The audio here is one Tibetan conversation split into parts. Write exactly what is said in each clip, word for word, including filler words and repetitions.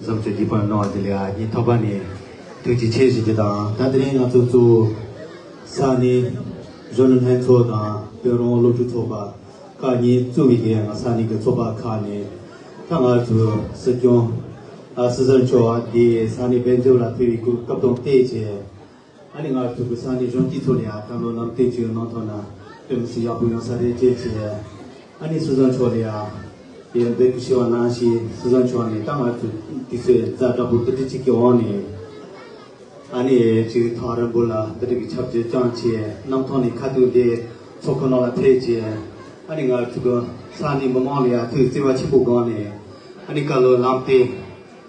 བཟང་སྤྱོད་བགྱིས་པར་གནང་བ་དེ་ལ་སྙིང་ཐག་པ་ནས་ཐུགས་རྗེ་ཆེ་ཞུ་རྒྱུ་དང་། ད་དེ་རིང་ང་ཚོ་གཙོ་བོ་ས་གནས་གཞོན་ནུ་ལྷན་ཚོགས་དང་བོད་རང་དབང་སློབ་ཕྲུག་ཚོགས་པ་ཁག་གཉིས་གཙོས་པའི་གི་ང་ས་གནས་ཀྱི་ཚོགས་པ་ཁག་ནས། ད་ང་ཚོ་སྲིད་སྐྱོང་ཨ་སྲིད་ཟུར་མཆོག་འདི་ས་གནས་དཔལ་འབྱོར་ལ་ཕེབས་པའི་གོ་སྐབས་དང་བསྟུན་བྱས། ཨ་ནི་ང་ཚོ་གི་ས་གནས་གཞོན་སྐྱེས་ཚོ་ལ་ཡང་བཀའ་སློབ་ལམ་སྟོན་ཅིག་གནང་ཐུབ་ན་དཔེ་མི་སྲིད་ཡག་པོ་ཡོང་ས་རེད་ཅེས་བྱས། ཨ་ནི་སྲིད་ཟུར་མཆོག་ལ་ཡང་དེ་འབོད་སྐུལ་ཞུས་པ་ནང་བཞིན་སྲིད་ཟུར་མཆོག་ནས་ད་ང་ཚོ་དུས་ཚོད་ཛ་དྲག་པོ་དེ་འདྲ་ཅིག་གི་འོག་ནས། ཨ་ནི་ཅིག་ཐག་རིང་པོ་ལ་འདི་འདྲ་གི་ཆབ་སྲིད་བསྐྱངས་བྱས། གནམ་ཐང་ནས་ཁ་ཐུག་འདི་ཚོགས་ཁང་ནང་ལ་ཕེབས་བྱས། ཨ་ནི་ང་ཚོ་གི་ས་གནས་མི་མང་ལ་ཡང་ཐུགས་བརྩེ་བ་ཆེན་པོ་སྒོ་ནས། ཨ་ནི་བཀའ་སློབ་ལམ་སྟོན་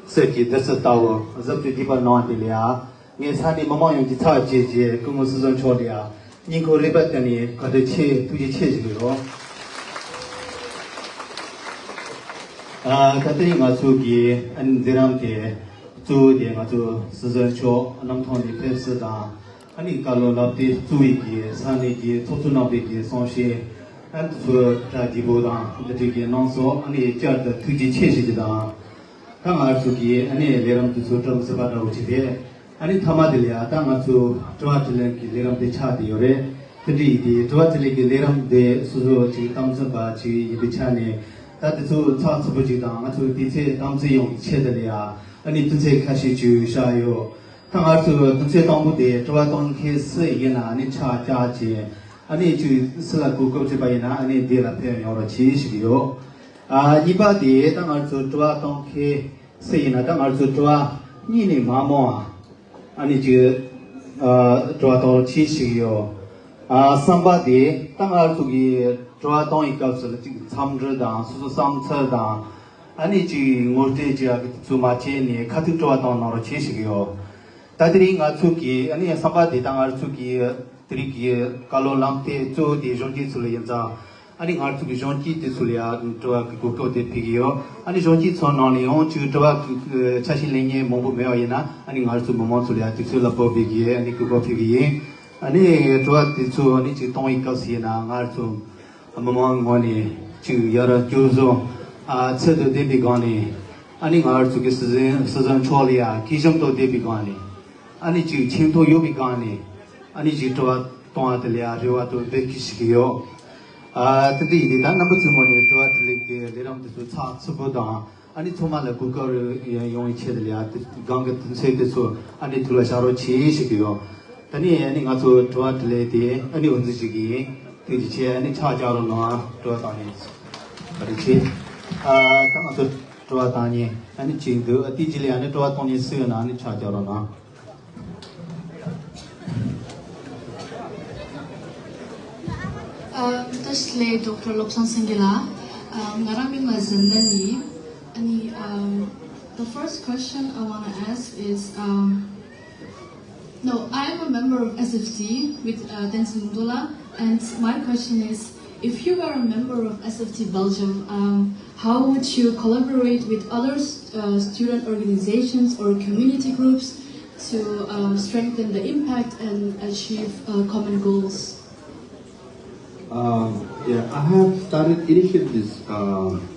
གསེར་གྱི་རྡུལ་ཚོན་ལྟ་བུ་གཟབ་ཏུ་བགྱིས་པ་གནང་བ་དེ་ལ་ཡང་། ངས་ས་གནས་མི་མང་ཡོངས་ཀྱི་ཚབ་བྱས་བྱས་སྐུ་ངོ་སྲིད་ཟུར་མཆོག་ལ་ཡང་སྙིང་ཁོང་རུས་པ་གཏིང་ནས་བཀའ་དྲིན་ཆེ་ཐུགས་རྗེ་ཆེ་ཞུ་གི་ཡོད། ཨ་ད་ལྟའི་ང་ཚོ་གི་ཨ་ནི་མཛད་རིམ་དེ་གཙོ་བོ་དེ་ང་ཚོ་སྲིད་ཟུར་མཆོག་གནམ་ཐང་ནས་ཕེབས་བསུ་དང་། ཨ་ནི་བཀའ་སློབ་ལམ་སྟོན་གཙོ་བོའི་གི་ས་གནས་ཀྱི་ཚོགས་གཙོ་རྣམ་པའི་གི་གསུང་བཤད། ཨ་ནི་དེ་ཚོ་གྲ་རྒྱས་པོ་དང་འདི་འདྲའི་གི་གནང་སོང་། ཨ་ནི་བསྐྱར་དུ་ཐུགས་རྗེ་ཆེ་ཞུ་རྒྱུ་དང་། ད་ང་ཚོ་གི་ཨ་ནི་ལས་རིམ་དེ་ཚོ་བཀྲ་མི་སྲིད་པ་འདྲ་བོ་ཅིག་རེད། ཨ་ནི་མཐའ་མ་དེ་ལ་ཡང་ད་ང་ཚོ་དྲི་བ་དྲིས་ལན་གྱི་ལས་རིམ་དེ་ཆགས་བསྡད་ཡོད་རེད། དེ་འདྲ་ཡིན་དུས་དྲི་བ་དྲིས་ལན་གྱི་ལས་རིམ་དེ་སོ་སོ་ཅིག་དམ་འཛིན་པ་ཅིག་ཡིན་པའི་ཆ་ནས། ད་དེ་ཚོ་ཚགས་ཚུད་པོ་ཅིག་དང་ང་ཚོའི་དུས་ཚོད་དམ་འཛིན་ཡོང་བའི་ཆེད་དུ་ལ་ཡང་ཨ་ནི་དུས་ཚོད་ཁ་ཤས་ཅིག་བཞག་ཡོད། ད་ང་ཚོ་དུས་ཚོད་དང་པོ་དེ་དྲི་བ་གཏོང་མཁན་སུ་ཡིན་ན་ཨ་ནི་ཆ་བཞག་བྱས། ཨ་ནི་ཅིག་སུ་ལ་གོ་སྐབས་བྱས་པ་ཡིན་ན་ཨ་ནི་དེ་ལ་ཕེབས་ཡོང་རོགས་གྱིས་ཞུ་གི་ཡོད། ཨ་གཉིས་པ་དེ་ད་ང་ཚོ་དྲི་བ་གཏོང་མཁན་སུ་ཡིན་ན་ད་ང་ཚོ་དྲི་བ་གཉིས་ནས་མ་མང་བ་ཨ་ནི་ཅིག་ཨ་དྲི་བ་གཏོང་རོགས་གྱིས་ཞུ་གི་ཡོད། ཨ་གསུམ་པ་དེ་ད་ང་ཚོ་གི་དྲི་བ་གཏོང་བའི་སྐབས་སུ་ལ་ཅིག་འཚམས་འདྲི་དང་སོ་སོ་བསམ་ཚུལ་དང་། ཨ་ནི་ཅིག་ངོ་སྤྲོད་ཅིག་ཨ་གི་དེ་ཚོ་མ་བྱས་ནས་ཁ་ཐུག་དྲི་བ་གཏོང་གནང་རོགས་གྱིས་ཞུ་གི་ཡོད། ད་དེ་རིང་ང་ཚོ་གི་ཨ་ནི་གསུམ་པ་དེ་ད་ང་ཚོ་གི་དེ་རིང་གི་བཀའ་སློབ་ལམ་སྟོན་གཙོ་བོ་དེ་གཞོན་སྐྱེས་ཚོ་ལ་ཡིན་ཙང་། ཨ་ནི་ང་ཚོ་གི་གཞོན་སྐྱེས་དེ་ཚོ་ལ་ཡང་དྲི་བ་གི་གོ་སྐབས་དེ་ཕུལ་གི་ཡོད། ཨ་ནི་གཞོན་སྐྱེས་ཚོ་ནང་ནས་ཡང་ཅིག་དྲི་བ་གི་ཆ་ཤས་ལེན་མཁན་མང་པོ་མེད་པ་ཡིན་ན་ཨ་ནི་ང་ཚོ་མི་མང་ཚོ་ལ་ཡང་དུས་ཚོད་ལ་བབ་པའི་གི་ཨ་ནི་གོ་སྐབས་ཕུལ་གི་ཡིན། ཨ་ནི་དྲི་བ་དེ་ཚོ་ཨ་ནི་ཅིག་གཏོང་བའི་སྐབས་སུ་ཡིན་ན་ང་ཚོ་མི་མང་ངོས་ནས་ཅིག་ཡར་སྐྱོ་བཟོ་ཨ་ཚད་དུ་ལྡན་པའི་སྒང་ནས། ཨ་ནི་ང་ཚོ་གི་སྲིད་ཟུར་སྲིད་ཟུར་མཆོག་ལ་ཡང་སྐྱིད་ཤོམ་དུ་བསྡད་པའི་སྒང་ནས། ཨ་ནི་ཅིག་མཁྱེན་རྟོགས་ཡོད་པའི་སྒང་ནས། ཨ་ནི་ཅིག་དྲི་བ་གཏོང་བ་དེ་ལ་ཡང་རེ་བ་དང་འབོད་སྐུལ་ཞུ་གི་ཡོད། ཨ་དེ་འདྲ་ཡིན་དུས་ད་རྣམ་པ་ཚོའི་ངོས་ནས་དྲི་བ་དྲིས་ལན་གྱི་ལས་རིམ་དེ་ཚོ་ཚགས་ཚུད་པོ་དང་། ཨ་ནི་ཚང་མ་ལ་གོ་སྐབས་ཡོང་བའི་ཆེད་དུ་ལ་ཡང་སྒང་གི་དུས་ཚོད་དེ་ཚོ་ཨ་ནི་ཐུགས་ལ་བཞག་རོགས་གྱིས་ཞུ་གི་ཡོད། ད་ནི་ཨ་ནི་ང་ཚོ་དྲི་བ་དྲིས་ལན་དེ་ཨ་ནི་འོས་འདེམས་ཞུ་གི་ཡིན། ཐུགས་རྗེ་ཆེ། ཨ་ནི་ཕྱག་རྒྱག་རོགས་གནང་། དྲི་བ་བཏང་ནས་བཀའ་དྲིན་ཆེ། ཨ་ད་ང་ཚོ་དྲི་བ་བཏང་ནས་ཨ་ནི་ཅིག་འདུག་ཨ་དེ་རྗེས་ལ་ཨ་ནི་དྲི་བ་བཏང་ནས་སུ་ཡོད་ན་ཨ་ནི་ཕྱག་རྒྱག་རོགས་གནང་། ཨ་བཀྲ་ཤིས་བདེ་ལེགས། ཌོག་ཊར་བློ་བཟང་སེང་གེ་ལགས། ཨ་ང་རང་མིང་ལ་ཟན་ལན་ཡིན། ཨ་ནི་ཨ་the first question I wanna ask is, um, No, I am a member of S F T with uh, Tenzin Ndola, and my question is, if you were a member of S F T Belgium, um, how would you collaborate with other uh, student organizations or community groups to um, strengthen the impact and achieve uh, common goals? Um, yeah, I have started initiating this um,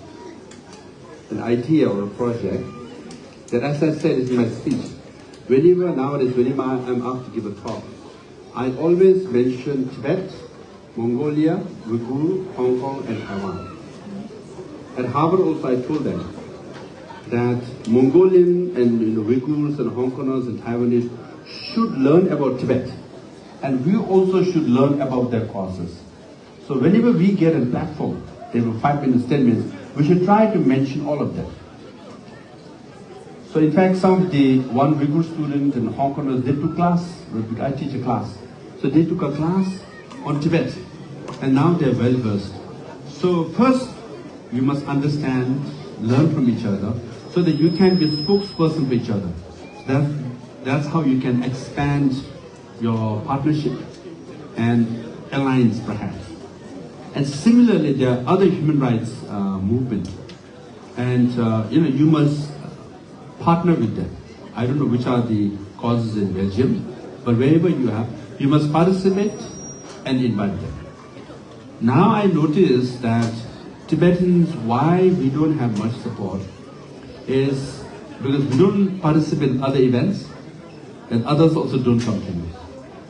an idea or a project that, as I said in my speech, whenever nowadays, whenever I am asked to give a talk, I always mention Tibet, Mongolia, Uyghur, Hong Kong, and Taiwan. At Harvard also, I told them that Mongolian and you know, Uyghurs and Hong Kongers and Taiwanese should learn about Tibet, and we also should learn about their causes. So whenever we get a platform, they will five minutes, ten minutes, we should try to mention all of them. So in fact, some of the one Uyghur student in Hong Kong, they took class, I teach a class. So they took a class on Tibet, and now they're well versed. So first, you must understand, learn from each other, so that you can be a spokesperson for each other. That, that's how you can expand your partnership and alliance perhaps. And similarly, there are other human rights uh, movement, and uh, you know you must partner with them. I don't know which are the causes in Belgium, but wherever you have, you must participate and invite them. Now I notice that Tibetans, why we don't have much support is Because we don't participate in other events, and others also don't come to me.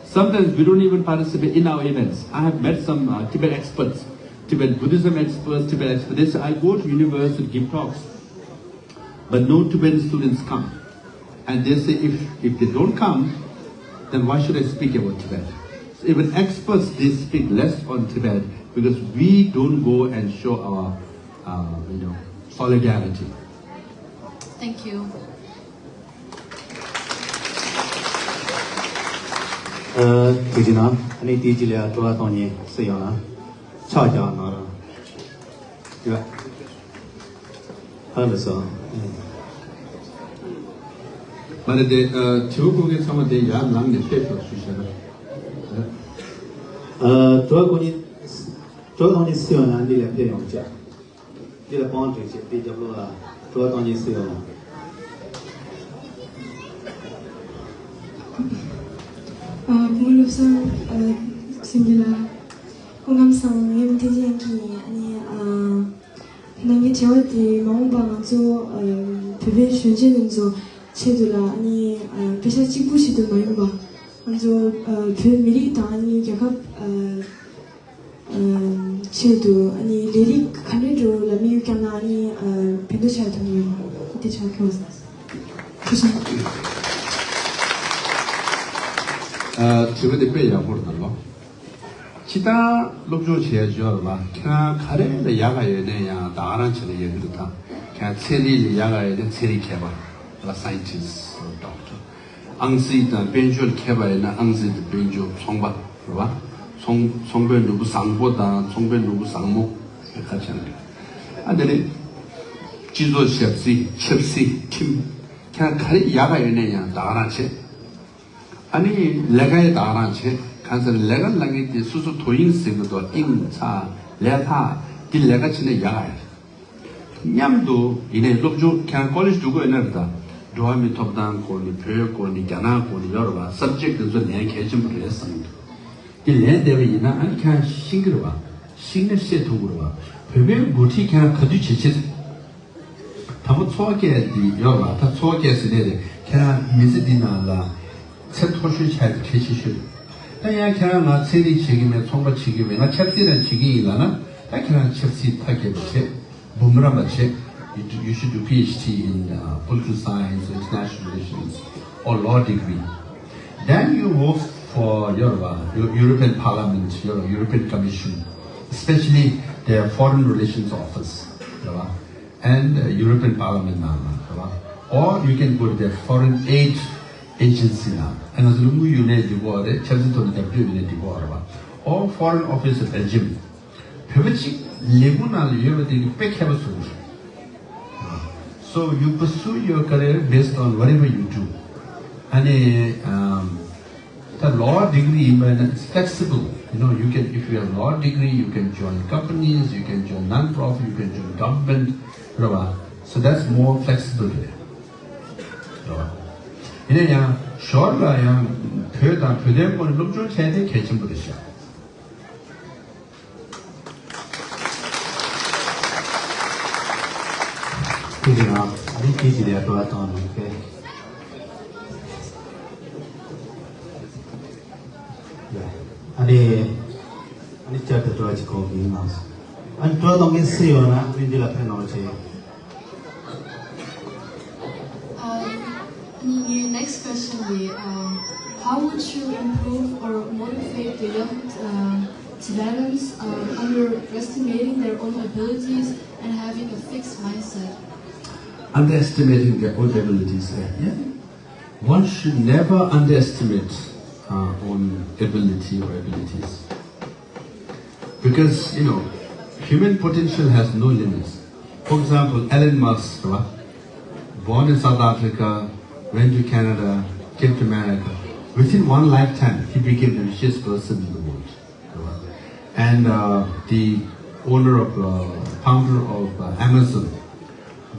Sometimes we don't even participate in our events. I have met some uh, Tibet experts, Tibet Buddhism experts, Tibet experts. They say, "I go to university to give talks, but no Tibetan students come." And they say, "If, if they don't come, then why should I speak about Tibet?" So even experts, they speak less on Tibet because we don't go and show our, uh, you know, solidarity. Thank you. ཨ། ཐུགས་རྗེ་གནང་། ཨ་ནི་དེའི་རྗེས་ལ་དྲི་བ་གཏོང་མཁན་སུ་ཡོད་ན་ཕྱག་རྒྱག་གནང་རོགས། ཡ། ཧ་ལས་སོ། མ་རེད་དེ། ཨ། དྲི་བ་བཀོད་མཁན་ཚང་མ་དེ་ཡར་ལངས་ནས་ཕེབས་ཤོག་ཞུ་བྱས་ན། ཨ། དྲི་བ་བཀོད་མཁན། དྲི་བ་གཏོང་མཁན་སུ་ཡོད་ན་འདི་ལ་ཕེབས་ཡོང་བྱས། འདི་ལ་དཔང་སྒྲིག་བྱས། འདི་རྒྱབ་ལོགས་ལ་དྲི་བ་གཏོང་མཁན་སུ་ཡོད་ན། ཨ། བུ་མོ་བློ་བཟང་། ཨ། སེང་གེ་ལགས། སྐུ་ཁམས་བཟང་། ངས་ཐེན་ཅིན་དབྱང་སྐྱིད་ཡིན། ཨ་ནི། ཨ། ནང་གི་དྲི་བ་དེ་མ་འོངས་པ་ང་ཚོ་ཨ་བོད་པའི་གཞོན་སྐྱེས་རྣམས་ཚོ་ཆེད་དུ་ལ། ཨ་ནི་ཨ་དཔེ་ཆ་གཅིག་པུ་ཞིག་ཏུ་མ་ཡིན་པ། ང་ཚོ་ཨ་བོད་མི་རིགས་དང་། ཨ་ནི་རྒྱལ་ཁབ་ཨ་ཨ་ཆེད་དུ། ཨ་ནི་ལས་རིགས་ག་འདྲ་འགྲོ་ལ་དམིགས་བསྐྱངས་ན། ཨ་ནི་ཨ་ཕན་ཐོགས་ཆེ་བ་ཐོན་གྱི་ཡོད། དེ་ཆ་ཁྱོད། ཐུགས་རྗེ་ཆེ། ཨ། དྲི་བ་དེ་དཔེ་ཡག་པོ་རེད་ད་ལོ། སྤྱིར་བཏང་སློབ་སྦྱོང་བྱེད་ཡ་ཡོད་རེད་བ། ཁྱེད་རང་ག་རེ་ལ་ཡག་ག་ཡོད་ན་ཡང་ད་ག་རང་བྱེད་ན་ཡག་གི་རེད་ད། ཁྱེད་རང་ཚན་རིག་ལ་ཡག་ག་ཡོད་ན་ཚན་རིག་མཁས་པ་ལ། scientist, doctor། ཨང་རྩིས་དང་དཔལ་འབྱོར་མཁས་པ་ཡིན་ན་ཨང་རྩིས་དང་དཔལ་འབྱོར། ཚོང་པ་རེད་བ། ཚོང་ཚོང་པའི་ནོར་བུ་བཟང་པོ་དང་ཚོང་པའི་ནོར་བུ་བཟང་མོ་ག་ཆ་ན་རེད། ཨ་དེ་ནས་སྤྱི་ཚོགས་ཞབས་ཕྱི། ཆབ་སྲིད། ཁྲིམས། ཁྱེད་རང་ག་རེ་ཡག་ག་ཡོད་ན་ཡང་ད་ག་རང་བྱེད། ཨ་ནི་ལས་ཀ་ཡང་ད་ག་རང་བྱེད། གང་ཟེར་ལས་ཀ་ལ་ངེས་ཏེ་སོ་སོ་དོ་དབྱིངས་ཟེར་གི་འདུག་དབྱིངས་ཚ་ལས་ཐག་འདི་ལས་ཀ་བྱེད་ན་ཡག་ག་ཡོད། མཉམ་དུ་ཡིན་ནའི་སློབ་སྦྱོང་ཁྱེད་རང་ཀོ་ལེཇ་འགྲོ་དགོས་ཡོད་ན་རེད་ད། འགྲོ་བ་མིའི་ཐོབ་ཐང་སྐོར་ནས། བོད་སྐོར་ནས། རྒྱ་ནག་སྐོར་ནས་ཡོད་རེད་བ། སབ་ཇེག་དེ་ཚོ་ལེན་གལ་ཆེན་པོ་རེད་བསམ་གྱི་འདུག་དེ་ལེན་བསྡད་པ་ཡིན་ན་ཨ་ནི་ཁྱེད་རང་ཤེས་ཀྱི་རེད་བ། ཤེས་ན་བཤད་ཐུབ་ཀྱི་རེད་བ། བོད་པའི་འགོ་ཁྲིད་ཁྱེད་རང་ག་དུས་བྱེད་ཆེད། དང་པོ་འཚོ་བ་སྐྱེལ་འདི་ཡོད་རེད་བ། ད་འཚོ་བ་སྐྱེལ་ཟེར་ནས་རེད། ཁྱེད་རང་མི་ཚེ་འདི་ནང་ལ་ཚད་མཐོ་ཤོས་ཆགས་ཡ་གལ་ཆེ་ཤོས་རེད། ད་ཡང་ཁྱེད་རང་ང་ཚན་རིག་བྱེད་ཀྱི་མེད། ཚོང་པ་བྱེད་ཀྱི་མེད། ང་ཆབ་སྲིད་རང་བྱེད་ཀྱི་ཡིན་ལབ་ན། ད་ཁྱེད་རང་ཆབ་སྲིད་མཐའ་རྒྱས་པ་བྱེད། འབུམ་རམས་པ་བྱེད། You do- you should do PhD in uh, political science, international relations, or law degree. Then you work for your uh, Eu- European Parliament, your European Commission, especially their Foreign Relations Office, རེད་བ། And uh, European Parliament ནང་ལ་རེད་བ། Or you can go to the foreign aid agency ནང་། ཨ་ང་ཚོ་ལ་དངུལ་ཡོད་ནའི་འགྲིག་གི་རེད། ཆབ་སྲིད་ཐོག་ནས་རྒྱབ་སྐྱོར་ཡོད་ནའི་འགྲིག་གི་རེད་བ། Or Foreign Office of Belgium. བོད་པ་གཅིག་ལས་ཁུངས་ནང་ལ་ཡོད་པ་དེ་གི་དཔེ་མཁས་པ་བཟོ་གི་རེད། So you pursue your career based on whatever you do. ཨ་ནི་ཨམ། The law degree ཡིན་པ་ན it's flexible. You know, you can, if you have law degree, you can join companies, you can join non-profit, you can join government, རེད་བ། So that's more flexible རེད། རེད་བ། ཡིན་ན་ཡང་ཞོར་ལ་ཡང་བོད་དང་བོད་དོན་སྐོར་སློབ་སྦྱོང་བྱས་ཏེ་གལ་ཆེན་པོ་རེད་ཤག་ཐུགས་རྗེ་གནང་། ཨ་ནི་དེའི་རྗེས་ལ་དྲི་བ་གཏོང་གནང་གི། ཡ། ཨ་ནི། ཨ་ནི་བསྐྱར་དུ་དྲི་བ་ཅིག་གོང་གི་གནང་སོང་། ཨ་ནི་དྲི་བ་གཏོང་མཁན་སུ་ཡོད་ན་ཨ་ནི་འདི་ལ་ཕེབས་གནང་བ་བྱེད། Uh, ངའི་next question is, uh, how would you improve or motivate the young uh, Tibetans uh, underestimating their own abilities and having a fixed mindset? Underestimating their own abilities, eh? Yeah. One should never underestimate uh, own ability or abilities. Because, you know, human potential has no limits. For example, Elon Musk, right? Born in South Africa, went to Canada, came to America. Within one lifetime, he became the richest person in the world. Right? And uh, the owner of, uh, founder of uh, Amazon,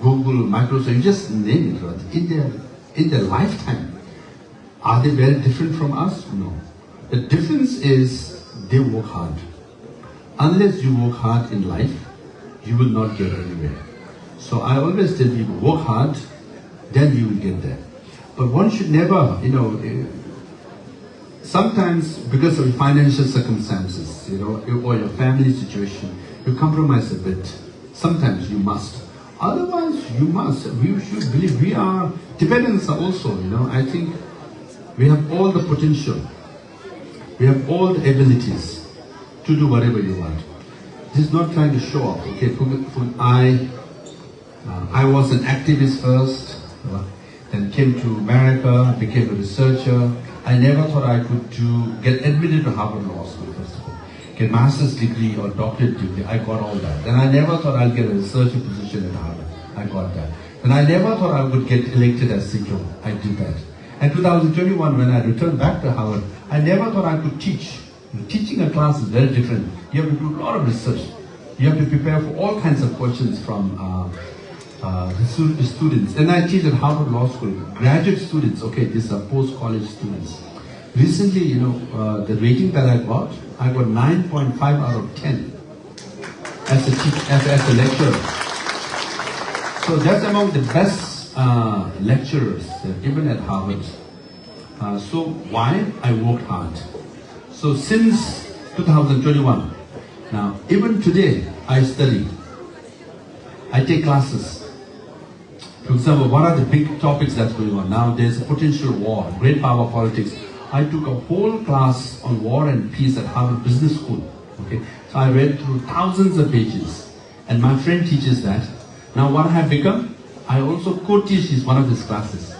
Google, Microsoft, you just name it, right? In their, in their lifetime, are they very different from us? No. The difference is they work hard. Unless you work hard in life, you will not get anywhere. So I always tell people, work hard, Then you will get there. But one should never, you know, eh, sometimes because of financial circumstances, you know, or your family situation, you compromise a bit. Sometimes you must. Otherwise, you must. We should believe we are, Tibetans are also, you know, I think we have all the potential. We have all the abilities to do whatever you want. This is not trying to show off, okay? For, for I, uh, I was an activist first, uh, then came to America, became a researcher. I never thought I could do, get admitted to Harvard Law School, first of all. Get master's degree or doctorate degree, I got all that. Then I never thought I'll get a research position at Harvard. I got that. Then I never thought I would get elected as CIGO. I did that. And two thousand twenty-one, when I returned back to Harvard, I never thought I could teach. Teaching a class is very different. You have to do a lot of research. You have to prepare for all kinds of questions from uh, uh, the stu- students. And I teach at Harvard Law School, graduate students, okay, these are post-college students. Recently, you know, uh, the rating that I got, I got nine point five out of ten as a teacher, as, as a lecturer. So that's among the best uh, lecturers, uh, even at Harvard. Uh, so why I worked hard? So since two thousand twenty-one, now even today I study, I take classes. For example, what are the big topics that's going on now? There's a potential war, great power politics. I took a whole class on war and peace at Harvard Business School. Okay, so I read through thousands of pages, and my friend teaches that. Now, what I have become, I also co-teach his one of his classes.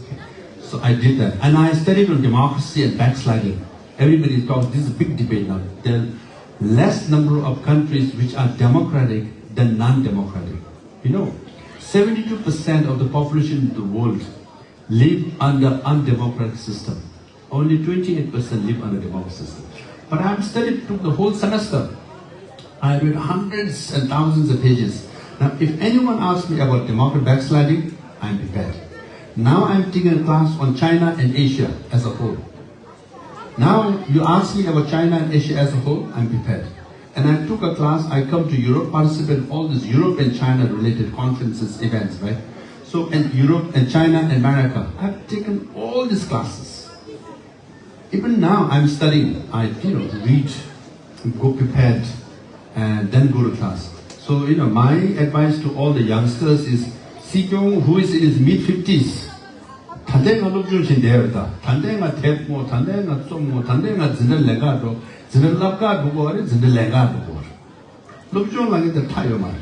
Okay. So I did that, and I studied on democracy and backsliding. Everybody talks. This is a big debate now. There are less number of countries which are democratic than non-democratic. You know, seventy-two percent of the population in the world live under undemocratic system. Only twenty-eight percent live under democratic system. But I have studied, took the whole semester. I read hundreds and thousands of pages. Now, if anyone asks me about democratic backsliding, I'm prepared. Now I'm taking a class on China and Asia as a whole. Now you ask me about China and Asia as a whole, I'm prepared. And I took a class, I come to Europe, participate in all these Europe and China related conferences, events, right? So, and Europe and China and America, I've taken all these classes. Even now, I'm studying. I, you know, read, go prepared, and then go to class. So, you know, my advice to all the youngsters is, Sikyong, who is in his mid fifties, ད་ལྟའི་ང་སློབ་སྦྱོང་བྱེད་བསྡད་ཡོད་ད། ད་ལྟའི་ང་དེབ་ངོ་། ད་ལྟའི་ང་རྩོམ་ངོ་། ད་ལྟའི་ང་འཛིན་གྲྭ་ལེན་གར་འགྲོ། འཛིན་གྲྭ་བསླབ་གར་འགྲོ་དགོས་རེད། འཛིན་གྲྭ་ལེན་གར་འགྲོ་དགོས་རེད། སློབ་སྦྱོང་ལ་ངས་དེ་ཁྲ་ཡོད་མ་རེད།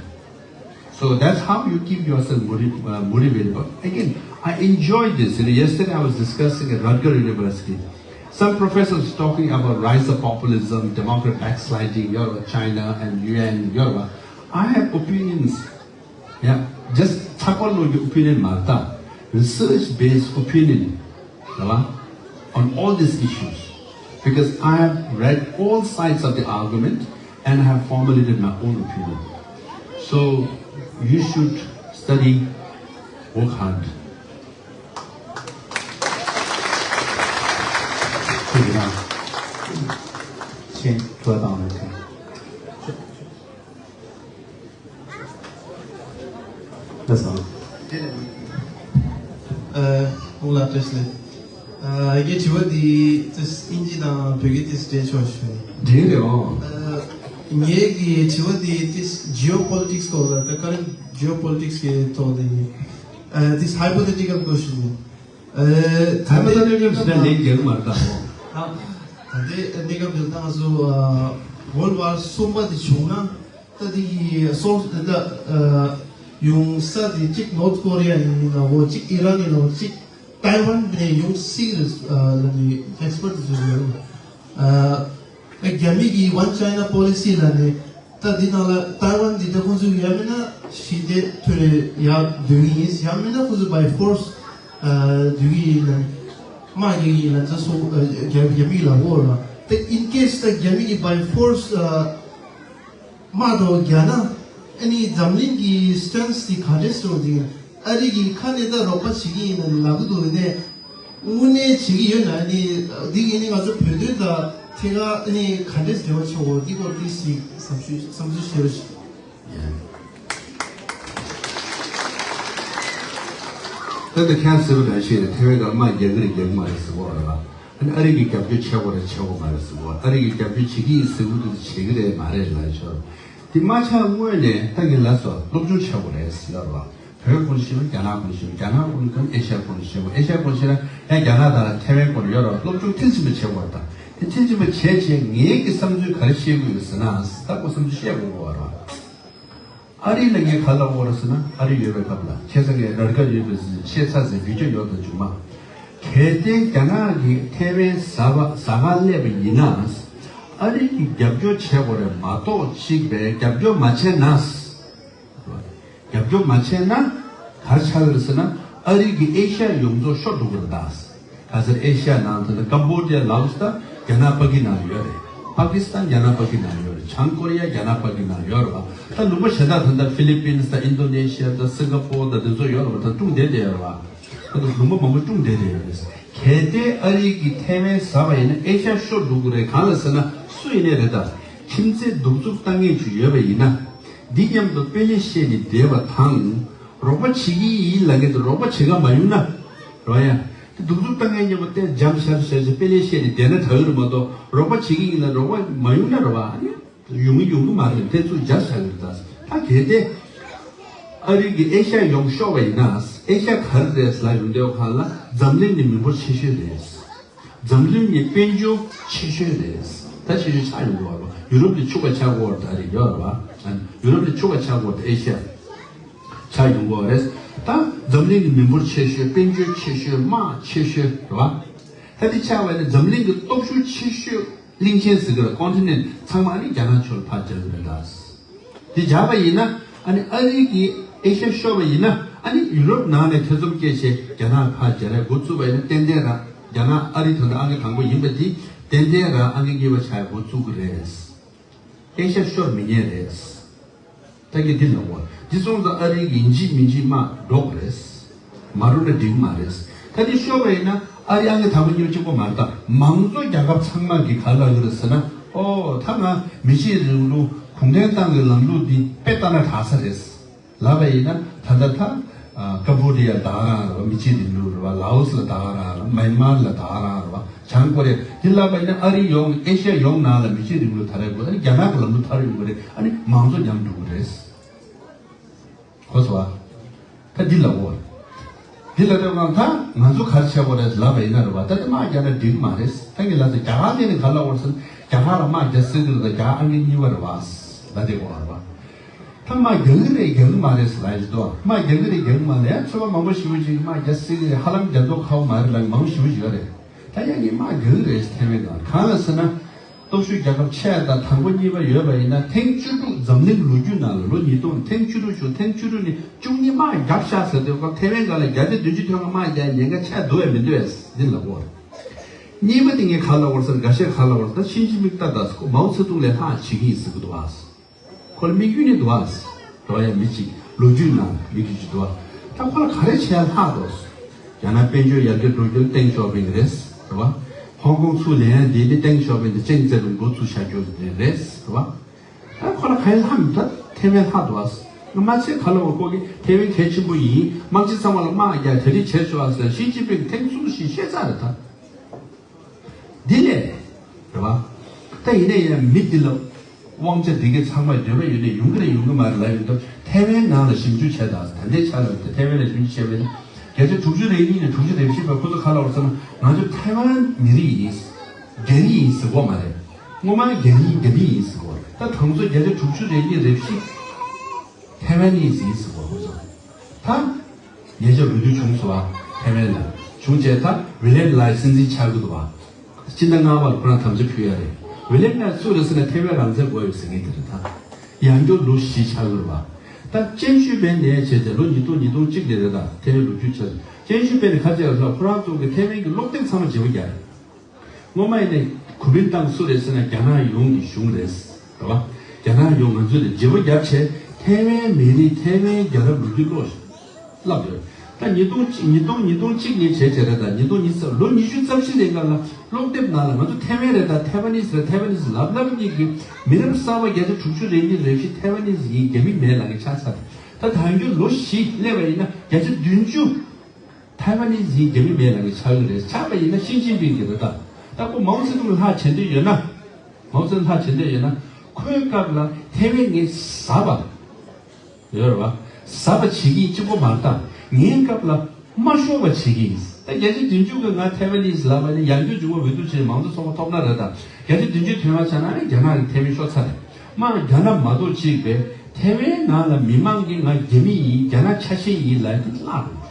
So that's how you keep yourself motiv- uh, motivated. But again, I enjoy this. You know, yesterday I was discussing at Rutgers University. Some professors talking about rise of populism, democrat backsliding, you know, China and U N, you know. I have opinions. Yeah, just ཚགས་པར་ལོག་གི་opinion མ་རེད་ད། Research based opinion, རེད་བ། On all these issues, because I have read all sides of the argument and have formulated my own opinion. So you should study, work hard. ཁྱེད་ཀྱིས་ན་ཤེས་ཐུབ་པ་དང་ལས་ཀ་ལ་བཟང་། ཨ། ཨོ་ལགས་བཀྲ་ཤིས་བདེ་ལེགས། ཨ། ངའི་དྲི་བ་འདི་ཏོག་ཙམ་དབྱིན་ཇི་དང་བོད་སྐད་ཏོག་ཙམ་འདྲེས་ཆོག་ཞུ། འདྲེས་རེད་ཨོ། ཨ། ངའི་གི་དྲི་བ་འདི་ཏོག་ཙམ་geopolitics སྐོར་ལ། ད་current geopolitics གི་ཐོག་ནས། ཨ། ཏོག་ཙམ་hypothetical question ནི། ཨ། ད་ལྟའི་hypothetical ཞིག་ལན་རྒྱག་གི་མ་རེད་ད་ཨོ། ད་ལྟའི་གནས་སྐབས་འདིར་ད་ང་ཚོ་ཨ། World War གསུམ་པ་དེ་བྱུང་ན། ད་དེ་གི་སོ་ད་ཨ། ཡོང་ས་དེ་གཅིག་North Korea ཡིན་ན་འོ། གཅིག་ཨི་རན་ཡིན་ན་འོ། གཅིག་ཐའེ་ཝན་ནས་ཡོང་སྲིད་རེད་ལབ་ནས་expert དེ་ཚོས་ཡོད། ཨ། རྒྱ་མི་གི་One China Policy ལབ་ནས། ད་འདི་ནང་ལ་ཐའེ་ཝན་འདི་ད་ཁོང་ཚོས་ཡང་མིན་ན་ཞི་བདེ་མཐུན་སྒྲིལ་ཡར་འདོན་གྱི་ཡིན། ཡང་མིན་ན་ཁོང་ཚོས་by force ཨ། འདོན་གྱི་ཡིན་ལབ། དམག་རྒྱག་གི་ཡིན་ལབ་ད་སོ། ཨ། རྒྱ་རྒྱ་མི་ལ་འོ་ལ། ད་in case ད་རྒྱ་མི་གི་by force ཨ། དམག་ཐོག་རྒྱག་ན། ཨ་ནི་འཛམ་གླིང་གི་stance དེ་ག་འདྲས་སོང་ཟིན། ཨ་རི་གི་ཁ་ནས་ད་རོགས་པ་བྱེད་ཀྱི་ཡིན་ལབ་ཀྱི་འདུག་ནས། དངོས་གནས་བྱེད་ཀྱི་ཡོད་ན། ཨ་ནི་འདི་ཡིན་ནི་ང་ཚོ་བོད་དོན་དང་ཐད་ཀར་ཨ་ནི་ག་འདྲས་འབྲེལ་བ་ཆོག་གོ། འདི་སྐོར་ཏོག་ཙམ་བསམ་ཚུལ་བསམ་ཚུལ་བཤད་རོགས་ཞུ། ད་ལྟ་ཁྱེད་ཟེར་བ་ནང་བཞིན་ཐེ་ཝན་ག་དམག་རྒྱག་གི་རེད་རྒྱག་གི་མ་རེད་ཟེར་གོ་རེད་བ། ཨ་ནི་ཨ་རི་གི་རྒྱབ་སྐྱོར་བྱེད་དགོས་རེད་བྱེད་དགོས་མ་རེད་ཟེར་གོ། ཨ་རི་གི་རྒྱབ་སྐྱོར་བྱེད་ཀྱི་ཡིན་ཟེར་གི་འདུག་བྱེད་ཀྱི་རེད་མ་རེད་ལབ་ཆོག་དེ་མ་ཆགས་སྔོན་ནས་ད་ངས་ལབ་སོང་སློབ་སྦྱོང་བྱེད་དགོས་རེད་ཟེར་ཡོད་རེད་བ། བོད་སྐོར་ཞིག་རྒྱ་ནག་སྐོར་ཞིག་རྒྱ་ནག་སྐོར་ནི་ཨེ་ཤ་སྐོར་ཞིག་ཨེ་ཤ་སྐོར་ཞིག་ན་ཡང་རྒྱ་ནག་དང་ཐེ་ཝན་སྐོར་ཡོད་རེད་བ། སློབ་སྦྱོང་མཐིལ་ཕྱིན་པ་བྱེད་དགོས་རེད་ད། དེ་མཐིལ་ཕྱིན་པ་བྱས་བྱས་ངེད་ཀྱི་བསམ་ཚུལ་ག་རེ་བཤད་དགོས་ཡོད་ཟེར་ན་ད་ཁོ་བསམ་ཚུལ་བཤད་དགོས་གོ་བ་རེད་བ། ཨ་རི་ལ་ངས་ག་ལབ་ཡོད་རེད་ཟེར་ན་ཨ་རི་ཡོད་པའི་སྐབས་ལ་ཁྱེད་ཚང་གི་ར་དཀར་ཡོད་པའི་ཤེས་ཚ་ཟེར་བི་ཌིའོ་ཡོད་དང་བྱུང་མ། གལ་ཏེ་རྒྱ་ནག་གིས་ཐེ་ཝན་ཟ་བ་ཟ་ག་སླེབས་པ་ཡིན་ན། ཨ་རི་གིས་རྒྱབ་སྐྱོར་བྱེད་དགོས་རེད་མ་གཏོགས་གཅིག་པའི་རྒྱབ་སྐྱོར་མ་བྱས་ན། རྒྱབ་སྐྱོར་མ་བྱས་ན་ག་རེ་ཆགས་ཀྱི་རེད་ཟེར་ན་ཨ་རི་གིས་ཨེ་ཤ་ཡ་ཡོངས་རྫོགས་ཤོར་འགྲོ་གི་རེད་ད། ག་ཟེར་ཨེ་ཤ་ཡ་ནང་དུ་ནི་ཀམ་བོ་ཌི་ཡ་ལའོ་སི་དང་རྒྱ་ནག་པ་ཀི་ནང་ཡོད་རེད། པ་ཀི་སི་ཐན་རྒྱ་ནག་པ་ཀི་ནང་ཡོད་རེད། བྱང་ཀོ་རི་ཡ་རྒྱ་ནག་པ་ཀི་ནང་ཡོད་རེད་བ། ད་ལུང་པ་གཞན་དག་ད་ལྟ་ཧྥི་ལི་པིན་སི་དང་ཨིན་དོ་ནེ་ཤི་ཡ་དང་སིང་ག་པོར་དང་དེ་ཚོ་ཡོད་རེད་བ། ད་ཀྲུང་བསྡད་བསྡད་ཡོད་རེད་བ། ད་ལྟ་ལུང་པ་མང་པོ་ཀྲུང་བསྡད་བསྡད་ཡོད་རེད། གལ་ཏེ་ཨ་རི་གིས་ཐེ་ཝན་ཟ་བ་ཡིན་ན་ཨེ་ཤ་ཡ་ཤོར་འགྲོ་གི་རེད། གང་ལ་ཟེར་ན་སུ་ཡིན་ནའི་རེད་ད། ཁྱིམ་མཚེས་གདུག་རྩུབ་བཏང་མཁན་ཅིག་ཡོད་པ་ཡིན་ན། འདི་མཉམ་དུ་དཔེ་ལེགས་བཤད་ནས་བསྡད་པ་དང་། རོགས་པ་བྱེད་ཀྱི་ཡིན་ལབ་མཁན་དེ་རོགས་པ་བྱེད་ག་མ་ཡོང་ན། རོགས་ཡ། དེ་གདུག་རྩུབ་བཏང་མཁན་མཉམ་པོ་བལྟས་འཇམ་ཤར་ཤར་ཞིག་དཔེ་ལེགས་བཤད་ནས་བསྡད་ན་དྲག་གི་རེད་མ་གཏོགས་རོགས་པ་བྱེད་ཀྱི་ཡིན་ལ་རོགས་པ་མ་ཡོང་ན་རོགས་པ་ཨ་ནི། ཡོང་གི་ཡོང་གི་མ་རེད་དེ་ཚོ་འཇམ་ཤར་གི་རེད་ད། ད་གལ་ཏེ། ཨ་རི་གི་ཨེ་ཤ་ཡ་ཡོང་ཤོར་བ་ཡིན་ན་ཨེ་ཤ་ཡ་ག་རེ་རེད་ལབ་ཡོང་དུས་ཁ་ལ་འཛམ་གླིང་ནི་མི་འབོར་ཆེ་ཤོས་རེད། འཛམ་གླིང་གི་དཔལ་འབྱོར་ཆེ་ཤོས་རེད། ད་ཆེ་ཤོས་ཆགས་ཡོང་གི་བ་རེད་བ། ཡུ་རོབ་དེ་ཕྱུག་པ་ཆགས་ཀྱི་ཡོད་རེད་ད་རེད་ཡོད་རེད་བ། ཡུ་རོབ་དེ་ཕྱུག་པ་ཆགས་ཀྱི་ཡོད་རེད་ཨེ་ཤ་ཡ། ཆགས་ཡོང་གི་བ་རེད། ད་འཛམ་གླིང་གི་མི་འབོར་ཆེ་ཤོས་དཔལ་འབྱོར་ཆེ་ཤོས་དམག་ཆེ་ཤོས་རེད་བ། ད་དེ་ཆགས་པ་ནི་འཛམ་གླིང་གི་སྟོབས་ཤུགས་ཆེ་ཤོས་གླིང་ཆེན་ཟེར་གི་ལ་ཀོན་ཊི་ནེན་ཊི་ཚང་མ་ཨ་ནི་རྒྱ་ནག་ཕྱོགས་ལ་ཕར་འཇགས་གི་རེད་ད། དེ་འཇགས་པ་ཡིན་ན་ཨ་ནི་ཨ་རི་གིས་ཨེ་ཤ་ཡ་ཤོར་བ་ཡིན་ན་ཨ་ནི་ཡུ་རོབ་ནང་ནས་ཐེ་ཚོམ་སྐྱེས་བྱས་རྒྱ་ནག་ཕར་འཇགས་ལས་འགོ་བཙུགས་པ་ཡིན་ན་ཏན་ཏན་རང་རྒྱ་ནག་ཨ་རི་ད་ལྟ་ཨང་ཀི་དང་པོ་ཡིན་པ་དེ་ཏན་ཏན་རང་ཨང་ཀི་གཉིས་པ་ཆགས་འགོ་བཙུགས་གི་རེད། ཨེ་ཤ་ཡ་ཤོར་མི་ཉན་རེད། ད་གི་འདི་ལ་འོ། འདི་སོང་ཙང་ཨ་རི་ཡིན་གཅིག་མིན་གཅིག་དམག་འགྲོ་གི་རེད། མ་འགྲོ་ན་འགྲིག་གི་མ་རེད། ད་འདི་ཤོར་བ་ཡིན་ན་ཨ་རི་ཨང་ཀི་དང་པོ་གཉིས་པ་གཅིག་པོ་མ་རེད་ད། མང་གཙོ་རྒྱལ་ཁབ་ཚང་མ་གི་ག་ལ་གི་རེད་ཟེར་ན། ཨོ་ད་ང་མི་ཆོས་རིང་ལུགས་གུང་ཁྲན་ཏང་གི་ལམ་ལུགས་འདི་དཔེ་ལྟ་ན་དྲག་ས་རེད། ལབ་པ་ཡིན་ན་ད་ལྟ་ད། ཀམ་བོ་ཌི་ཡ་ད་ག་རང་རེད་བ། མི་ཆོས་རིང་ལུགས་རེད་བ། ལའོ་སི་ལ་ད་ག་རང་རེད་བ། མཱན་མར་ལ་ད་ག་རང་རེད་བ། བྱང་ཀོ་རི་ཡ། འདི་ལབ་པ་ཡིན་ན་ཨ་རི་ཡོངས་ཨེ་ཤ་ཡ་ཡོངས་ནང་ལ་མི་ཆོས་རིང་ལུགས་དར་ཡོང་གི་རེད། ཨ་ནི་རྒྱ་ནག་གི་ལམ་ལུགས་དར་ཡོང་གི་རེད། ཨ་ནི་མང་གཙོ་ཉམས་འགྲོ་གི་རེད། གོ་སོང་བ། ད་འདི་ལབ་འོ། འདི་ལབ་དུས་ད་ང་ཚོ་ག་རེ་བྱེད་དགོས་རེད་ལབ་པ་ཡིན་ན་རེད་བ། ད་དེ་དམག་རྒྱག་ན་འགྲིག་གི་མ་རེད། ད་ངས་ལབ་ཚེ་རྒྱ་གར་དེ་ནས་ག་ལབ་འོ་ཟེར་ན་རྒྱ་གར་ལ་དམག་རྒྱག་སྲིད་གི་རེད། ད་རྒྱ་གར་ཨང་ཀི་གཉིས་པ་རེད་བ། ལབ་དེ་གོ་རེད་བ། ད་དམག་རྒྱག་གི་རེད་རྒྱག་གི་མ་རེད་ཟེར་ལབ་ཡོད་དོ། དམག་རྒྱག་གི་རེད་རྒྱག་གི་མ་རེད། ཚོད་དཔག་མང་པོ་ཞེ་པོ་ཅིག་དམག་རྒྱག་སྲིད་གི་རེད། ཧ་ལམ་རྒྱག་མདོག་ཁ་པོ་མ་རེད་ལབ་མཁན་མང་པོ་ཞེ་པོ་ཅིག་ཡོད་རེད། ད་ཡང་ངས་དམག་རྒྱག་གི་རེད་ཟེར་ཐེ་ཝན་དང་གང་ལ་ཟེར་ན། སྟོབས་ཤུགས་རྒྱལ་ཁབ་ཆེ་དང་དང་པོ་གཉིས་པ་ཡོད་པ་ཡིན་ན་ཐེངས་བཅུ་དྲུག་འཛམ་གླིང་ལོ་རྒྱུས་ནང་ལ་ལོ་ཉིས་སྟོང་ཐེངས་བཅུ་དྲུག་བྱུང་། ཐེངས་བཅུ་དྲུག་ནི་བཅུ་གཉིས་དམག་བརྒྱབ་ཤག་ཟེར་དུས་སྐབས་ཐེ་ཝན་སྒང་ལ་བརྒྱ་ཆ་བདུན་ཅུ་ཐོན་ཁ་དམག་རྒྱག་ཉེན་ཁ་ཆགས་འདུག་བས་མི་འདུག་བས་འདི་ལབ་གོ། གཉིས་པ་དེ་ངས་ག་ལབ་དགོས་ཟེར་ན་འགའ་ཤས་ག་ལབ་དགོས་ཟེར་ན་ཤིན་ཅིན་ཕིང་ལྟ་ད་ཟེར། ཁོ་མའོ་ཙེ་ཏུང་ལས་ལྷག་བྱེད་ཀྱི་ཡིན་ཟེར་གི་འདུག་བ། ཁོ་ལ་དམིགས་ཡུལ་ནི་འདུག་བ། འགྲོ་ཡ་མི་གཅིག་ལོ་རྒྱུས་ནང་དམིགས་ཡུལ་གཅིག་འདུག་བ། ད་ཁོ་ལ་ག་རེ་བྱས་ལྷག་འདུག་རྒྱ་ནག་དཔལ་འབྱོར་ཡར་རྒྱས་འགྲོ་རྒྱུ་ཏེང་ཞའོ་ཕིང་རེད། རེད་བ། ཧོང་ཀོང་ཚུར་ལེན་ཡ་འདི་ནི་ཏེང་ཞའོ་ཕིང་དང་ཅེང་ཙེ་རུང་འགོ་ཚུགས་བྱ་རྒྱུ་རེད། རེད་བ། ད་ཁོ་ལ་ག་རེ་ལྷག་མི་ད་ཐེ་ཝན་ལྷག་འདུག་བ། ང་མ་ཚད་ག་ལ་བ་ཁོ་གི་ཐེ་ཝན་གལ་ཆེན་པོ་ཡིན། དམག་སྤྱི་ཚང་མ་ལ་དམག་རྒྱག་དེ་རིགས་བྱས་ཆོག་བ་ཟེར་ཤིན་ཅིན་ཕིང་ཐེངས་གསུམ་བཞི་བཤད་ཚར་རེད་ད། འདི་ལས། རེད་བ། ད་ཡིན་ནའི་ཡང་མི་འདི་ལ་དབང་ཆ་འདི་གའི་ཚང་མ་འདོད་པ་ཡོད་ནའི་ཡོང་གི་རེད་ཡོང་གི་མ་རེད་ལབ་ཡོང་དུས་ཐེ་ཝན་ནང་ལ་ཞིབ་འཇུག་བྱས་དང་ད་ལྟའི་ཆ་ལ་ཐེ་ཝན་ལ་ཞིབ་འཇུག་བྱས་པ་ཡིན་ན་བརྒྱ་ཆ་དྲུག་ཅུ་རེ་གཉིས་ནས་དྲུག་ཅུ་རེ་བཞི་བར་ཁོ་ཚོ་ག་ལབ་ཟེར་ན་ང་ཚོ་ཐེ་ཝན་མི་རིགས་ཡིན། རྒྱ་རིགས་ཡིན་ཟེར་གོ་མ་རེད། སྔོན་མ་རྒྱ་རིགས་རྒྱ་མི་ཡིན་ཟེར་གོ་རེད། ད་གྲངས་ཚོད་བརྒྱ་ཆ་དྲུག་ཅུ་རེ་གཉིས་རེ་བཞི། ཐེ་ཝན་ནི་ཟིན་སི་གོ་ཧུ་ཚོ། ད། ཉེ་ཆར་འོས་བསྡུ་བྱུང་སོང་བ། ཐེ་ཝན་ལ། བྱུང་རྗེས་ད་ཝི་ལེམ་ལའི་སྲིད་འཛིན་ཆགས་ཀྱི་འདུག་བ། སྤྱི་ཟླ་ལྔ་པར་ཁོ་རང་དམ་བཅའ་ཕུལ་ཡ་རེད། ཝི་ལེམ་ལའི་སུ་རེད་ཟེར་ན་ཐེ་ཝན་རང་བཙན་དགོས་ཡོད་ཟེར་མཁན་དེ་རེད་ད། ཡང་སྐྱོར་ལོ་བཞི་ཆགས་ཀྱི་རེད་བ། ད་ཅན་ཞུས་པའི་ནས་བྱས་ཏེ་ལོ་ཉིས་སྟོང་ཉིས་སྟོང་གཅིག་ལས་རེད་ད་ཐེ་ཝན་ལོ་རྒྱུས་ཆགས། ཅན་ཞུས་པའི་ནས་ཁ་ཆེ་རེད་ལ་ཁོ་རང་ཚོ་གི་ཐེ་ཝན་གྱི་སློབ་དེབ་ཚང་མ་བརྗེ་པོ་རྒྱག་རེད། སྔོན་མ་ཡིན་ནའི་གོ་མིན་ཏང་སུ་རེད་ཟེར་ན་རྒྱ་ནག་ཡོངས་ཀྱི་གཞུང་རེད། རེད་བ། རྒྱ་ནག་ཡོངས་ང་ཚོ་ལ་བརྗེ་པོ་བརྒྱབ་བྱས་ཐའེ་ཝན་མི་རིགས་ཐའེ་ཝན་རྒྱལ་རབས་ལོ་རྒྱུས་ཀློག་བསླབ་ཡོད། ད་ཉིས་སྟོང་གཅིག་ཉིས་སྟོང་ཉིས་སྟོང་གཅིག་ནས་བྱས་བྱས་རེད། ད་ཉིས་སྟོང་ཉི་ཤུ་རྩ་ལོ་ཉི་ཤུ་རྩ་བཞི་རིང་ག་ལ་སློབ་དེབ་ནང་ལ་ང་ཚོ་ཐའེ་ཝན་རེད། ད་ཐའེ་ཝན་ནིས་རེད། ཐའེ་ཝན་ནིས་ལབ་ལབ་གཉིས་ཀྱི་མི་རབས་གསར་པ་བརྒྱ་ཆ་དྲུག་ཅུ་རེ་གཉིས་རེ་བཞི་ཐའེ་ཝན་ནིས་ཡིན་རྒྱ་མི་མེད་ལབ་མཁན་ཆགས་ཚར། ད་ད་ཡང་རྒྱུ་ལོ་བཞི་སླེབས་པ་ཡིན་ན་བརྒྱ་ཆ་བདུན་ཅུ། ཐའེ་ཝན་ནི་ཡིན་རྒྱ་མི་མེད་ལ་ངས་ཆགས་ཀྱི་རེད། ཆགས་པ་ཡིན་ན་ཞི་ཅིན་ཕིང་གི་རེད་ད། ད་ཁོ་མའོ་ཙེ་ཏུང་ལྷག་བྱེད་འདོད་ཡོད་ན། མའོ་ཙེ་ཏུང་ལྷག་བྱེད་འདོད་ཡོད་ན། ཁོའི་སྐབས་ལ་ཐའེ་ཝན་ངས་ཟ་བ། ཡོད་རེད་བ། ཟ་བ་བྱེད་ཀྱི་གཅིག་པོ་མ་རེད་ད། ངའི་སྐབས་ལ་མ་ཤོར་བ་བྱེད་ཀྱི་ཡིན། ད་བརྒྱ་ཆ་བདུན་ཅུ་གི་ང་ཐའེ་ཝན་ནི་ལབ་པ་ནི་ཡང་སྐྱར་འབྱུང་བ་འོས་བསྡུ་བྱས་མང་གཙོ་ཚོགས་པ་ཐོབ་ན་རེད་ད། བརྒྱ་ཆ་བདུན་ཅུ་དོན་ལྔ་ཆགས་ན་ནི་རྒྱ་ནག་གི་ཐའེ་ཝན་ཤོར་ཚར་རེད། མ་རྒྱ་ནག་མ་གཏོགས་གཅིག་པས་ཐའེ་ཝན་ནང་ལ་མི་མང་གིས་ང་རྒྱ་མི་ཡིན། རྒྱ་ནག་ཆ་ཤས་ཡིན་ལབ་དེ་བརླག་རེད།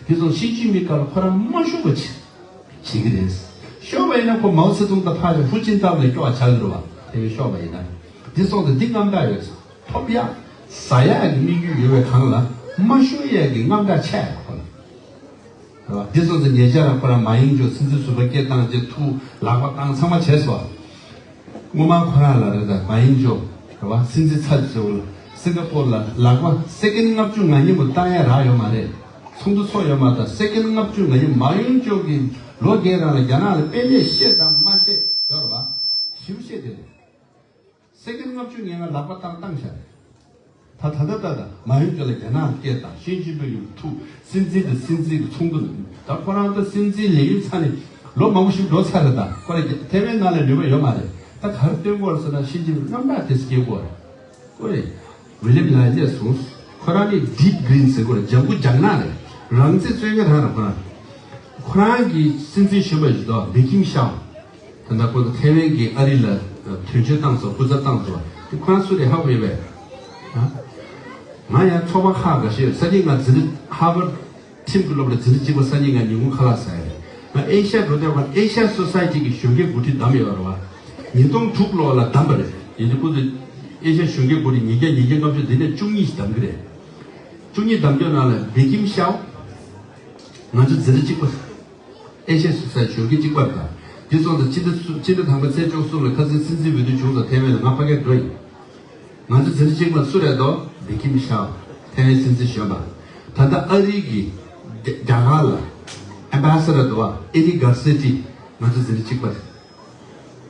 དེ་སོང་ཞི་ཅིན་ཕིང་སྐབས་ལ་ཁོ་རང་མ་ཤོར་བ་བྱེད་བྱེད་ཀྱི་རེད། ཤོར་བ་ཡིན་ན་ཁོ་མའོ་ཙེ་ཏུང་དང་ཕར་ཧྥུ་ཅིན་ཏའོ་ལས་སྐྱོ་བ་ཆགས་ཀྱི་རེད་བ། དེ་བས་ཤོར་བ་ཡིན་ན། འདི་སོང་ཙང་འདི་རྔམ་སྐྲག་ཡོད་ཚེ་ཐོབ་ཡག་ཟ་ཡག་གི་དམིགས་ཡུལ་ཡོད་པའི་སྒང་ལ་མ་ཤོར་ཡག་གི་རྔམ་སྐྲག་ཆེ་ཡག་ཁོ་ལ། རེད་བ། འདི་སོང་ཙང་ཉེ་ཆར་ཁོ་རང་མ་ཡིང་ཅོ་སྲིད་འཛིན་ཟུར་པ་སྐད་བཏང་རྗེས་ཐུག་ལག་པ་བཏང་ཚང་མ་བྱས་སོ། སྔོན་མ་ཁོ་རང་ལ་རེད་ད་མ་ཡིན་ཅོ། རེད་བ། སྲིད་འཛིན་ཚར་ཚེ་འུ་ལ་སིང་ག་པོར་ལ་ལག་པ་སེ་ཀེན་ལྔ་བཅུ་ང་གཉིས་མོ་བཏང་ཡ་རག་ཡོད་མ་རེད། ཚོགས་འདུ་ཚོགས་ཡོད་མ་རེད་ད། སེ་ཀེན་ལྔ་བཅུ་ང་གཉིས་མ་ཡིན་ཅོ་གི་ལོ་རྒན་རང་ལ་རྒྱ་ནག་ལ་དཔེ་མེད་བཤད་དང་མ་བཤད་ཡོད་རེད་བ། ཞིབ་བཤད་དེ་རེད། སེ་ཀེན་ལྔ་བཅུ་ང་ལྔ་ལག་པ་བཏང་བཏང་ཤག་རེད། ད་ད་ལྟ་ལྟ་དང་མ་ཡོང་རྒྱུ་ལ་རྒྱ་ནག་སྐད་དང་ཞི་ཅིན་ཕིང་ཡོང་ཐུག་སྲིད་འཛིན་དང་སྲིད་འཛིན་གྱི་ཚོགས་འདུ་ལ་ད་ཁོ་རང་ད་སྲིད་འཛིན་ལས་ཡུན་ཚར་ནས་ལོ་མང་པོ་ཞིག་འགྲོ་ཚར་རེད། ད་ཁོ་རང་ཐའེ་ཝན་ནང་ལ་ནུས་པ་ཡོད་མ་རེད། ད་ག་རེ་སྟོན་དགོས་རེད་ཟེར་ན་ཞི་ཅིན་ཕིང་རྔམ་སྐྲག་དེ་སྐྱེ་དགོས་རེད། ཀོ་རེ། ཝི་ལི་ཡམ་ལ་སླེབས་སོང་། ཁོ་རང་ནི་ཌིབ་གྷི་རིན་ཟེར་དགོས་རེད། ལྗང་གུ་ལྗང་ནག་རེད། རང་བཙན་རྩོད་མཁན་རང་རེད་ཁོ་རང་། ཁོ་རང་གི་སྲིད་འཛིན་གཞོན་པ་ཞིག་འདུག་བི་ཀིམ་ཤའོ། ད་ལྟ་ཁོ་ཚོ་ཐའེ་ཝན་གྱི་ཨ་རི་ལ་དོན་གཅོད་བཏང་སོང་། སྐུ་ཚབ་བཏང་སོང་། དེ་ཁོ་རང་སུ་རེད་ཧ་གོ་ཡོད་པས། ཨ། ང་ཡང་ཚོགས་པ་ཁག་འགའ་ཤས་ཡོད། སང་ཉིན་ང་འཛིན་གྲྭ་ཧར་ཝར་ཌི་ཁྲིམས་ཀྱི་སློབ་གྲྭ་འཛིན་གྲྭ་གཅིག་པ་སང་ཉིན་ང་ཉིན་གུང་ཁ་ལག་ཟ་ཡ་རེད། ང་ཨེ་ཤ་ཡ་འགྲོ་དུས་ཨེ་ཤ་ཡ་སོ་སའི་ཊི་གི་གཞོན་སྐྱེས་འགོ་ཁྲིད་བདམས་ཡོད་རེད་བ། ཉིས་སྟོང་དྲུག་ལོ་ལ་བདམས་པ་རེད། ཡིན་དུས་ཁོ་ཚོས་ཨེ་ཤ་ཡ་གཞོན་སྐྱེས་འགོ་ཁྲིད་ཉིས་བརྒྱ་ཉིས་བརྒྱ་ལྔ་བཅུ་འདི་ནས་བཅུ་གཉིས་ཤིག་བདམས་ཀྱི་རེད། བཅུ་གཉིས་བདམས་རྒྱུ་ནང་ལ་བི་ཀིམ་ཤའོ། ང་ཚོ་འཛིན་གྲྭ་གཅིག་པ། ཨེ་ཤ་ཡ་སོ་སའི་ཊི་གཞོན་སྐྱེས་གཅིག་པ་རེད། ད་འདི་སོང་ཙང་ཕྱི་ཟླ་སུ་ཕྱི་ཟླ་དང་པོའི་ཚེས་བཅུ་གསུམ་ལ་ཁ་སང་སྲིད་འཛིན་འོས་བསྡུ་བྱུང་ཙང་ཐའེ་ཝན་ལ་ང་ཕ་གིར་འགྲོ་ཡིན། ང་ཚོ་འཛིན་གྲྭ་གཅིག་པ་སུ་རེད་དོ། བི་ཀིམ་ཤའོ། ཐའེ་ཝན་སྲིད་འཛིན་གཞོན་པ། ད་ལྟ་ཨ་རི་གི་རྒྱ་རྒྱ་གར་ལ་ཨེམ་བྷེ་སེ་ཌར་འདུག་བ། ཨེ་ནི་གྷར་སི་ཊི། ང་ཚོ་འཛིན་གྲྭ་གཅིག་པ་རེད།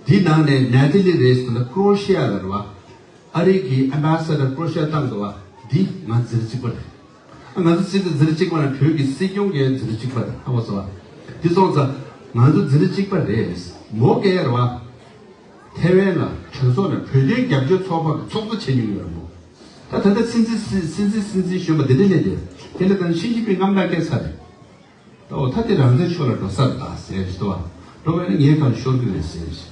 འདི་ནང་ནས་ནེ་ཐ་ལི་རེས་ལ་ཀྲོ་ཤི་ཡ་ལ་རེད་བ། ཨ་རི་གི་ཨེམ་བྷེ་སེ་ཌར་ཀྲོ་ཤི་ཡ་བཏང་འདུག་བ། འདི་ང་འཛིན་གྲྭ་གཅིག་པ་རེད། ང་ཚོ་སྲིད་འཛིན་འཛིན་གྲྭ་གཅིག་པ་ནས་བོད་ཀྱི་སྲིད་སྐྱོང་གི་འཛིན་གྲྭ་གཅིག་པ་རེད། ཧ་གོ་སོང་བ། འདི་སོང་ཙང་ང་ཚོ་འཛིན་གྲྭ་གཅིག་པ་རེད། མོ་སྐད་རེད་བ། ཐའེ་ཝན་ལ་གྲོས་ཚོགས་ནས་བོད་དོན་རྒྱབ་སྐྱོར་ཚོགས་པ་གི་ཚོགས་གཙོ་བྱེད་མྱོང་ཡོད་རེད་མོ། ད་ད་ལྟ་སྲིད་འཛིན་སྲིད་སྲིད་འཛིན་སྲིད་འཛིན་གཞོན་པ་འདི་འདྲ་སླེབས་ཏེ་དེ་ལ་ད་ནི་ཞི་ཅིན་ཕིང་རྔམ་སྐྲག་སྐྱེས་ཚར་རེད། ད་འོ་ད་དེ་རང་བཙན་ཕྱོགས་ལ་འགྲོ་ས་རེད་ད་ཟེར་ཞིག་འདུག་བ། འགྲོ་བས་ན་ངའི་ཁ་ལ་ཤོར་གི་རེད་ཟེར་ཞིག་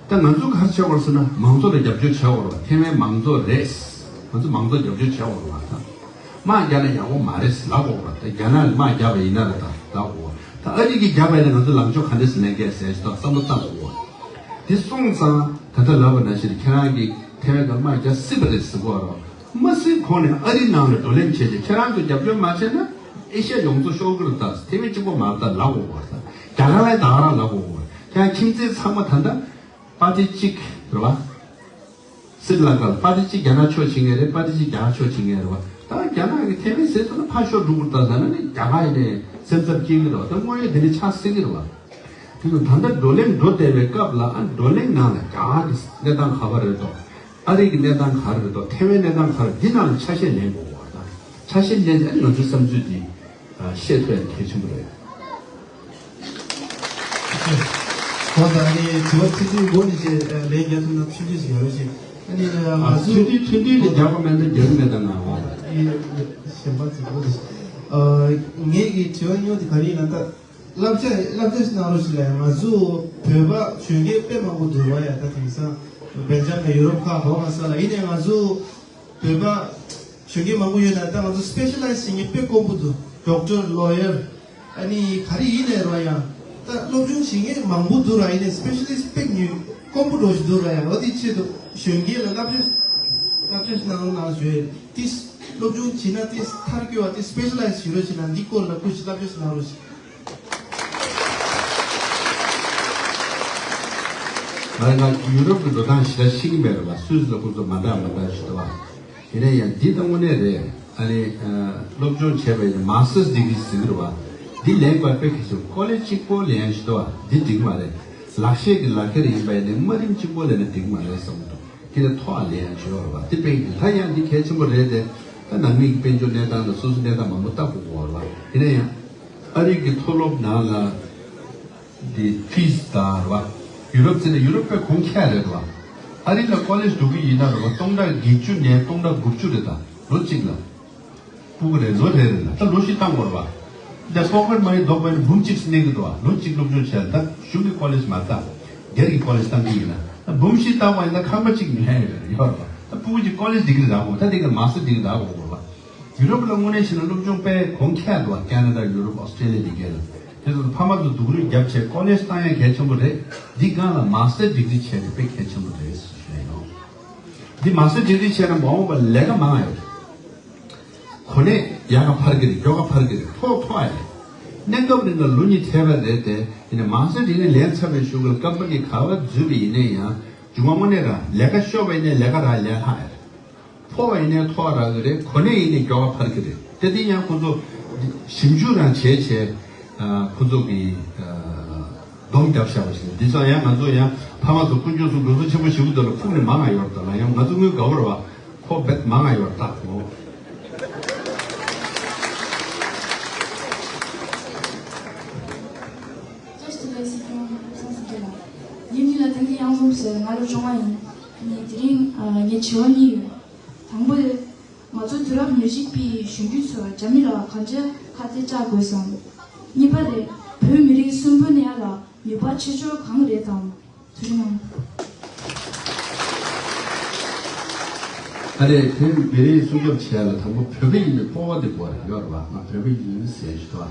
ད་ང་ཚོ་ག་རེ་བྱེད་དགོས་ཟེར་ན་མང་གཙོ་ལ་རྒྱབ་སྐྱོར་བྱེད་དགོས་རེད་བ། ཐའེ་ཝན་མང་གཙོ་རེད། ང་ཚོ་མང་གཙོ་རྒྱབ་སྐྱོར་བྱེད་དགོས་རེད་བ། ད་དམག་རྒྱག་ན་ཡག་པོ་མ་རེད་ལབ་དགོས་རེད་བ། ད་རྒྱ་ནག་ལ་དམག་རྒྱག་པ་ཡིན་ན་རེད་ད་ལབ་དགོས་རེད། ད་ཨ་རི་གིས་རྒྱབ་པ་ཡིན་ན་ང་ཚོ་ལངས་ཕྱོགས་ག་འདྲས་སེ་ལེན་གས་ཟེར་ཞིག་ད་བསམ་བློ་བཏང་དགོས་རེད། དེ་སོང་ཙང་ད་ལྟ་ལབ་པ་ནང་བཞིན་ཁྱེད་རང་གིས་ཐའེ་ཝན་ག་དམག་རྒྱག་སྲིད་པ་རེད་ཟེར་གོ་རོགས། མ་སྲིད་གོང་ནས་ཨ་རི་ནང་ལ་བགྲོ་གླེང་བྱས་ཏེ་ཁྱེད་རང་ཚོ་རྒྱབ་སྐྱོར་མ་བྱས་ན་ཨེ་ཤ་ཡ་ཡོངས་རྫོགས་ཤོར་གི་རེད་ད། ཐའེ་ཝན་གཅིག་པོ་མ་རེད་ད་ལབ་དགོས་པ་རེད། རྒྱ་གར་ལ་ད་ག་རང་ལབ་དགོས་པ་རེད། ཁྱེད་རང་ཁྱིམ་མཚེས་ཚང་མ་ད་ལྟ་པར་ཊི་གཅིག་རེད་བ། སྲི་ལང་ཀ་ལ་པར་ཊི་གཅིག་རྒྱ་ནག་ཕྱོགས་བྱེད་མཁན་རེད། པར་ཊི་གཅིག་རྒྱ་གར་ཕྱོགས་བྱེད་མཁན་རེད་བ། ད་རྒྱ་ནག་གིས་ཐའེ་ཝན་ཟས་ཐུབ་ན་ཕར་ཤོར་འགྲོ་གི་རེད་ད་ཟེར་ན་ནི་རྒྱ་གར་ཡིན་ནའི་སེམས་འཚབ་སྐྱེ་གི་རེད་བ། ད་དངོས་ཡོད་དེ་འདྲ་ཆགས་སྲིད་ཀྱི་རེད་བ། དེ་ཚོ་ད་ལྟ་བགྲོ་གླེང་འགྲོ་བསྡད་པའི་སྐབས་ལ་ཨ་བགྲོ་གླེང་ནང་ལ་རྒྱ་གར་གྱི་གནས་སྟངས་ག་པར་རེད་དོ། ཨ་རི་གི་གནས་སྟངས་ག་རེ་རེད་དོ། ཐའེ་ཝན་གནས་སྟངས་ག་རེ་འདི་ནང་ལ་ཆ་ཤས་ལེན་དགོས་པ་དང་། ཆ་ཤས་ལེན་ཏེ་ཨ་ནི་ང་ཚོའི་བསམ་ཚུལ་འདི་ཨ་བཤད་ཐུབ་ཡ་གལ་ཆེན་པོ་རེད། ཁོང་ད་ནི་དྲི་བ་ཚིག་ཚིག་མགོ་ནས་བྱས་ལན་རྒྱག་ཐུབ་ན་ཐུགས་རྗེ་ཆེ་ཞུ་ཞིག་ཨ་ནི་ང་ཚོ་ཐུང་ཐུང་ཐུང་ཐུང་ནས་རྒྱག་པ་མེད་ན་རྒྱག་གི་མེད་ད་ང་བ། ཨ་ནི་གཞན་པ་ཚིག་མགོ་ནས་ཨ་ངེད་ཀྱི་དྲི་བ་སྨྱོ་དེ་ག་རེ་ཡིན་ན་ད། བསླབ་བྱ་བསླབ་བྱ་ཞིག་གནང་རོགས་ཞུ་ལ་ཡང་ང་ཚོ་བོད་པ་གཞོན་སྐྱེས་དཔེ་མང་པོ་འདུག་བ་ཡ། ད་དེང་སང་སྦེལ་ཇམ་དང་ཡུ་རོབ་ཁག་ག་བ་ག་ས་ལ་ཡིན་ནའི་ང་ཚོ་བོད་པ་གཞོན་སྐྱེས་མང་པོ་ཡོད་ན་ད་ང་ཚོ་སི་པེ་ཤ་ལའི་ཛི་བྱེད་མཁན་དཔེ་དཀོན་པོ་འདུག་ཌོག་ཊར་ལོ་ཡར་ཨ་ནི་ག་རེ་ཡིན་ནའི་ར་ཡ། ད་སློབ་སྦྱོང་བྱེད་མཁན་མང་པོ་འདུག་ར། ཡིན་ནའི་སི་པེ་ཤ་ལི་སི་དཔེ་ཉུང་དཀོན་པོ་འགྲོ་བཞིན་འདུག་ར་ཡ། འོ་དེ་ཆེད་དུ་གཞོན་སྐྱེས་ལ་བསླབ་བྱ་བསླབ་བྱ་ཞིག་གནང་རོགས་གནང་ཞུ་ཡ། དེ་སློབ་སྦྱོང་བྱེད་ན་དེ་མཐར་འཁྱོལ་བ་དེ་སི་པེ་ཤ་ལའི་ཛི་བྱེད་རོགས་བྱེད་ན་འདི་སྐོར་ལ་སྐུ་མཁྱེན་བསླབ་བྱ་ཞིག་གནང་རོགས་ཞེས། ང་ང་ཡུ་རོབ་ཀྱི་འགྲོ་སྟངས་ཞེ་དྲག་ཤེས་ཀྱི་མེད་རེད་བ། སུད་སི་ལ་ཁོང་ཚོ་མ་འདྲ་མ་འདྲ་ཞིག་འདུག་བ། ཡིན་ན་ཡང་འདི་ད་དངོས་གནས་རེད། ཨ་ནི་སློབ་སྦྱོང་བྱས་པ་ཡིན་ན་མཱ་སི་ཊར་སི་ཌི་གི་རི་ཟེར་གྱི་རེད་བ། འདི་ལེན་དགོས་པའི་ཁ་ཤས་ཀོ་ལེ་ཇི་གཅིག་པོ་ལེན་ཡ་ཞིག་འདུག་བ། འདི་འགྲིག་གི་མ་རེད། ལག་ཤེས་ཀྱི་ལག་ཁྱེར་ཡིན་པ་ཡིན་ན་དམའ་རིམ་གཅིག་པོ་ལེན་ན་འགྲིག་གི་མ་རེད་བསམ་གྱི་འདུག་དེ་ལས་མཐོ་བ་ལེན་ཡ་ཞིག་ཡོད་རེད་བ། དེ་དཔེ་ཡིན་ད་ཡང་འདི་གལ་ཆེན་པོ་རེད་དེ། ད་ནང་མི་གི་དཔལ་འབྱོར་གནས་སྟངས་དང་སོ་སོའི་གནས་སྟངས་མང་པོ་ལྟ་དགོས་ཀྱི་ཡོད་རེད་བ། ཡིན་ན་ཡང་། ཨ་རི་གི་མཐོ་སློབ་ནང་ལ་འདི་ཕིས་དང་རེད་བ། ཡུ་རོབ་ཟེར་ན་ཡུ་རོབ་པའི་གོང་ཁྱད་རེད་བ། ཨ་རི་ལ་ཀོ་ལེཇ་འགྲོ་གི་ཡིན་ན་རེད་བ། སྟོང་ཕྲག་བརྒྱད་ཅུ་ནས་སྟོང་ཕྲག་དགུ་བཅུ་རེད་ད། ལོ་གཅིག་ལ། སྤུ་གུ་རེ་ལོ་རེ་རེ་ལ་ད་ལོ་བཞི་བཏང་དགོས་རེད་བ། ད་སྤོ་ཁར་མ་ཡིན་ལྡོག་པ་ཡིན་ན་འབུམ་གཅིག་གནས་ཀྱི་འདུག་བ། ལོ་གཅིག་སློབ་སྦྱོང་བྱས་ད་གཞུང་གི་ཀོ་ལེཇ་མ་ད། སྒེར་གྱི་ཀོ་ལེཇ་བཏང་གི་ཡིན་ན་ད་འབུམ་བཞི་བཏང་བ་ཡིན་ན་ཁང་པ་གཅིག་ཉོ་ཡ་ཡོད་རེད་ཡོད་རེད་བ། ད་སྤུ་གུ་གཅིག་ཀོ་ལེཇ་ཌི་གི་རི་རག་དགོས། ད་དེ་ག་མ་སི་ཊར་ཌི་གི་རི་རག་དགོས་རེད་བ། ཡུ་རོབ་ལ་དངོས་གནས་བྱས་ན་སློབ་སྦྱོང་དཔེ་གོང་ཁྱད་འདུག་བ། ཁེ་ན་ཌ། ཡུ་རོབ། ཨོ་སི་ཀྲེ་ལི་ཡ་འདི་གས་ལ། དེ་ཚོ་ཕ་མ་ཚོ་སྡུག་རུས་རྒྱབ་བྱས་ཀོ་ལེཇ་བཏང་ཡ་གལ་ཆེན་པོ་རེད། འདི་སྒང་ལ་མ་སི་ཊར་ཌི་གི་རི་བྱས་ཏེ་དཔེ་གལ་ཆེན་པོ་རེད་ཞུ་ཡ་ཡིན། འདི་མ་སི་ཊར་ཌི་གི་རི་བྱས་ན་མ་འོངས་པ་ལས་ཀ་མང་ཡོད། གོ་གནས་ཡག་ག་འཕར་གི་རེད། མགྱོགས་ག་འཕར་གི་རེད། མཐོ་མཐོ་ཨ་ཡོད། གནས་སྐབས་རིང་ལ་ལོ་གཉིས་འཕྲད་པ་རེད་དེ། ཡིན་ན་མ་སི་ཊར་ཌི་གི་རི་ལེན་ཚར་བའི་གཞུག་ལ་ཀམ་པ་ནི་ག་བ་འཛུལ་བ་ཡིན་ན་ཡང་མཇུག་མ་དངོས་གནས་ར་ལས་ཀ་ཤོར་བ་ཡིན་ན་ལས་ཀ་རག་ལས་ལྷག་ཡོད། མཐོ་བ་ཡིན་ནའི་མཐོ་བ་རག་གི་རེད། གོ་གནས་ཡིན་ནའི་མགྱོགས་པ་འཕར་གི་རེད། དེ་དེ་ཡང་ཁོ་ཚོ་ཞིབ་འཇུག་རང་བྱས་བྱས། ཨ། ཁོ་ཚོ་གི་ཨ་སྡོམ་རྒྱབ་བཞག་པ་ཞིག་རེད། འདི་ཚོ་ཡང་ང་ཚོ་ཡང་ཕ་མ་ཚོ་དཀོན་མཆོག་གསུམ་གོ་ཚོད་ཆེན་པོ་ཞིག་འདུག་ལ་ཁུག་ནས་མང་ང་ཡོད་རེད། ད་ལ་ཡང་ང་ཚོ་དངུལ་དགའ་བོ་རེད་བ། ཁོ་བེད་མང་ང་ཡོད་རེད་ད་ཁོ། བཀྲ་ཤིས་བདེ་ལེགས། སྲིད་སྐྱོང་བསམ་གཟིགས་རྒྱལ་ལགས། ངའི་མིང་ལ་བསྟན་འཛིན་གཡང་འཛོམས་ཟེར། ང་ལོ་བཅོ་ལྔ་ཡིན། ངས་དེ་རིང་ཨ་ངའི་དྲི་བ་གཉིས་ཡོད། དང་པོ་དེ། ང་ཚོ་དུས་རབས་ཉེར་གཅིག་པའི་གཞོན་སྐྱེས་ཚོས་རྒྱ་མི་ལ་ག་འདྲ་ཁ་གཏད་གཅོག་དགོས་སམ། གཉིས་པ་དེ། བོད་མི་རིགས་གསོན་པོ་གནས་ཡ་ལ་ནུས་པ་ཆེ་ཤོས་གང་རེད་དམ། ཐུགས་རྗེ་གནང་། ཨ་རེ། བོད་མི་རིགས་སྲུང་སྐྱོབ་བྱེད་ཡ་ལ་དང་པོ་བོད་པ་ཡིན་པའི་སྤོབས་པ་དེ་དགོས་རེད་ཡོད་རེད་བ། ང་བོད་པ་ཡིན་ཟེར་ཞིག་འདུག་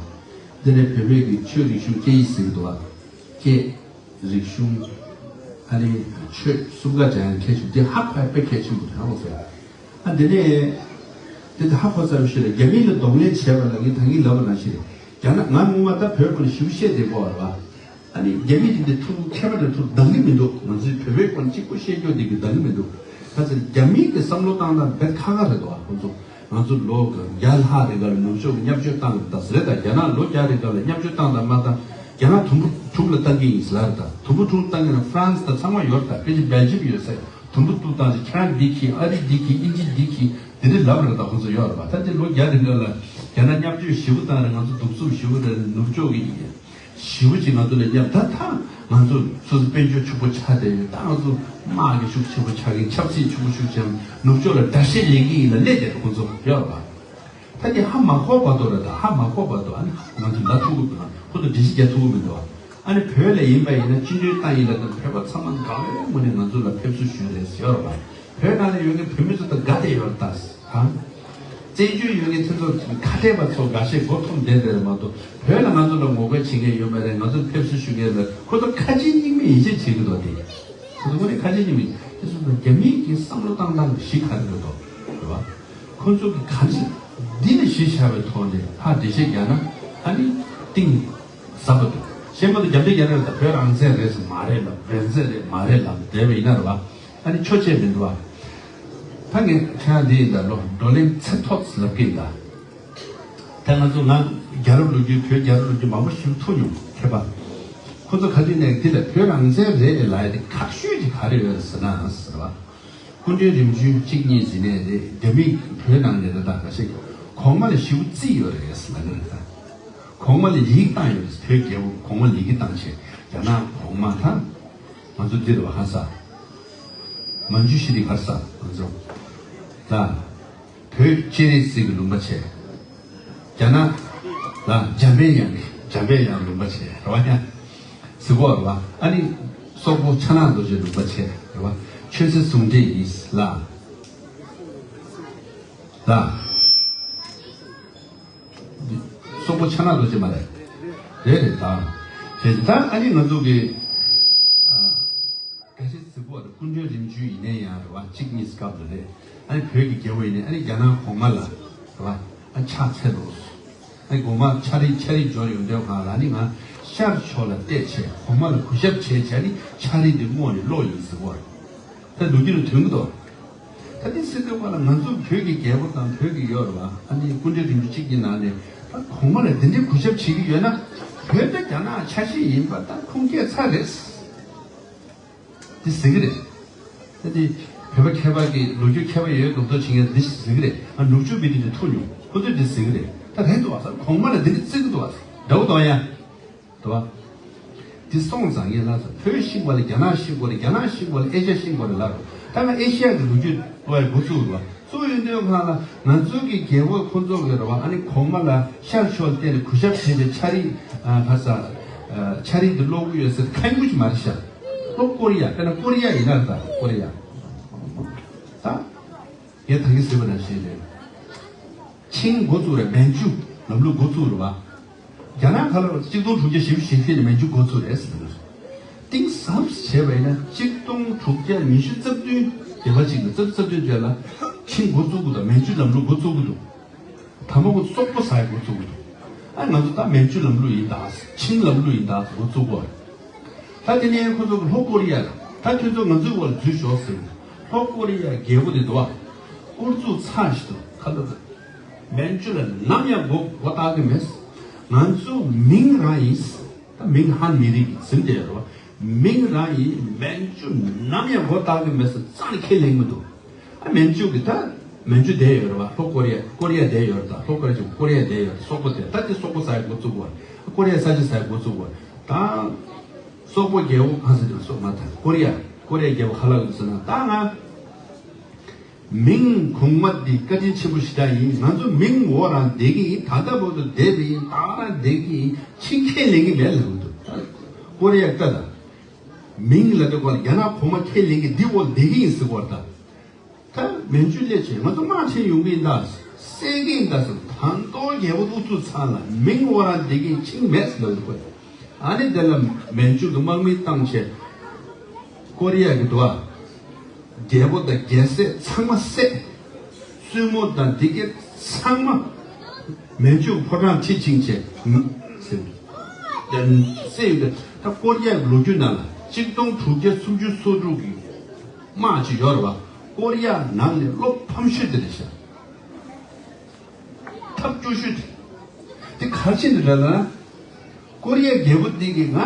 བ། དེ་ནས་བོད་པའི་གི་ཆོས་རིག་གཞུང་སྐད་ཡིག་ཟེར་གི་འདུག་བ། སྐད། རིག་གཞུང་། ཨ་ནི་ཆོས་གསུམ་ཀ་སྦྱང་ཡ་གལ་ཆེན་པོ་དེ་ཧ་གོ་ཡ་དཔེ་གལ་ཆེན་པོ་རེད་ཧ་གོ་སོང་། ཨ་དེ་ནས་དེ་ད་ཧ་གོ་ཚར་བའི་ཤུལ་ལ་རྒྱ་མི་ལ་གདོང་ལེན་བྱས་པ་ལ་ངས་ད་གིན་ལབ་པ་ནང་བཞིན་རེད། རྒྱ་ནག་ང་སྔོན་མ་ད་བོད་སྐོར་ཞིབ་བཤད་བསྡད་པ་རེད་བ། ཨ་ནི་རྒྱ་མི་དེ་འདྲ་ཐུག་མཁས་པ་དང་ཐུག་འདང་གི་མི་འདུག་ང་ཚོའི་བོད་པའི་སྐོར་གཅིག་པོ་བཤད་རྒྱུ་དེ་གི་འདང་གི་མི་འདུག་ད་ཚོ་རྒྱ་མི་གི་བསམ་བློ་བཏང་སྟངས་དཔེ་ཁག་ཁག་རེད་འདུག་ཁོ་ཚོ། ང་ཚོ་ལོ་བརྒྱ་ལྷག་རིང་ག་ལ་ནུབ་ཕྱོགས་ཀྱི་བརྙས་བཅོས་བཏང་གི་ད་ཟེར། ད་རྒྱ་ནག་ལོ་བརྒྱ་རིང་ག་ལ་བརྙས་བཅོས་བཏང་དང་མ་བཏང་། རྒྱ་ནག་དུམ་བུ་དྲུག་ལ་བཏང་གི་ཡིན་ཟེར་ལ་རེད། ད་དུམ་བུ་དྲུག་བཏང་གི་ན་ཧྥ་རན་སི་ད་ཚང་མ་ཡོད་རེད། ད་དཔེ་ཆ་སྦེལ་ཇམ་ཡོད་ཟེར། དུམ་བུ་དྲུག་བཏང་ཟེར། ཁྱེད་རང་འདི་གིས། ཨ་རི་འདི་གིས། དབྱིན་ཇི་འདི་གིས། དེ་འདྲ་ལབ་རེད། ད་ཁོ་ཚོ་ཡོད་རེད་པ། ད་དེ་ལོ་བརྒྱ་རིང་ག་ལ་རྒྱ་ནག་བརྙས་བཅོས་ཞེ་པོ་བཏང་རེད། ང་ཚོ་གདུག་རྩུབ་ཞེ་པོ་རེད། ནུབ་ཕྱོགས་ཀྱི་ཞེ་པོ་ཅིག་ང་ཚོ་ལ་བརྙས། ད་ད་ང་ཚོ་སོ་སོ་དཔལ་འབྱོར་ཕྱུག་པོ་ཆགས་བསྡད་ཡོད། ད་ང་ཚོ་དམག་གི་ཤུགས་ཆེན་པོ་ཆགས་ཀྱིན། ཆབ་སྲིད་ཕྱུག་པོ་ཤུགས་ཆེན། ནུབ་ཕྱོགས་ལ་དགྲ་ཤ་ལེན་གྱི་ཡིན་ལ་སླེབས་བསྡད་པ་ཁོ་ཚོ་ཡོད་རེད་པ། ད་དེ་ཧ་མ་གོ་བར་དུ་རེད། ད་ཧ་མ་གོ་བར་དུ་ཨ་ནི་ང་ཚོ་ལབ་ཐུབ་ཀྱི་མི་འདུག་ཁོ་ཚོ་འགྲེལ་བཤད་རྒྱག་ཐུབ་ཀྱི་མི་འདུག་ཨ་ནི་བོད་ལ་ཡིན་པ་ཡིན་ན་བཅིངས་འགྲོལ་བཏང་ཡིན་ལབ་ན་བོད་པ་ཚང་མ་དགའ་བའི་ངང་ནས་ང་ཚོ་ལ་ཕེབས་བསུ་ཞུས་རེད་ཟེར་ཡོད་རེད་པ། བོད་ནང་ལ་ཡོད་མཁན་བོད་མི་ཚོ་ད་དགའ་བསྡད་ཡོད་རེད་ད། ཧ། བཙན་བྱོལ་ཡོད་མཁན་དེ་ཚོ་ཁ་བྲལ་བ་ཚོ་འགའ་ཤས་མགོ་འཐོམས་བསྡད་བསྡད་རེད་མ་གཏོགས། བོད་ལ་ང་ཚོ་ལ་ངོ་རྒོལ་བྱེད་མཁན་ཡོད་མ་རེད། ང་ཚོར་ཕེབས་བསུ་ཞུ་མཁན་ལ་ཁོ་ཚོ་ཁ་ཆེ་སྙིང་མེད་ཡིད་ཆེས་བྱེད་ཀྱི་འདུག་དེ་ཁོ་ཚོ་དངོས་གནས་ཁ་ཆེ་སྙིང་མེད། དེ་ཚོ་རྒྱ་མིའི་གི་བསམ་བློ་བཏང་སྟངས་གཞི་ག་རེ་རེད་དོ། རེད་བ། ཁོ་ཚོ་གི་གང་ཞིག་འདི་ལ་གཞི་བཞག་པའི་ཐོག་ནས་ཕར་འགྲེལ་བཤད་རྒྱག་ན་ཨ་ནི་གཏིང་ཟབ་པ་འདུག་བཤད་མ་ཐུབ། རྒྱབ་འདེགས་རྒྱག་ན་ད་བོད་རང་བཙན་རེད་ཟེར་མ་རེད་ལབ། བོད་བཙན་རེད་མ་རེད་ལབ་བསྡད་པ་ཡིན་ན་རེད་བ། ཨ་ནི་ཆོག་ཆེ་མི་འདུག་བ། ད་ངས་ཁྱེད་རང་འདི་ཡིན་ད་ལོ་བགྲོ་གླེང་ཚིག་ཐོག་ལབ་ཀྱི་ཡིན་ད། ད་ང་ཚོ་ང་རྒྱལ་རབས་ལོ་རྒྱུས། བོད་རྒྱལ་རབས་ལོ་རྒྱུས་མང་པོ་ཞིག་ཐུག་མྱོང་མཁས་པ། ཁོ་ཚོ་ག་དུས་ནས་འདི་ལ་བོད་རང་བཙན་རེད་ལབ་ཡ་དེ་ཁག་ཤོས་ཀྱི་ག་རེ་ཡོད་ཟེར་ན་ཟེར་བ། སྐུ་ཕྲེང་རིམ་བྱོན་གཅིག་གཉིས་ཟིན་ནས་རེད། རྒྱ་མིས་བོད་ནང་ནས་ད་ལྟ་ག་ཞིག་གོང་མ་ལ་ཞེ་པོ་བརྩིས་ཡོད་རེད་ཟེར་ལབ་ནི་རེད་ད། གོང་མ་ལ་ཡིད་བཏང་ཡོད་རེད། བོད་རྒྱལ་པོ་གོང་མ་ལ་ཡིད་བཏང་བྱས་རྒྱ་ནག་གོང་མ་དང་། ང་ཚོ་འདིར་བ་ཧ་ས། མན་ཇུ་ཤི་རི་གར་ས་ང་ཚོ་ལ། བོད་སྤྱན་རས་གཟིགས་ཀྱི་ལུང་པ་བྱས། རྒྱ་ནག་ལ་འཇམ་པའི་དབྱངས་ཀྱི། འཇམ་པའི་དབྱངས་ལུང་པ་བྱས་རེད་བ་ཡ། ཟེར་གོ་རེད་བ། ཨ་ནི་སོག་པོ་ཕྱག་ན་རྡོ་རྗེ་ལུང་པ་བྱས་རེད་བ། ཆོས་སྲིད་ཟུང་འབྲེལ་ཡིན་ལ། ལ། སོག་པོ་ཕྱག་ན་རྡོ་རྗེ་མ་རེད། རེད་རེད་ད། བྱས་ཙང་ད་ཨ་ནི་ང་ཚོ་གི། ཨ། སྐད་ཆ་ཟེར་གོ་བ་དང་སྐུ་ཕྲེང་རིམ་བྱོན་ཡིན་ནའི་ཡང་རེད་བ། གཅིག་གཉིས་སྐབས་ལ་རེད། ཨ་ནི་བོད་ཀྱི་རྒྱལ་པོ་ཡིན་ནའི་ཨ་ནི་རྒྱ་ནག་གོང་མ་ལ་རེད་བ། ཨ་ཕྱག་འཚལ་རོགས། ཨ་ནི་གོང་མ་ཕྱག་རིས་ཕྱག་རིས་འབྱོར་ཡོང་དུས་གང་ལ་ཨ་ནི་ང་ཤར་ཕྱོགས་ལ་བལྟས་བྱས་གོང་མ་ལ་གུས་ཞབས་བྱས་བྱས་ནི་ཕྱག་རིས་འདི་བསྔོགས་ནས་ཀློག་ཡིན་ཟེར་གོ་བ། ད་ལོ་རྒྱུས་ལ་དོན་གྱི་འདུག་ད་འདི་ཟེར་དུས་གང་ལ་ང་ཚོ་བོད་ཀྱི་རྒྱལ་པོ་དང་བོད་ཀྱི་ཡོད་རེད་བ། ཨ་ནི་སྐུ་ཕྲེང་རིམ་བྱོན་གཅིག་གི་ནང་ནས་ད་གོང་མ་ལ་འདི་འདྲའི་གུས་ཞབས་བྱེད་ཀྱི་ཡོད་ན་བོད་ད་རྒྱ་ནག་ཆ་ཤས་ཡིན་པ་ད་ཁུངས་སྐྱེལ་ཚར་རེད། འདི་ཟེར་གི་རེད། ད་འདི་བོད་པ་མཁས་པ་གི་ལོ་རྒྱུས་མཁས་པ་ཡོད་མདོག་མདོག་བྱེད་མཁན་འདི་ཟེར་གི་རེད། ཨ་ནུབ་ཕྱོགས་པའི་འདི་འདྲ་ཐུག་མྱོང་། ཁོ་ཚོས་འདི་ཟེར་གི་རེད། ད་རེད་འདུག་བ། གོང་མ་ལ་འདི་འདྲ་བརྩི་གི་འདུག་བ། འདྲ་བོ་དང་ཡ། དུ་བ། དེ་སོང་ཙང་ངས་ལབ་སོང་། བོད་ཤེས་དགོས་ལ་རྒྱ་ནག་ཤེས་དགོས་རེད། རྒྱ་ནག་ཤེས་དགོས་ལ་ཨེ་ཤ་ཡ་ཤེས་དགོས་རེད་ལབ་རོགས། ད་ང་ཨེ་ཤ་ཡ་གི་ལོ་རྒྱུས་ལོ་ཡ་འགོ་བཙུགས་རོགས། གཙོ་ཡོད་འདོད་ཁང་ལ་ང་ཚོའི་གི་རྒྱལ་པོ་ཁོང་ཚོ་གི་རེད་བ། ཨ་ནི་གོང་མ་ལ་ཤར་ཕྱོགས་བལྟས་ནས་གུས་ཞབས་བྱས་པའི་ཕྱག་རིས་ཕ་ས་ཕྱག་རིས་འདི་ཀློག་གི་ཡོད་ཟེར་ཁ་ཉུང་ཅིག་མ་རེད་ཤག་ལྷོ་ཀོ་རི་ཡ་དཔེར་ན་ཀོ་རི་ཡ་ཡིན་ན་རེད། ད་ཀོ་རི་ཡ་ད། ངས་ད་གིན་ཟེར་བ་ནང་བཞིན་རེད། ཆིང་འགོ་བཙུགས་རེད། མན་ཇུ་ལམ་ལུགས་འགོ་བཙུགས་རེད་བ། རྒྱ་ནག་ཁ་ལ་གཅིག་སྟོང་དྲུག་བརྒྱ་བཞི་བཅུ་ཞེ་བརྒྱད་ནས་མན་ཇུ་འགོ་བཙུགས་རེད་ཟེར་གི་འདུག་གཏིང་ཟབ་བྱས་པ་ཡིན་ན་གཅིག་སྟོང་དྲུག་བརྒྱ་ཉི་ཤུ་རྩ་བདུན། བདུན་པ་གཅིག་ནས་རྩ་རྩ་བདུན་བརྒྱད་ལ་ཆིང་འགོ་བཙུགས་གི་འདུག་མན་ཇུ་ལམ་ལུགས་འགོ་བཙུགས་གི་འདུག་དང་པོ་ཁོ་སོག་པོ་ཟ་ཡི་འགོ་བཙུགས་འདུག་ཨ་ང་ཚོ་ད་མན་ཇུ་ལམ་ལུགས་ཡིན་ད། ཆིང་ལམ་ལུགས་ཡིན་ད་འགོ་བཙུགས་པ་རེད། ད་དེ་ནས་ཁོ་ཚོ་གི་ལྷོ་ཀོ་རི་ཡ་ལ་ད་ཁྱོད་ཚོ་ང་ཚོའི་འོག་ལ་འཛུལ་ཤོག་ཟེར། ལྷོ་ཀོ་རི་ཡ་རྒྱལ་པོ་དེ་འདུག་ཨ། ཨུ་ཚུགས་ཚ་ཞིག་འདུག་ཁ་ལོ་ད། མན་ཇུ་ལ་ནམ་ཡང་མགོ་མགོ་བཏགས་གི་མེད། ང་ཚོ་མིང་རང་ཡིན། ད་མིང་ཧན་མི་རིགས་ཟིན་བསྡད་ཡོད་རེད་བ། མིང་རང་ཡིན། མན་ཇུ་ནམ་ཡང་མགོ་བཏགས་གི་མེད་ཟེར་རྩ་ནས་ཁས་ལེན་མི་འདུག་ཨ་མན་ཇུ་གི་ད་མན་ཇུ་བསྡད་ཡོད་རེད་བ། ལྷོ་ཀོ་རི་ཡ་ཀོ་རི་ཡ་བསྡད་ཡོད་རེད། ད་ལྷོ་ཀོ་རི་ཡ་ཀོ་རི་ཡ་བསྡད་ཡོད་རེད། སོག་པོ་བསྡད། ད་དེ་སོག་པོ་ཟ་ཡི་འགོ་བཙུགས་པ་རེད། ཀོ་རི་ཡ་ས་ཆ་ཟ་ཡི་འགོ་བཙུགས་པ་རེད། ད་སོག་པོ་རྒྱལ་པོ་གང་ཟེར་དེ་སོག་མ་ཐལ། ཀོ་རི་ཡ་ཀོ་རི་ཡ་རྒྱལ་པོ་ཧ་ལ་གི་ཟེར་ན་ད་ང་མིང་གོང་མ་འདི་བཀའ་དྲིན་ཆེན་པོ་ཞེ་དྲག་ཡིན། ང་ཚོ་མིང་འོག་རང་བསྡད་ཀྱི་ཡིན། ད་ལྟ་བར་དུ་བསྡད་པ་ཡིན། ད་རང་བསྡད་ཀྱི་ཡིན། ཕྱིན་ཁས་ལེན་གྱི་མེད་ལབ་འདུག་ཀོ་རི་ཡ་ལྟ་ད། མིང་ལབ་དུས་སྒང་ལ་རྒྱ་ནག་གོང་མ་ཁས་ལེན་གྱི་འདི་འོག་བསྡད་ཀྱི་ཡིན་ཟེར་བ་ད། ད་མན་ཇུ་སླེབས་བྱས་ང་ཚོ་དམག་ཆེན་ཡོང་གི་ཡིན་ད། བསད་ཀྱི་ཡིན་ད་ཟེར། ད་དུང་རྒྱལ་པོ་ཨུ་ཚུགས་ཚ་ལ་མིང་འོག་རང་བསྡད་ཀྱི་ཡིན། ཕྱིན་མེད་ཟེར་ལབ་འདུག་གོ། ཨ་ནི་དེ་ལ་མན་ཇུ་གི་དམག་མི་བཏང་བྱས། ཀོ་རི་ཡ་གི་འདུག་ཨ། རྒྱལ་པོ་དང་རྒྱལ་སྲས་ཚང་མ་བསད། བཙུན་མོ་དང་འདི་གའི་ཚང་མ་མན་ཇུ་ཕོ་བྲང་ཁྲི་བཅིངས་བྱས། ཟེར། ཡང་བསད་ཡོད་པས། ད་ཀོ་རི་ཡ་གི་ལོ་རྒྱུས་ནང་ལ་གཅིག་སྟོང་དྲུག་བརྒྱ་སུམ་ཅུ་སོ་དྲུག་གི་དམག་ཅིག་ཡོད་རེད་བ། ཀོ་རི་ཡ་ནང་ནས་བློ་ཕམ་ཤོས་དེ་རེད་ཤག་ཐབས་སྐྱོ་ཤོས་དེ། དེ་ག་རེ་བྱས་ནས་རེད་ལབ་ན། ཀོ་རི་ཡ་རྒྱལ་པོ་འདི་གིས་ང་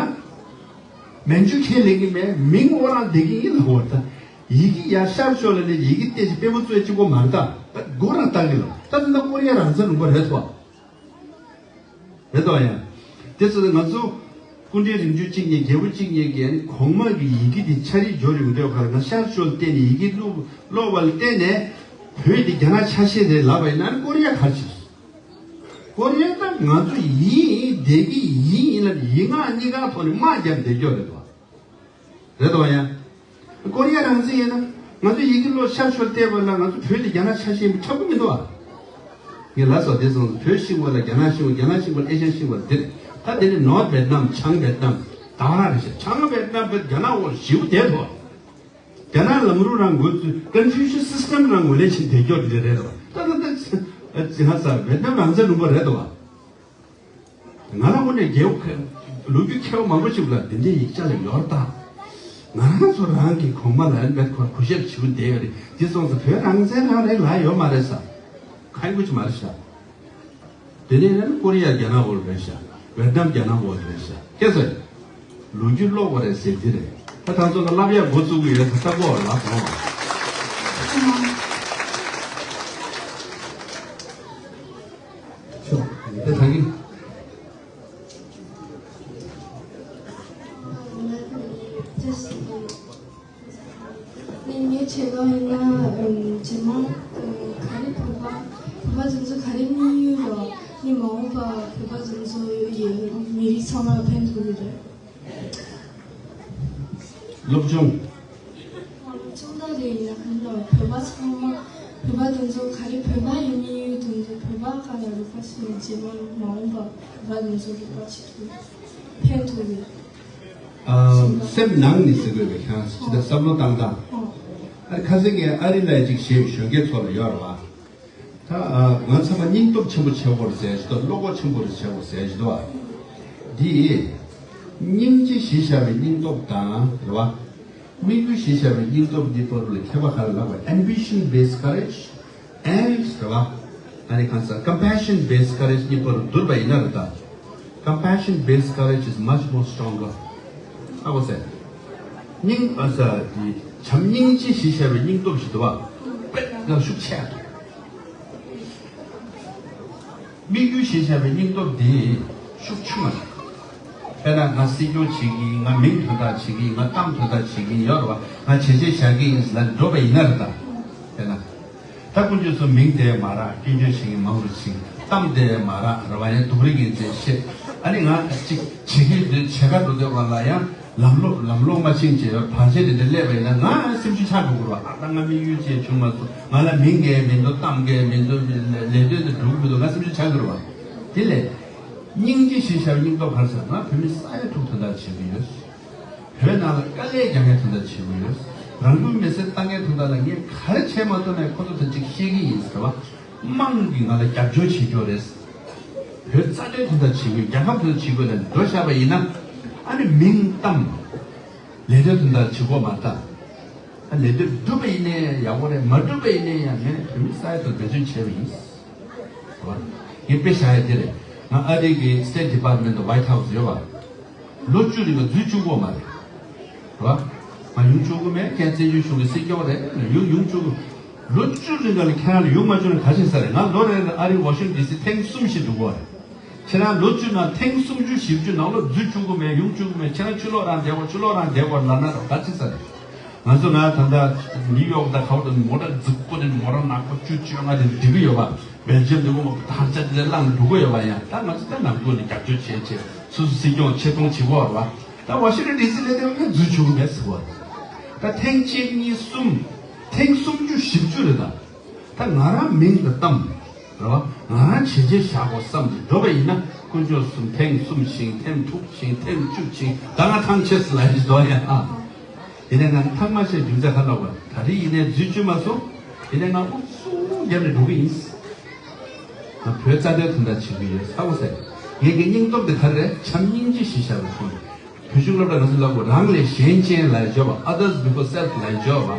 མན་ཇུ་ཁས་ལེན་གྱི་མེད། མིང་འོག་རང་བསྡད་ཀྱི་ཡིན་ལབ་པ་རེད་ད། ཡི་གེ་ཡར་ཤར་ཕྱོགས་ལ་སླེབས། ཡི་གེ་བལྟས་ཤིང་དཔོན་པོ་ཚོས་གཅིག་པོ་མ་རེད་ད། ད་མགོ་རང་བཏགས་ཀྱི་ལ། ད་ད་ཀོ་རི་ཡ་རང་བཙན་ལུང་པ་རེད་དོ། རེད་དོ་ཡ། དེ་ཚོ་ང་ཚོ་སྐུ་ཕྲེང་རིམ་བྱོན་གཅིག་ཉིད་རྒྱལ་པོ་གཅིག་ཉིད་ཀྱིས་གོང་མ་གི་ཡི་གེ་དེ་ཕྱག་བྲིས་འབྱོར་ཡོང་དུས་ཁར་ང་ཤར་ཕྱོགས་བལྟས་ནས་ཡི་གེ་ཀློག་ཀློག་པ་ལ་བརྟེན་ནས་བོད་དེ་རྒྱ་ནག་ཆ་ཤས་རེད་ལབ་པ་ཡིན་ན་ཀོ་རི་ཡ་ག་རེ་བྱེད། ཀོ་རི་ཡ་ད་ང་ཚོ་ཡིན་བསྡད་ཀྱི་ཡིན་ཡིན་ལབ་ཡིག་ངག་གཉིས་ཀ་ཐོག་ནས་དམག་བརྒྱབ་བསྡད་རྒྱུ་རེད་དོ། རེད་དོ་ཡ། ཀོ་རི་ཡ་རང་བཙན་ཡིན་ན་ང་ཚོ་ཡི་གེ་ཀློག་ཤར་ཕྱོགས་བལྟས་པ་ལ་ང་ཚོ་བོད་དེ་རྒྱ་ནག་ཆ་ཤས་ཡིན་པ་ཁྱབ་ཀྱི་མི་འདུག་ཨ། ངས་ལབ་སོང་། དེ་སོང་ཙང་བོད་ཤེས་དགོས་ལ་རྒྱ་ནག་ཤེས་དགོས། རྒྱ་ནག་ཤེས་དགོས་ཨེ་ཤ་ཡ་ཤེས་དགོས་འདི་རེད། ད་དེ་ནི་ནོར་ཝེད་ནམ་བྱང་ཝེད་ནམ་ད་ག་རང་རེད་ཤག་བྱང་ཝེད་ནམ་བོད་རྒྱ་ནག་འོག་ཞེ་པོ་བསྡད་དོ། རྒྱ་ནག་ལམ་ལུགས་རང་འགོ་བཙུགས། ཀོན་ཕུ་ཤི་སི་སི་ཊམ་རང་ངོས་ལེན་བྱེད་བསྡད་རྒྱུ་དེ་རེད་དོ། ད་ད་ད་ང་ས་ཝེད་ནམ་རང་བཙན་ལུང་པ་རེད་དོ། ང་རང་དངོས་གནས་རྒྱལ་པོ་ལོ་རྒྱུས་མཁས་པ་མང་པོ་ཞིག་ལ་འདི་འདྲའི་ཡིག་ཆ་ལ་ཡོད་ད། ང་རང་ཚོ་རང་གི་གོང་མ་ལ་ཨན་བེད་ཁོར་གུས་ཞབས་ཞུ་བསྡད་ཡོད་རེད། འདི་སོང་ཙང་བོད་རང་བཙན་རང་རེད་ལབ་ཡོད་མ་རེད་ས། ཁ་ཡོད་ཀྱི་མ་རེད་ཤག་དེ་ནས་ཡིན་ན་ཀོ་རི་ཡ་རྒྱ་ནག་འོག་རེད་ཤག་ཝེད་ནམ་རྒྱ་ནག་འོག་རེད་ཤག་ཁྱེད་ཚོས་ལོ་རྒྱུས་ཀློག་པ་རེད་ཟེར་འདི་རེད། ད་ད་ཚོ་ལ་བསླབ་ཡག་འགོ་བཙུགས་ཀྱི་ཡོད་ས་ལྟ་གོ་ལ་གོ། ཤོག་དེ་ད་གིན། ངའི་ངའི་དྲི་བ་ཡིན་ན། ཨམ། རྗེས་མ། ཨམ། ག་རེ་བོད་པ། བོད་པ་དེ་ཚོ་ག་རེ་དམིགས་ཡུལ་ལ་ནི་མ་འོངས་པ་བོད་པ་དེ་ཚོ་ཡི་མི་རིགས་ཚང་མ་ལ་ཕན་ཐོགས་ཀྱི་རེད། སློབ་སྦྱོང་། སློབ་སྦྱོང་ད་རེད། ཡིན་ན་ག་རེ་ལ་བོད་པ་ཚང་མ། བོད་པ་དེ་ཚོ་ག་རེ་བོད་པ་ཡི་དམིགས་ཡུལ་དེ་ཚོ། བོད་པ་ག་ལ་རུ་ཁ་ཤས་རྗེས་མ་མ་འོངས་པ་བོད་པ་དེ་ཚོ་རུ་ཁ་ཆེ་ཐུབ་ཕན་ཐོགས་རེད། ཨ། སེམས་ནང་ནས་ཟེར་དགོས་པའི་ཁྱང་ཅི་ལྟར་བསམ་བློ་བཏང་སྟངས། ཨ། ཁ་སང་ངས་ཨ་རི་ལ་ཅིག་ཞེས་གཞོན་སྐྱེས་ཚོ་ལ་ཡོད་རེད་བ། ད་ཨ་ང་ཚང་མ་སྙིང་སྟོབས་ཆེན་པོ་བྱེད་དགོས་རེད་ཟེར་ཞིག་དང་བློ་ཁོག་ཆེན་པོ་རེད་བྱེད་དགོས་ཟེར་ཞིག་འདུག་བ། འདི་སྙིང་རྗེ་ཞེས་བྱ་བའི་སྙིང་སྟོབས་དང་རེད་བ། དམིགས་ཡུལ་ཞེས་བྱ་བའི་སྙིང་སྟོབས་འདི་བར་ལ་ཁྱད་པར་ག་རེ་ལབ་པ། ambition based courage and རེད་བ། ཨ་ནི་གང་ཟེར། compassion based courage གཉིས་བར་བསྡུར་བ་ཡིན་ན་རེད་ད། Compassion based courage is much more stronger. ཧ་གོ་སོང་། སྙིང་ཨ་ས་དེ་བྱམས་སྙིང་རྗེ་ཞེས་བྱ་བའི་སྙིང་སྟོབས་ཤིག་འདུག་བ། དཔེ་ང་ཤུགས་ཆེ་འདུག་དམིགས་ཡུལ་ཞེས་བྱ་བའི་སྙིང་སྟོབས་དེ་ ཤུགས་ཆུང་བ་རེད། དཔེར་ན་ང་སྲིད་སྐྱོང་བྱེད་ཀྱི་ཡིན། ང་མིང་དོན་དག་བྱེད་ཀྱི་ཡིན། ང་གཏམ་དོན་དག་བྱེད་ཀྱི་ཡིན་ཡོད་རེད་བ། ང་བྱས་རྗེས་བཞག་གི་ཡིན་ཟེར་ལབ་འགྲོ་བ་ཡིན་ན་རེད་ད། དཔེར་ན། ད་དཀོན་མཆོག་གསུམ་མིང་དེ་མ་རག་སྐྱོན་བརྗོད་བྱེད་ཀྱི་མང་རུ་ཕྱིན། གཏམ་དེ་མ་རག་རེད་བ། ཡང་སྡུག་རུས་ཀྱི་རྫས་བཤད། ཨ་ནི་ང་གཅིག་བྱེད་ཀྱི་འདུག་བྱེད་ག་འགྲོ་དུས་སྒང་ལ་ཡང་ལམ་ལྷོང་ལམ་ལྷོང་མ་ཕྱིན་བྱས་བར་ཆད་དེ་འདྲ་སླེབས་པ་ཡིན་ན་ང་སེམས་ཤུགས་ཆག་འགྲོ་གི་རེད་བ། ཨ་ད་ང་དམིགས་ཡུལ་ཅིག་བྱུང་མ་སོང་། ང་ལ་མིང་གས་མི་འདུག་གཏམ་གས་མི་འདུག་ལས་དོན་དེ་འགྲུབ་མི་འདུག་ང་སེམས་ཤུགས་ཆག་གི་རེད་བ། དེ་ལས། སྙིང་རྗེ་ཞེས་བྱ་བའི་སྙིང་སྟོབས་ག་རེ་ཟེར་ན། ང་བོད་མི་ས་ཡ་དྲུག་དོན་དག་བྱེད་ཀྱི་ཡོད། བོད་ནང་ལ་དཀའ་ལས་རྒྱག་མཁན་དོན་དག་བྱེད་ཀྱི་ཡོད། རང་ལུས་མེར་སྲེག་བཏང་མཁན་དོན་དག་ལ་ངས་ག་རེ་བྱས་མ་ཐུབ་ན་ཁོ་ཚོ་དང་གཅིག་བཤད་ཀྱི་ཡིན་ཟེར་བ། དམངས་ཀྱིས་ང་ལ་རྒྱབ་སྐྱོར་བྱེད་རྒྱུ་རེད། བོད་རྩ་དོན་དོན་དག་བྱེད་དགོས། རྒྱལ་ཁབ་དོན་དག་བྱེད་དགོས་ལ་འགྲོ་བཞག་པ་ཡིན་ན། ཨ་ནི་མིང་གཏམ་ལས་དོན་དོན་དག་བྱེད་དགོས་མ་ད། ལས་དོན་འགྲུབ་པ་ཡིན་ནའི་ཡག་པོ་རེད། མ་འགྲུབ་པ་ཡིན་ནའི་ཡང་ངས་བོད་མི་ས་ཡ་དང་འབད་བརྩོན་བྱས་པ་ཡིན། ངས་དཔེ་བཞག་ཡ་དེ་རེད། ང་ཨ་རི་གི་State Department White House ཡོད་པ། ལོ་བཅུ་རིང་ལ་འཛུལ་བཅུག་གི་ཡོད་མ་རེད། རེད་བ། ང་ཡོང་བཅུག་གི་མེད། ཁྱེད་བཙན་བྱོལ་གཞུང་གི་སྲིད་སྐྱོང་རེད། ཡོང་ཡོང་བཅུག་གི། ལོ་བཅུ་རིང་ལ་ཁྱེད་རང་ལ་ཡོང་མ་བཅུག་ན་ག་བྱེད་ས་རེད། ང་ལོ་རེ་ལ་ཨ་རི་Washington D C ཐེངས་གསུམ་བཞི་འགྲོ་གི་ཡོད་རེད། ཁྱེད་རང་ལོ་བཅུ་ནང་ཐེངས་སུམ་ཅུ་བཞི་བཅུ་ནང་ལོགས་འཛུལ་བཅུག་གི་མེད། ཡོང་བཅུག་གི་མེད། ཁྱེད་རང་ཕྱི་ལོགས་རང་བསྡད་དགོས། ཕྱི་ལོགས་རང་བསྡད་དགོས་ལབ་ན་རོགས་ག་ཚིག་ས་རེད། ང་ཚོ་ང་ད་ལྟ་ནིའུ་ཡོག་དང་ག་བ་དང་མོ་ཊ་རྫིག་པོ་དེ་མོ་ཊ་ནག་པོ་བཅུ་བཅོ་ལྔ་དེ་འགྲིག་གི་ཡོད་པ། སྦེལ་ཇམ་དེ་ངོ་མ་དར་ཆ་དེ་བླངས་འགྲོ་གི་ཡོད་པ། ཡང་ད་ང་ཚོ་ད་ནང་ཁུལ་ནས་རྒྱབ་སྐྱོར་བྱས་བྱས་སོ་སོ་སྲིད་སྐྱོང་ཆེ་མཐོང་བྱེད་དགོས་རེད་བ། ད་Washington D C སླེབས་དུས་ངས་འཛུལ་བཅུག་གི་མེད་ཟེར་བ། ད་ཐེངས་གཅིག་གཉིས་གསུམ། ཐེངས་སུམ་ཅུ་བཞི་བཅུ་རེད་ད། ད་ང་རང་མིང་དང་གཏམ། རེད་བ། ང་རང་བྱས་རྗེས་བཞག་དགོས་བསམ་སྟེ་འགྲོ་བ་ཡིན་ན། དཀོན་མཆོག་གསུམ་ཐེངས་གསུམ་བྱིན། ཐེངས་དྲུག་བྱིན། ཐེངས་བཅུ་བྱིན། ད་ང་ཐང་ཆད་ཟེར་ལབ་ཡིན་འདུག་ཡ། ཨ། ཡིན་ནའི་ང་ཐང་མ་ཆད་རྒྱུ་མཚན་ཧ་ལབ་པ། ད་རེས་ཡིན་ནའི་འཛུལ་བཅུག་མ་སོང་། ཡིན་ནའི་ང་ཨུ་ཚུགས་བརྒྱབ་ནས་འགྲོ་གི་ཡིན། ང་བོད་རྩ་དོན་དོན་དག་བྱེད་ཀྱི་ཡོད་ཧ་གོ་སོང་། ངེད་ཀྱི་སྙིང་སྟོབས་དེ་ག་རེ་རེད། བྱམས་སྙིང་རྗེ་ཞེས་བྱ་བའི་ཐོག་ནས། བོད་གཞུང་སློབ་གྲྭ་ང་ཚོ་ལབ་དགོས། རང་ལས་གཞན་གཅེས་ལ་འཇོག་པ། Others before self ལ་འཇོག་པ།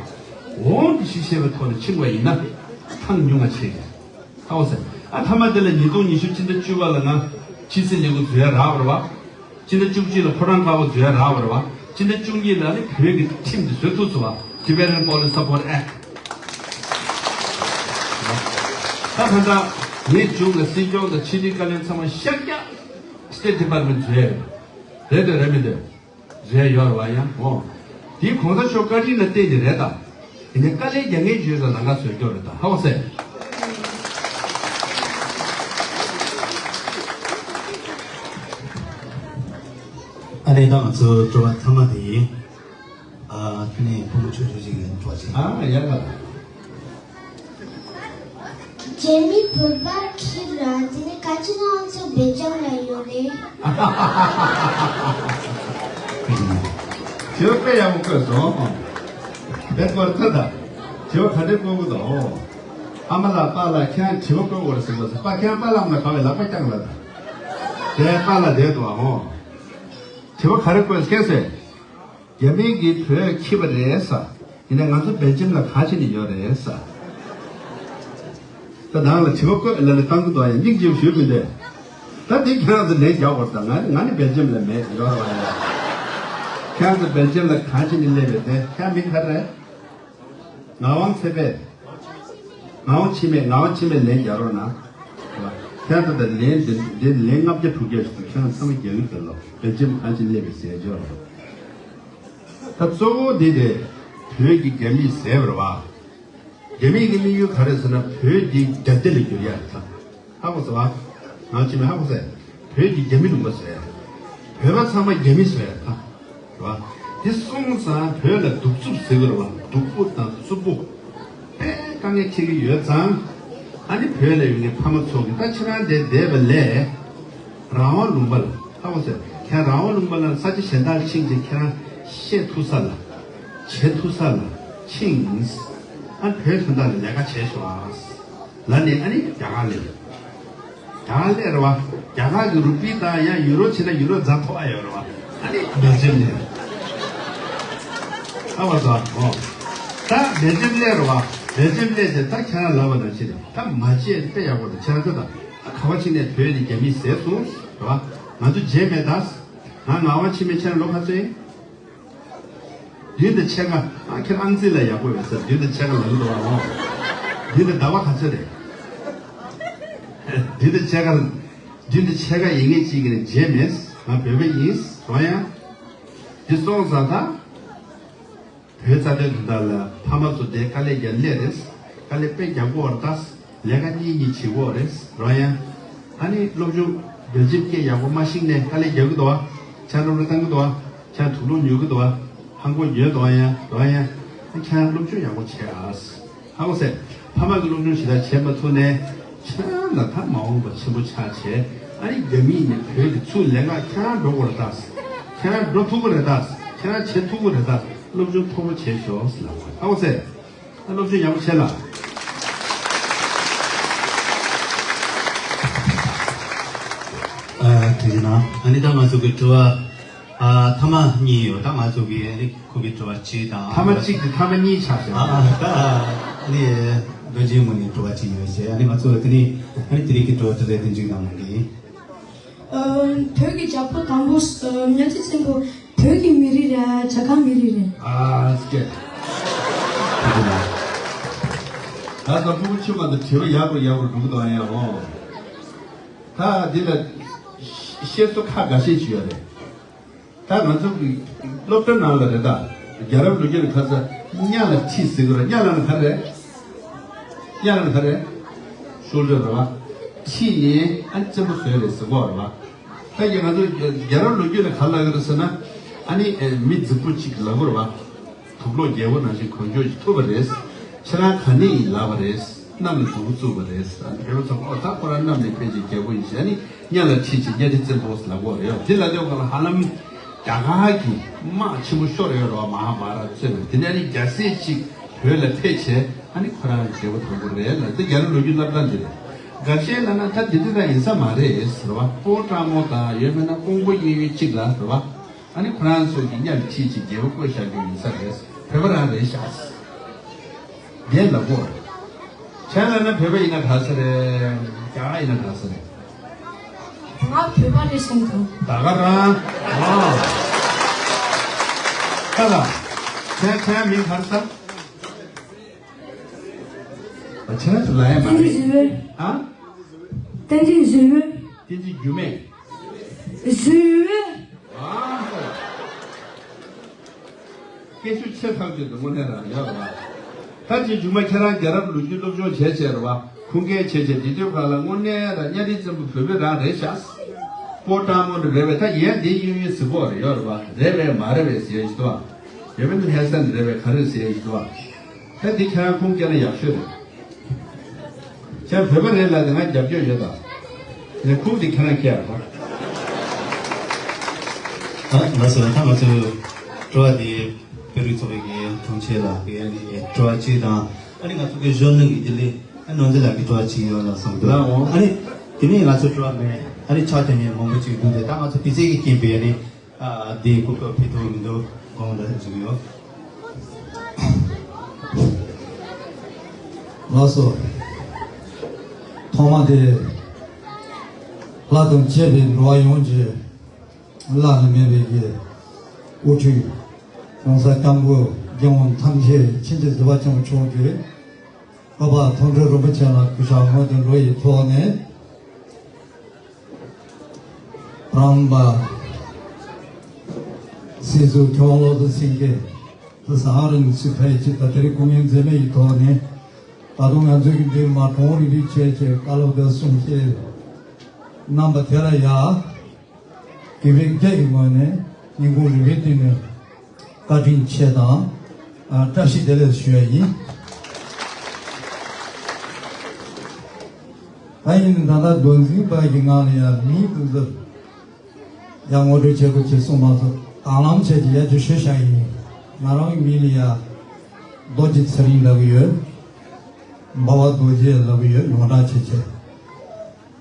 འོ་འདི་ཞིག་ཤེས་པའི་ཐོག་ནས་ཕྱིན་པ་ཡིན་ན་ཐང་ཉུང་ང་ཆེ་གི། ཧ་གོ་སོང་། ཨ་མཐའ་མ་དེ་ལ་ཉིས་སྟོང་ཉི་ཤུ་སྤྱི་ཟླ་བཅུ་པ་ལ་ང་ཕྱི་སྲིད་ལས་ཁུངས་འཛུལ་ཡ་རག་པ་རེད་བ། སྤྱི་ཟླ་བཅུ་གཅིག་ལ་ཕོ་བྲང་དཀར་པོ་འཛུལ་ཡ་རག་པ་རེད་བ། སྤྱི་ཟླ་བཅུ་གཉིས་ལ་ནི་བོད་ཀྱི་ཁྲིམས་དེ་བཟོ་ཐུབ་སོང་བ། Tibetan Police Support Act། ད་ད་ལྟ་ངས་མཇུག་ལ་སྲིད་སྐྱོང་དང་ཕྱི་དྲིལ་བཀའ་བློན་ཚང་མ་ཤར་རྒྱག་State Department འཛུལ་ཡ་ཡོད། རེད་འདོད་རེད་མི་འདོད། རེད་ཡོད་རེད་བ་ཡང་འོ། དེའི་གོང་ས་མཆོག་བཀའ་དྲིན་ལ་བརྟེན་ནས་རེད་ད། དེ་ནས་དཀའ་ལས་རྒྱག་མཁན་ཞིག་ཡོད་ཙང་ལམ་ཁ་བཟོས་སྐྱོར་རེད་ད་ཧ་གོ་སོང་། ཨ་ནི་ད་ང་ཚོ་སྤྲོ་བ་ཐ་མ་དེ་ཡིན། ཨ་དེ་ནས་བུ་མོ་ཆུང་ཆུང་ཞིག་ཡིན་འགྲོ་ཅིག་ཨ་ཡག་ལ། རྒྱ་མི་བོད་པར་ཁྱེར་ར། དེ་ནས་ག་ཅི་ན་ང་ཚོ་སྦེལ་ཇམ་ལ་ཡོད་རེད། དྲི་བ་དཔེ་ཡག་པོ་བཀོད་སོང་། དེ་སྐོར་ཐད་ད། དྲི་བ་ག་འདྲས་བཀོད་དགོས་དང་། ཨ་མ་ལགས་པཱ་ལགས་ཁྱེད་རང་དྲི་བ་བཀོད་དགོས་རེད་ཟེར་བ་ཟེར། པཱ་ཁྱེད་རང་པཱ་ལགས་ལ་ག་བའི་ལག་པ་བརྐྱངས་ལ་ད། དེ་པཱ་ལགས་བསྡད་འདུག་ཨ་འོ། དྲི་བ་ག་རེ་བཀོད་སྐད་ཟེར། རྒྱ་མི་གིས་བོད་ཁྱིམ་པ་རེད་ས། ཡིན་ནའི་ང་ཚོ་སྦེལ་ཇམ་ལ་གང་བྱེད་ནས་ཡོད་རེད་ས། ད་ནང་ལ་དྲི་བ་བཀོད་ལ་ལ་བཏང་གི་འདུག་ཡང་སྙིང་རྗེ་ཞུ་མི་འདོད། ད་དེ་ཁྱེད་རང་ཚོ་ལན་རྒྱག་དགོས་ད། ང་ང་ནི་སྦེལ་ཇམ་ལ་མེད་ཡོད་རེད་བ། ཡང་ཁྱེད་རང་ཚོ་སྦེལ་ཇམ་ལ་གང་བྱེད་ནས་སླེབས་རེད་དེ། ཁྱེད་མིང་ག་རེ་རེད། ངག་དབང་ཚེ་འཕེལ། ངག་དབང་འཆི་མེད། ངག་དབང་འཆི་མེད་ལན་རྒྱག་རོགས་གནང་། ཁྱེད་ཚོ་ད་ལན་འདི་འདི་ལན་ལྔ་བརྒྱ་དྲུག་བརྒྱ་ཞིག་འདུག་ཁྱེད་རང་ཚང་མ་རྒྱག་གི་འདུག་ལོ། སྦེལ་ཇམ་གང་ཅི་སླེབས་པའི་ཟས་འཇོག་རོགས། ད་གཙོ་བོ་འདི་དེ་བོད་ཀྱི་རྒྱ་མིས་ཟས་པ་རེད་བ། རྒྱ་མི་གི་དམིགས་ཡུལ་ག་རེ་ཟེར་ན་བོད་འདི་རྒྱ་སྡེ་ལ་བསྒྱུར་ཡ་རེད་ད། ཧ་གོ་སོང་བ། ང་ཅི་མི་ཧ་གོ་སོང་། བོད་ཀྱི་རྒྱ་མི་ལུང་པ་བཟོ་ཡ། བོད་པ་ཚང་མ་རྒྱ་མི་བཟོ་ཡ་ད། རེད་བ། དེ་སོང་ཙང་བོད་ལ་གདུག་རྩུབ་ཟེར་གི་རེད་བ། གདུག་པོ་དང་རྩུབ་པོ། དཔེ་དཀའ་ངལ་འཕྲད་ཀྱི་ཡོད་ཙང་། ཨ་ནི་བོད་ལ་ཡོད་མཁན་ཕ་མ་ཚོ་གིས་ད་ཁྱེད་རང་དེ་བསྡད་པ་ལས། རང་དབང་ལུང་པ་ལ་ཧ་གོ་སོང་། ཁྱེད་རང་དབང་ལུང་པ་ལ་ས་ཆ་གཞན་དག་ཕྱིན་ཅིང་ཁྱེད་རང་བཤད་ཐུབ་ས་ལ། བྱེད་ཐུབ་ས་ལ་ཕྱིན། ཨ་བོད་དོན་དག་ལ་ལས་ཀ་བྱས་ཤོག་ཨ། ལ་ནི་ཨ་ནི་རྒྱ་གར་སླེབས། རྒྱ་གར་སླེབས་རེད་བ། རྒྱ་གར་གྱི་རུ་པི་དང་ཡང་ཡུ་རོ་བྱས་ན་ཡུ་རོ་རྫ་མཐོ་བ་ཡོད་རེད་བ། ཨ་ནི་སྦེལ་ཇམ་སླེབས། ཨ་བ་ཙོ་ཨོ། ད་སྦེལ་ཇམ་སླེབས་རེད་བ། སྦེལ་ཇམ་སླེབས་ཏེ་ད་ཁྱེད་རང་ལབ་པ་ནང་བཞིན་རེད། ད་མ་བརྗེད་དཔེ་ཡག་པོ་འདུག་ཁྱེད་རང་ཚོ་ད་ཨ་ག་བ་ཕྱིན་ནས་བོད་ནི་རྒྱ་མིས་བཟས་སོང་རེད་བ། ང་ཚོ་བརྗེད་མེད་ད། ང་ངག་དབང་འཆི་མེད་ཁྱེད་རང་ལོ་ག་ཚོད་ཡིན། བདུན་དང་ཕྱེད་ཀ། ཨ་ཁྱེད་ཨང་རྩིས་ལ་ཡག་པོ་ཡོད་ས། བདུན་དང་ཕྱེད་ཀ་ལ་ཡོད་འདུག་ཨ། བདུན་དང་ཟླ་བ་ག་ཚོད་རེད། བདུན་དང་ཕྱེད་ཀ། འདི་འདི་ཕྱེད་ཀ་ཡིན་ངེས་ཅིག་གི་རྗེས་མེད། ང་བོད་པ་ཡིན་རོ་ཡང་། འདི་སོང་ཙང་ད། བོད་རྩ་དོན་དོན་དག་ལ་ཕ་མ་ཚོ་དེ་དཀའ་ལས་རྒྱག་སླེབས་རེད། དཀའ་ལས་དཔེ་རྒྱག་གོ་བ་རེད་ད། ལས་ཀ་གཉིས་གཉིས་བྱེད་གོ་བ་རེད་རོ་ཡང་། ཨ་ནི་སློབ་སྦྱོང་འབྲེལ་འཇིབ་སྐད་ཡག་པོ་མ་ཤེས་ནས་དཀའ་ལས་རྒྱག་གི་འདུག་བ། ཆང་རོ་རོ་བཏང་གི་འདུག་བ། ཆང་དུག་ལོག་ཉོ་གི་འདུག་བ། ཧང་གོ་ཉོས་འདུག་བ་ཡང་རོ་ཡང་། ཨ་ཁྱེད་རང་སློབ་སྦྱོང་ཡག་པོ་བྱེད་ཨ། ཧ་གོ་སོང་། ཕ་མ་གི་སློབ་སྦྱོང་ཞེ་དྲག་བྱེད་མ་ཐུབ་ནས། ཁྱེད་རང་ལ་ད་མ་འོངས་པ་ཆེན་པོ་ཆགས་བྱས། ཨ་ནི་རྒྱ་མིས་ནི་བོད་ཀྱི་ཚུར་ལས་ཀ་ཁྱེད་རང་འགྲོ་དགོས་རེད་ད། ཁྱེད་རང་འགྲོ་ཐུབ་ཀྱི་རེད་ད། ཁྱེད་རང་བྱེད་ཐུབ་ཀྱི་རེད་ད། སློབ་སྦྱོང་མཐོ་པོ་བྱས་ཤོག་ཟེར་ལབ་པ་རེད། ཧ་གོ་སོང་། ཨ་སློབ་སྦྱོང་ཡག་པོ་བྱས་ལ། ཨ་ཐུགས་རྗེ་གནང་། ཨ་ནི་ད་ང་ཚོ་གི་དྲི་བ། ཨ་ཐ་མ་གཉིས་ཡོད། ད་ང་ཚོ་གི་ཨ་ནི་ཁོང་གི་དྲི་བ་གཅིག་དང་། ཐ་མ་གཅིག་དེ་ཐ་མ་གཉིས་ཆགས་ཤག་ཨ་ཨ་ད་ཨ་ནི་རྡོ་རྗེ་མུ་ནེ་དྲི་བ་གཅིག་ཡོད་ཅེས། ཨ་ནི་ང་ཚོ་དེ་ནི་ཨ་ནི་དེ་རིང་གི་དྲི་བ་དེ་ལས་དེ་མཇུག་བསྡོམས་གནང་གི་ཡིན། ཨ་བོད་ཀྱི་རྒྱལ་པོ་དང་པོ་ཨ་གཉའ་ཁྲི་བཙན་པོ་བོད་ཀྱི་མི་རིགས་རེད། རྒྱ་གར་མི་རིགས་རེད། ཨ་སྐད། ད་ད་ཕྲུ་གུ་ཆུང་མ་དང་དྲི་བ་ཡག་པོ་ཡག་པོ་འགྲོ་གི་འདུག་ཨ་ཡ་ཧོ། ད་འདི་ལ་བཤད་སྲོལ་ཁག་འགའ་ཤས་ཅིག་ཡོད་རེད། ད་ང་ཚོ་གི་སློབ་གྲྭ་ནང་ལ་རེད་ད། རྒྱལ་རབས་ལོ་རྒྱུས་ལ་ཁ་ས་གཉའ་ལ་ཁྲི་ཟེར་གི་རེད། གཉའ་ལ་ནི་ག་རེ་རེད། གཉའ་ལ་ནི་ག་རེ་རེད། ཤོག་ལོས་རེད་བ། ཁྲི་ནི་ཨ་ནི་བཙན་པོ་བཟོས་རེད་ཟེར་གོ་རེད་བ། ད་ཡིན་ང་ཚོ་རྒྱལ་རབས་ལོ་རྒྱུས་ལ་ག་རེ་ལབ་གི་རེད་ཟེར་ན། ཨ་ནི་མི་རྫིག་པོ་གཅིག་ལབ་གི་རེད་བ། དུག་ལོག་རྒྱལ་པོ་ནང་བཞིན་གོན་ཆོག་ཅིག་ཐུབ་པ་རེད། ཁྱེད་རང་ག་ནས་ཡིན་ལབ་པ་རེད། གནམ་ལ་གཟུགས་པོ་བཙུགས་པ་རེད། ཨ་ནི་བོད་པ་ཚོ་ཨོ་ད་ཁོ་རང་གནམ་ནས་ཕེབས་ཀྱི་རྒྱལ་པོ་ཡིན་ཟེར། ཨ་ནི་གཉའ་ལ་ཁྲི་ཆེ་གཉའ་ཁྲི་བཙན་པོ་ཟེར་ལབ་གོ་རེད། དེ་ལ་དེ་ག་ལ་ཧ་ལམ་རྒྱ་གར་གྱི་དམག་ཆེན་པོ་ཤོར་ཡོད་རེད་བ། མ་ཧཱ་བྷ་ར་ཏ་རྩོད་པ་དེ་ནས་ཨ་ནི་རྒྱལ་སྲས་གཅིག་བོད་ལ་ཕེབས་བྱས། ཨ་ནི་ཁོ་རང་རྒྱལ་པོ་དང་པོ་རེད་ལ། དེ་རྒྱལ་རབས་ལོ་རྒྱུས་སློབ་གྲྭ་འདི་རེད། འགའ་ཤས་ལབ་ན་ད་དེ་འདྲ་ཡིན་ས་མ་རེད་ཟེར་བ། སྤོ་སྤྲང་མོ་དང་ཡོད་མེད་ན་ཀོང་པོ་གཡས་གཡོན་གཅིག་ལ་ཟེར་བ། ཨ་ནི་ཁོ་རང་ཚོ་གི་གཉའ་ལ་ཁྲི་གཅིག་རྒྱལ་པོ་བསྐོས་བཞག་རྒྱུ་ཡིན་ས་རེད། བོད་པ་རང་རེད་ཤག་དེ་ལབ་གོ། ཁྱེད་ལབ་ན་བོད་པ་ཡིན་ན་ག་ས་རེད། རྒྱ་གར་ཡིན་ན་ག་ས་རེད། ང་བོད་པ་རེད་བསམ་གི་འདུག་ད་ག་རང་། ཨ། ད་ལ། ཁྱེད་ཁྱེད་མིང་ག་རེ་ཟེར། ཨ་ཁྱེད་ཚོ་ལ་ཡ་མ་བསྟན་འཛིན་རེད། བཟོད་པ། ཨ། བསྟན་འཛིན་བཟོད་པ། བསྟན་འཛིན་འགྱུར་མེད། བཟོད་པ། ཨ། སྐད་ཤུགས་ཆེ་ཐག་ཆོད་དུ་དངོས་གནས་རང་ཡོད་ལ། ད་ཅི་མཇུག་མ་ཁྱེད་རང་རྒྱལ་རབས་ལོ་རྒྱུས་སློབ་སྦྱོང་བྱས་བྱས་རེད་བ། ཁུངས་སྐྱེལ་བྱས་བྱས་འདི་དུས་ག་ལ་དངོས་གནས་ར་གཉའ་ཁྲི་བཙན་པོ་བོད་པའི་རང་རེད་ཤག་སྤོ་སྤྲང་མོ་འདྲ་རེད་པས། ད་ཡན་འདི་གཡུག་གཡུག་ཟེར་གོ་རེད་ཡོད་རེད་བ། རེད་པས་མ་རེད་པས་ཟེར་ཡ་ཞིག་འདུག་བ། ཡོད་མེད་ན་ལྷ་ས་འདི་རེད་པས་ག་རེ་ཟེར་ཡ་ཞིག་འདུག་བ། ད་འདི་ཁྱེད་རང་ཁུངས་སྐྱེལ་ན་ཡག་ཤོས་རེད། ཁྱེད་བོད་པ་རེད་ལབ་ནས་ང་རྒྱབ་སྐྱོར་ཡོད་ད། ངས་ཁུངས་དེ་ཁྱེད་རང་སྐྱེལ་རོགས། ཨ་ལགས་སོ། ད་ང་ཚོས་དྲི་བ་དེ་བོད་རིགས་ཚོགས་པའི་གི་དྲུང་ཆེ་ལགས་ཀྱི་ཨ་ནི་དྲི་བ་གཅིག་དང་། ཨ་ནི་ང་ཚོ་གི་གཞོན་ནུ་གི་དེ་ལས་ཨ་ནོར་འཛིན་ལགས་ཀྱི་དྲི་བ་གཅིག་ཡོད་ལ་གསུངས་འདུག་ལགས་འོང་། ཨ་ནི་དེ་ནས་ང་ཚོ་དྲི་བ་མེད། ཨ་ནི་ཕྱག་དེ་ནས་མང་པོ་གཅིག་འདུག་སྟེ། ད་ང་ཚོ་དུས་ཚོད་ཀྱི་རྐྱེན་པས་ཨ་ནི། ཨ་དེའི་གོ་སྐབས་ཕུལ་ཐུབ་མི་འདུག་དགོངས་དག་ཞུ་གི་ཡོད། ལགས་སོ། ཐོག་མ་དེ་ལྷ་དང་བཅས་པའི་འགྲོ་བ་ཡོངས་ཀྱི་བླ་ན་མེད་པའི་གི་དབུ་ཁྲིད་༸གོང་ས་༸སྐྱབས་མགོན་རྒྱལ་དབང་ཐམས་ཅད་མཁྱེན་ཅིང་གཟིགས་པ་ཆེན་པོ་མཆོག་གིས། འཕགས་པ་མཐོང་གྲོལ་རིན་པོ་ཆེ་ལ་གུས་ཕྱག་སྔོན་དུ་འགྲོ་ཡི་ཐོག་ནས། རང་དབང་པ་སྲིད་ཟུར་མཁས་དབང་བློ་བཟང་སེང་གེ་དུ་ས་ཧ་རིན་སི་ཕའི་ཆེད་དུ་དེ་རིང་སྐུ་ངལ་འཛེམས་མེད་ཀྱི་ཐོག་ནས། ད་དུང་ང་ཚོའི་གི་འདི་མ་གྲོང་རིག་རིག་བྱས་བྱས་བཀའ་སློབ་དང་གསུང་བཤད་གནང་པ་དེ་ལ་ཡ། དགེ་བའི་བཀའ་ཡི་ངོས་ནས་སྙིང་ཁུང་རུས་པའི་གཏིང་ནས་བཀའ་དྲིན་ཆེ་དང་། ཨ། བཀྲ་ཤིས་བདེ་ལེགས་ཞུ་ཡ་ཡིན། ད་ཡིན་ད་ལྟ་མགོ་འཛིན་པ་གི་ངག་ལ་ཡང་མིང་དེ་ཚོ་ཡང་ངོ་སྤྲོད་བྱེད་དགོས་ཅེས་གསུངས་མ་ཚོར། དང་བླངས་བྱས་ཀྱི་ཡ་ཅིག་ཞུ་བྱ་ཡིན། ང་རང་གི་མིང་ལ་ཡ་རྡོ་རྗེ་ཚེ་རིང་ལབ་ཀྱི་ཡོད། འབའ་བ་རྡོ་རྗེ་ལབ་ཀྱི་ཡོད། ཡོངས་གྲགས་བྱས་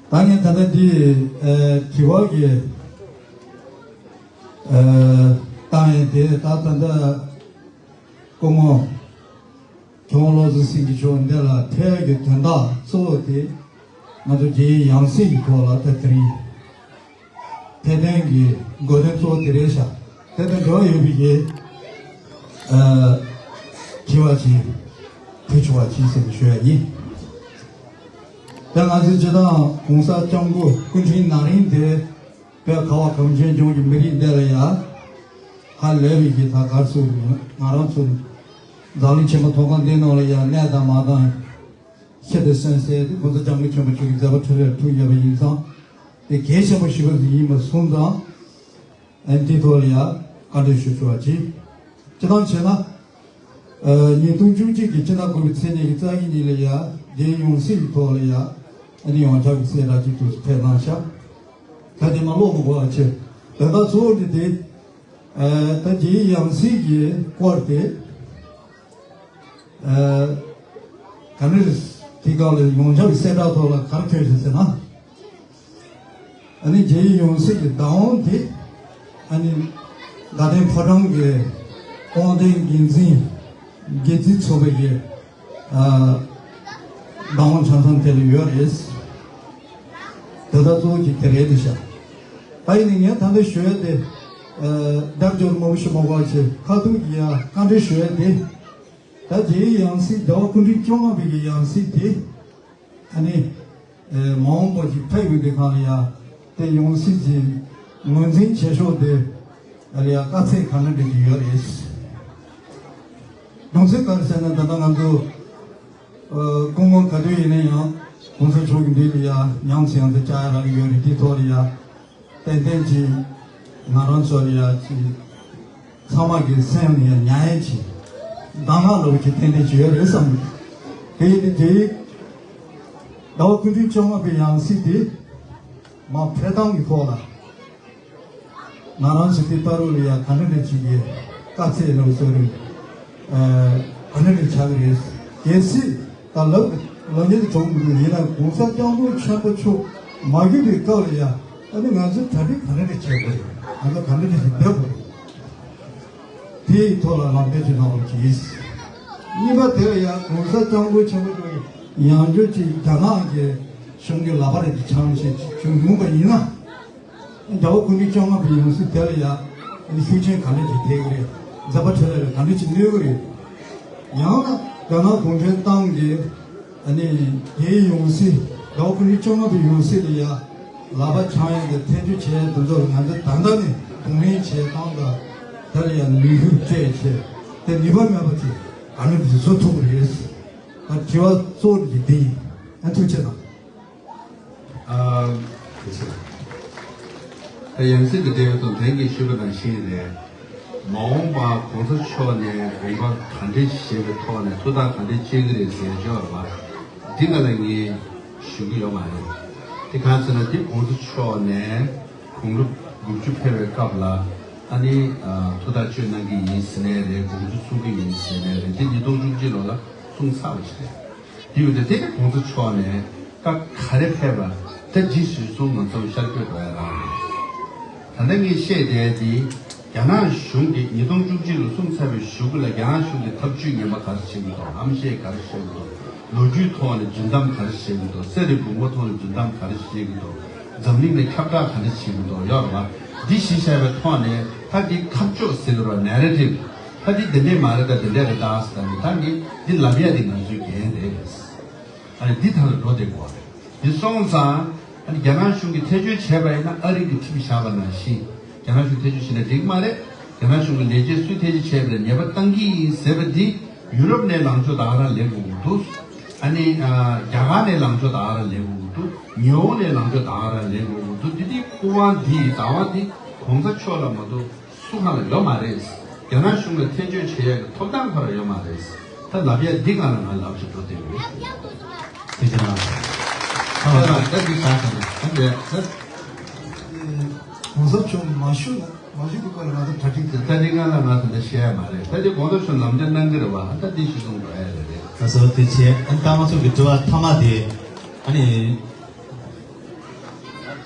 བྱས། ད་ངས་ད་ལྟ་འདི་ཨ་དྲི་བ་གི་ཨ་བཏང་ཡས་དེ་ད་ད་ལྟ་སྐུ་ངོ་ཇོ་བློ་བཟང་སེང་གེ་མཆོག་འདི་ལ་ཕེབས་ཡས་ཀྱི་དོན་དག་གཙོ་བོ་དེ་ང་ཚོ་རྒྱལ་ཡོངས་ཡང་སྲིད་ཀྱི་ཐོག་ལ་ད་དེ་རིང་ཕེབས་དོན་གྱི་དགོས་དོན་གཙོ་བོ་དེ་རེད་ཤག་དེ་དང་འབྲེལ་བ་ཡོད་པའི་གི་ཨ་དྲི་བ་ཅིག་ཕུལ་ཆོག་པ་ཅིག་ཟེར་ནས་ཞུ་ཡ་ཡིན། ད་ང་ཚོའི་སྤྱི་བཏང་གོང་ས་སྐྱབས་མགོན་སྐུ་ཕྲེང་ན་རིམ་དེ་བོད་ཁ་བ་གངས་ཅན་ལྗོངས་ཀྱི་མི་རིགས་འདི་ལ་ཡ་ཧ་ལས་པའི་གི་ད་གར་སོང་ང་རང་ཚོ་འཛམ་གླིང་ཆེན་པོ་ཐོག་ཁང་འདི་ནང་ལ་ཡ་གནས་དང་མ་དང་ཤེས་དེ་སེམས་གསལ་དེ་གོང་ས་སྐྱབས་མགོན་ཆེན་པོ་མཆོག་གི་མཛད་པ་འཕྲིན་ལས་ཐུགས་ཡོད་པ་ཡིན་ཙང་དེ་གལ་ཆེན་པོ་ཞིག་པ་ཡིན་པ་སོང་ཙང་ཨ་ནི་དེའི་ཐོག་ལ་ཡ་བཀའ་འདྲི་ཞུ་ཞུ་བ་གྱིས། སྤྱི་བཏང་བྱས་ན། ཉིས་སྟོང་བཅུ་གཅིག་གི་སྤྱི་ཟླ་དགུ་པའི་ཚེས་གཉིས་ཀྱི་རྩ་བའི་ཉིན་ལ་ཡ་རྒྱལ་ཡོངས་སྲིད་ཀྱི་ཐོག་ལ་ཡ་ཨ་ནི་ཡོངས་ཁྱབ་ཀྱི་གསལ་བསྒྲགས་ཅིག་ཏུ་ཕེབས་གནང་ཤག་ད་དེ་མ་ཀློག་མི་དགོས་པ་བྱས། དོན་དག་གཙོ་བོ་འདི་དེ། ད་རྒྱལ་ཡོངས་སྲིད་ཀྱི་སྐོར་དེ། ག་ནས་དེ་ག་ལ་ཡོངས་ཁྱབ་ཀྱི་གསལ་བསྒྲགས་ཐོག་ལ་ག་རེ་ཐོན་ཞིག་ཟེར་ན། ཨ་ནི་རྒྱལ་ཡོངས་སྲིད་ཀྱི་བདག་དབང་དེ་ཨ་ནི་དགའ་ལྡན་ཕོ་བྲང་གི་སྐུ་ཕྲེང་འགན་འཛིན་སྒེར་རྩིས་ཚོགས་པའི་གི་ཨ་བདག་དབང་ཆ་ཚང་དེ་ལ་ཡོད་རེད། དེ་ལྟར་གཙོ་བོ་གཅིག་དེ་རེད་འདུག་ཤག་ད་ཡིན་ནའི་ངས་ད་ལྟ་ཞུ་ཡ་དེ་རྒྱབ་སྐྱོར་མང་པོ་ཞིག་མ་དགོས་པ་བྱས་ཁ་ཐུག་གི་ཡ་བཀའ་འདྲི་ཞུ་ཡ་དེ་ད་རྒྱལ་ཡོངས་སྲིད་ཟླ་བ་སྐུ་ཕྲེང་བཅོ་ལྔ་པའི་གི་ཡང་སྲིད་དེ། ཨ་ནི། མ་འོངས་པ་ཞིག་ཕེབས་ཡོང་དུས་སྒང་ལ་ཡ། དེ་ཡང་སྲིད་ཀྱི་ངོས་འཛིན་བྱེད་ཕྱོགས་དེ། ཨ་ལ་ཡ་དཀའ་ཚེགས་ག་འདྲ་འདྲ་ཞིག་ཡོད་རེད། གཞུང་ཚིག་ག་རེ་ཟེར་ན་ད་ལྟ་ང་ཚོ། སྐུ་ངོ་ག་དུས་ཡིན་ན་ཡང་གོང་ས་མཆོག་གི་མདུན་ལ་ཡ་ཉམས་སུ་ཡང་དུ་བཅར་ཡ་རག་གི་ཡོད་རེད་དེའི་ཐོག་ལ་ཡ། ཏན་ཏན་གྱིས་ང་རང་ཚོ་ལ་ཡ་ཅིག་ཚང་མ་གི་སེམས་ནས་ཉར་ཡས་ཅིག་གདམས་ངག་ལོ་ཅིག་ཏན་ཏན་ཅིག་ཡོད་རེད་བསམ་གི། དེ་ཡིན་དུས་དེ་ཟླ་བ་སྐུ་ཕྲེང་བཅོ་ལྔ་པའི་ཡང་སྲིད་དེ་མ་ཕེབས་སྟངས་ཀྱི་ཐོག་ལ་ང་རང་ཚོ་དེ་ལྟ་རུ་ལ་ཡ་ག་འདྲ་འདྲ་ཅིག་གི་དཀའ་ཚེགས་ལོ་ཟེར་རུང་། ག་འདྲ་འདྲ་ཆགས་ཀྱི་རེད། གལ་སྲིད་ད་ལབ་ལབ་ཉེན་དུ་གྲོངས་མི་འདུག་ཡིན་ན་གོང་ས་སྐྱབས་མགོན་ཆེན་པོ་མཆོག་མ་གྱུར་པའི་སྐབས་ལ་ཡ་ཨ་ནི་ང་ཚོས་གྲ་སྒྲིག་ག་འདྲ་འདྲ་བྱེད་དགོས་རེད། ང་ཚོ་ག་འདྲ་འདྲ་ཞིག་འབད་དགོས་རེད། དེའི་ཐོག་ལ་ལམ་སྟོན་ཅིག་གནང་རོགས་གྱིས། གཉིས་པ་དེ་ལ་ཡང་གོང་ས་སྐྱབས་མགོན་ཆེན་པོ་མཆོག་གིས་ཡང་བསྐྱར་ཅིག་རྒྱ་ནག་གི་གཞུང་གི་ལག་པ་རེ་ཅིག་འཆང་བྱེད་ཅིག་བྱུང་ཡོང་པ་ཡིན་ན། ཟླ་བ་སྐུ་ཕྲེང་བཅོ་ལྔ་པའི་ཡང་སྲིད་དེ་ལ་ཡང་ཤུགས་རྐྱེན་ག་འདྲ་ཅིག་ཐེབས་ཀྱི་རེད། མཛད་པ་འཕྲིན་ལས་ལ་ག་འདྲ་ཅིག་གནོད་ཀྱི་རེད། ཡང་ན་རྒྱ་ནག་གུང་ཁྲན་ཏང་གི་ཨ་ནི་རྒྱལ་ཡོངས་སྲིད་ཟླ་བ་སྐུ་ཕྲེང་བཅོ་ལྔ་པའི་ཡང་སྲིད་ལ་ཡ་ལག་པ་འཆང་ཡ་གི་ཐེ་བྱུས་བྱས་དེ་ཚོ་ལ་ང་ཚོ་ད་ལྟ་ནས་གདོང་ལེན་བྱེད་སྟངས་དང་དེ་ལ་ཡ་ནུས་ཤུགས་སྤྲད་བྱས་དེ་ནུས་པ་མེད་པ་ཅིག་ག་འདྲ་འདི་བཟོ་ཐུབ་ཀྱི་རེད། ད་དྲི་བ་གཙོ་བོ་འདི་འདི་ཡིན། ཨ་ཐུགས་རྗེ་གནང་། ཨ། དེ་ཕྱིར། ད་ཡང་སྲིད་ཀྱི་འབྲེལ་བ་དང་དོན་གྱིས་ཞུས་པ་ནང་བཞིན་རེད། མ་འོངས་པ་གོང་ས་མཆོག་ནས་དགོངས་པ་ག་འདྲ་བཞེས་པའི་ཐོག་ནས་ཐུགས་ཐག་ག་འདྲ་བཅད་ཀྱི་རེད་ཟེར་ཆོག་རེད་བ། འདི་ག་ལ་ངས་ཞུ་གི་ཡོད་མ་རེད། དེ་གང་ཟེར་ན་འདི་གོང་ས་མཆོག་ནས་དགུང་ལོ་དགུ་བཅུ་ཕེབས་པའི་སྐབས་ལ་ཨ་ནི་ཐུགས་ཐག་གཅོད་གནང་གི་ཡིན་ཟེར་ནའི་རེད། དགོངས་ཚུལ་གསུང་གི་ཡིན་ཟེར་ནའི་རེད། འདི་ཉིས་སྟོང་བཅུ་གཅིག་ལོ་ལ་གསུངས་ཚར་བ་ཞིག་རེད། དེ་ཡོད་དེ་དེ་ནི་གོང་ས་མཆོག་ནས་བཀའ་ག་རེ་ཕེབས་པ་ད་ཇི་ཞིག་གསུང་ང་ཚོ་ཤར་བསྐྱོད་འགྲོ་ཡ་རང་རེད། ད་ལྟ་ངས་བཤད་བསྡད་དེ་རྒྱ་ནག་གཞུང་གིས་ཉིས་སྟོང་བཅུ་གཅིག་ལོ་གསུངས་ཚར་བའི་གཞུག་གུ་ལ་རྒྱ་ནག་གཞུང་གིས་ཐབས་ཇུས་ངན་པ་ག་རེ་བྱེད་ཀྱི་འདུག་ཧམ་བཤད་ག་རེ་བཤད་ཀྱི་འདུག་ལོ་རྒྱུས་ཐོག་ནས་རྫུན་གཏམ་ག་རེ་བཤད་ཀྱི་འདུག་གསེར་རི་བུང་བ་ཐོག་ནས་རྫུན་གཏམ་ག་རེ་བཤད་ཀྱི་འདུག་འཛམ་གླིང་ནས་ཁྱབ་བསྒྲགས་ག་རེ་བྱེད་ཀྱི་འདུག་ཡོད་རེད་བ། འདི་གཞི་བཞག་པའི་ཐོག་ནས་ད་འདི་ཁ་ཕྱོགས་ཟེར་གྱི་རེད་བ། ནེ་རེ་ཊིབ་ད་འདི་འདི་འདྲས་མ་རེད། ད་འདི་འདྲས་རེད། ད་ཟེར་ད་ནི་ད་ནི་འདི་ལབ་ཡ་འདི་ང་ཚོའི་འགན་རེད། ཨ་ནི་འདི་ཐང་ལ་འགྲོ་བསྡད་དགོས་རེད། འདི་སོང་ཙང་ཨ་ནི་རྒྱ་ནག་གཞུང་གིས་ཐེ་བྱུས་བྱས་པ་ཡིན་ན་ཨ་རི་གིས་ཁྲིམས་བཞག་པ་ནང་བཞིན་རྒྱ་ནག་གཞུང་ཐེ་བྱུས་བྱས་ན་འགྲིག་མ་རེད། རྒྱ་ནག་གཞུང་གི་ལས་བྱེད་སུས་ཐེ་བྱུས་བྱས་པ་རེད། ཉེས་པ་བཏང་གི་ཡིན་ཟེར་བ་འདི་ཡུ་རོབ་ནས་ལངས་ཕྱོགས་ད་ག་རང་ལེན་དགོས་ཀྱི་འདུག་ཨ་ནི་ཨ་རྒྱ་གར་ནས་ལངས་ཕྱོགས་ད་ག་རང་ལེན་དགོས་ཀྱི་འདུག་ཉི་ཧོང་ནས་ལངས་ཕྱོགས་ད་ག་རང་ལེན་དགོས་ཀྱི་འདུག་འདི་འདི་སྐུ་དབང་འདི་བདག་དབང་འདི་གོང་ས་མཆོག་ལ་མ་གཏོགས་སུ་གང་ལ་ཡོད་མ་རེད། རྒྱ་ནག་གཞུང་ལ་ཐེ་བྱུས་བྱེད་ཡག་གི་ཐོབ་ཐང་ཁོ་རང་ཡོད་མ་རེད། ད་ལབ་ཡ་འདི་གང་ལ་ང་ལབ་ཞིག་འགྲོ་བསྡད་ཡོད། ཐུགས་རྗེ་གནང་། ད་ལ་ད་འདི་ད་ད་ད་འདི་ད་གོང་ས་མཆོག་མ་ཞུ་ན་མ་ཞུ་གི་སྐོར་ལ་ང་ཚོ་གྲ་སྒྲིག་ད་ད་འདི་གང་ལ་ང་ཚོ་འདི་བཤད་ཡ་མ་རེད། ད་འདི་གོང་ས་མཆོག་ལམ་སྟོན་གནང་གི་རེད་བ། ད་འདི་ཞུ་སོང་འགྲོ་ཡ་རེད་རེད། ད་སོ་ཐུགས་རྗེ། ཨ་ནི་ད་ང་ཚོ་གི་དྲི་བ་མཐའ་མ་དེ་ཨ་ནི།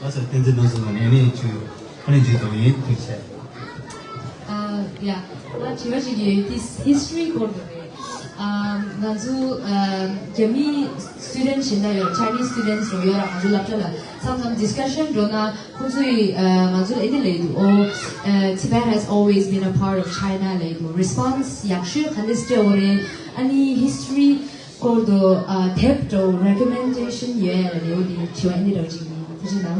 ཨ་ས་བསྟན་འཛིན་ནོར་བཟང་ལ་ངས་ནས་བཅུ་ཨ་ནི་བཅུ་དང་ཡིན་ཐུགས་ཆེ། ཨ་ཡ། ང་དྲི་བ་ཞིག་ཡོད། དེ་ཧི་སི་ཊོ་རི་སྐོར་དུ་རེད། ཨ་ང་ཚོ་ཨ་རྒྱ་མི་སི་ཊུ་ཌེན་ཊི་གཞན་དག་ཡོད། ཆའི་ནིས་སི་ཊུ་ཌེན་ཊི་རོ་ཡོད་ར། ང་ཚོ་སློབ་གྲྭ་ལ་མཚམས་མཚམས་ཌི་སི་ཀ་ཤན་འགྲོ་ན་ཁོང་ཚོས་ཨ་ང་ཚོ་ལ་ཨེ་འདི་ལབ་འདུག་ཨོ་ཨ་Tibet has always been a part of China ལབ་འདུག་རི་སི་པོན་སི་ཡག་ཤོས་ག་འདྲ་སྤྲད་འོ་རེད། ཨ་ནི་ཧི་སི་ཊོ་རི། སྐོར་དུ་ཨ་དེབ་འདྲ་བོ་རེ་ཀོ་མེན་ཌེ་ཤན་ཡོད་ཡ་ལ་ལེའུ་དེ་དྲི་བ་ཨ་ནི་འདྲ་བོ་ཅིག་ཡིན། ཐུགས་རྗེ་གནང་།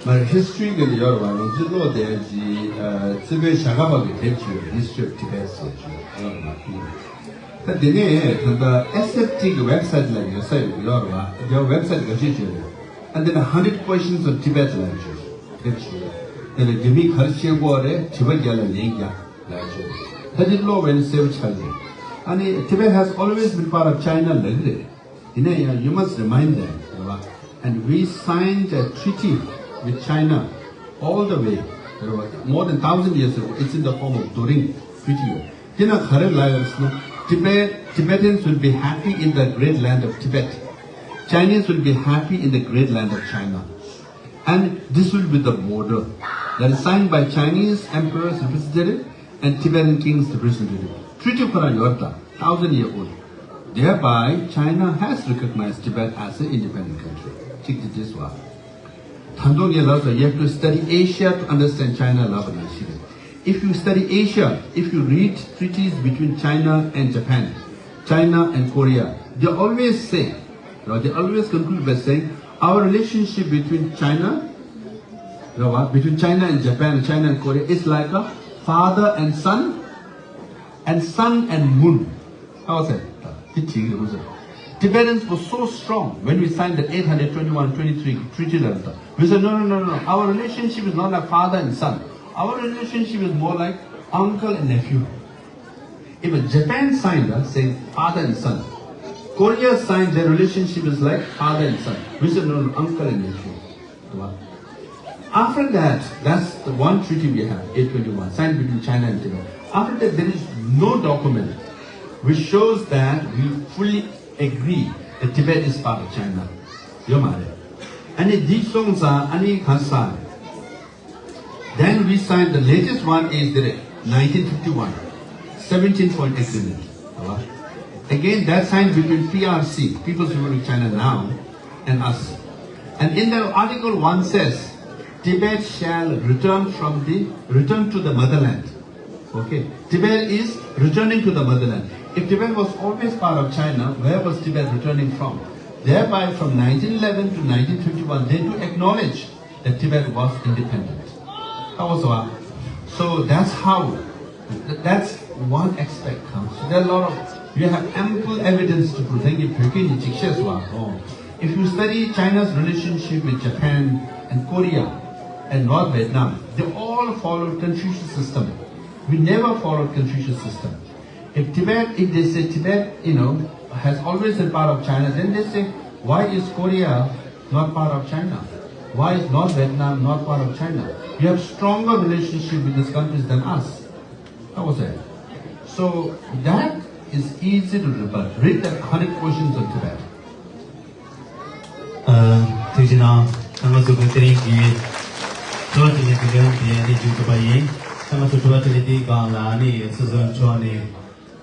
ང་ཧི་སི་ཊོ་རི་གི་ནི་ཡོད་རེད་བ། ང་ཚོའི་ཀློག་བསྡད་ཀྱི་ཨ་རྩིས་དཔོན་ཞྭ་སྒབ་པ་གི་དེབ་ཅིག་ཡོད་རེད། History of Tibet ཟེར་ཞིག་ཡོད་རེད་བ། ད་དེ་ནས་ད་ལྟ་ཨེས་ཨེཕ་ཊི་གི་ཝེབ་སའིཊ་ལ་ཉོ་ས་ཡོད་ཡོད་རེད་བ། དེ་ཝེབ་སའིཊ་འགའ་ཤས་ཅིག་ཡོད་རེད། ཨ་འདི་ན་Hundred Questions on Tibet ལབ་ཅིག་དེབ་ཅིག་ཡོད་རེད། དེ་ལ་རྒྱ་མིས་ག་རེ་བཤད་ཀྱི་ཡོད་རེད། དྲི་བ་བརྒྱ་ལ་ལན་བརྒྱ་ལབ་ཅིག་ཡོད་རེད། ད་འདི་ཀློག་པ་ཡིན་ན་གསལ་པོ་ཆགས་ཀྱི་རེད། ཨ་ནི་Tibet has always been part of China ལབ་ཀྱི་རེད། ཡིན་ན་ཡང་you must remind them, རེད་བ། And we signed a treaty with China all the way, རེད་བ། More than thousand years ago. It's in the form of Doring Treaty. དེ་ན་ག་རེ་ལབ་ཡོད་ཟེར་ན། Tibet, Tibetans will be happy in the great land of Tibet. Chinese will be happy in the great land of China. And this will be the border that is signed by Chinese emperor's representative and Tibetan king's representative. Treaty ཁོ་རང་ཡོད་ད། Thousand year old. Thereby, China has recognized Tibet as an independent country. གཅིག་དེ་དེ་སོ། ད་དུང་ངས་ལབ་སོང་། You have to study Asia to understand China ལབ་པ་ནང་བཞིན་རེད། If you study Asia, if you read treaties between China and Japan, China and Korea, they always say, you know, they always conclude by saying, our relationship between China, you know, between China and Japan, China and Korea is like a father and son, and sun and moon. How was it? དེ་བྲིས་ཡོད་ཟེར། Tibetans were so strong when we signed the eight hundred twenty-one twenty-three treaty ལ། We said, no, no, no, no, no. Our relationship is not like father and son. Our relationship is more like uncle and nephew. Even Japan signed, uh, saying father and son. Korea signed, their relationship is like father and son. We said, no, no, uncle and nephew. After that, that's the one treaty we have, eight twenty-one, signed between China and Tibet. After that, there is no document which shows that we fully agree that Tibet is part of China. ཡོད་མ་རེད། ཨ་ནི་འདི་སོང་ཙང་ཨ་ནི་གང་ས། Then we signed, the latest one is the nineteen fifty-one seventeen point agreement. Again, that signed between P R C, People's Republic of China now, and us. And in the article one says, Tibet shall return from the, return to the motherland. Okay, Tibet is returning to the motherland. If Tibet was always part of China, where was Tibet returning from? Thereby, from nineteen eleven to nineteen fifty-one, they do acknowledge that Tibet was independent. That was one. So that's how, that's one aspect comes. So there are a lot of, you have ample evidence to prove. Thank you. If you study China's relationship with Japan and Korea and North Vietnam, they all followed Confucius system. We never followed Confucius system. If Tibet, if they say Tibet, you know, has always been part of China, then they say, why is Korea not part of China? Why is North Vietnam not part of China? You have stronger relationship with these countries than us. That was it. So that is easy to rebut. Read the hundred questions on Tibet. ཐུགས་རྗེ་གནང་། ད་ང་ཚོ་གི་དེ་རིང་གི་དྲི་བ་དྲིས་ལན་གྱི་ལས་རིམ་དེ་ནི་མཇུག་བསྡུ་བ་ཡིན། ད་ང་ཚོ་དྲི་བ་དྲིས་ལན་དེའི་སྒང་ལ་ནི་སྲིད་ཟུར་མཆོག་ནས་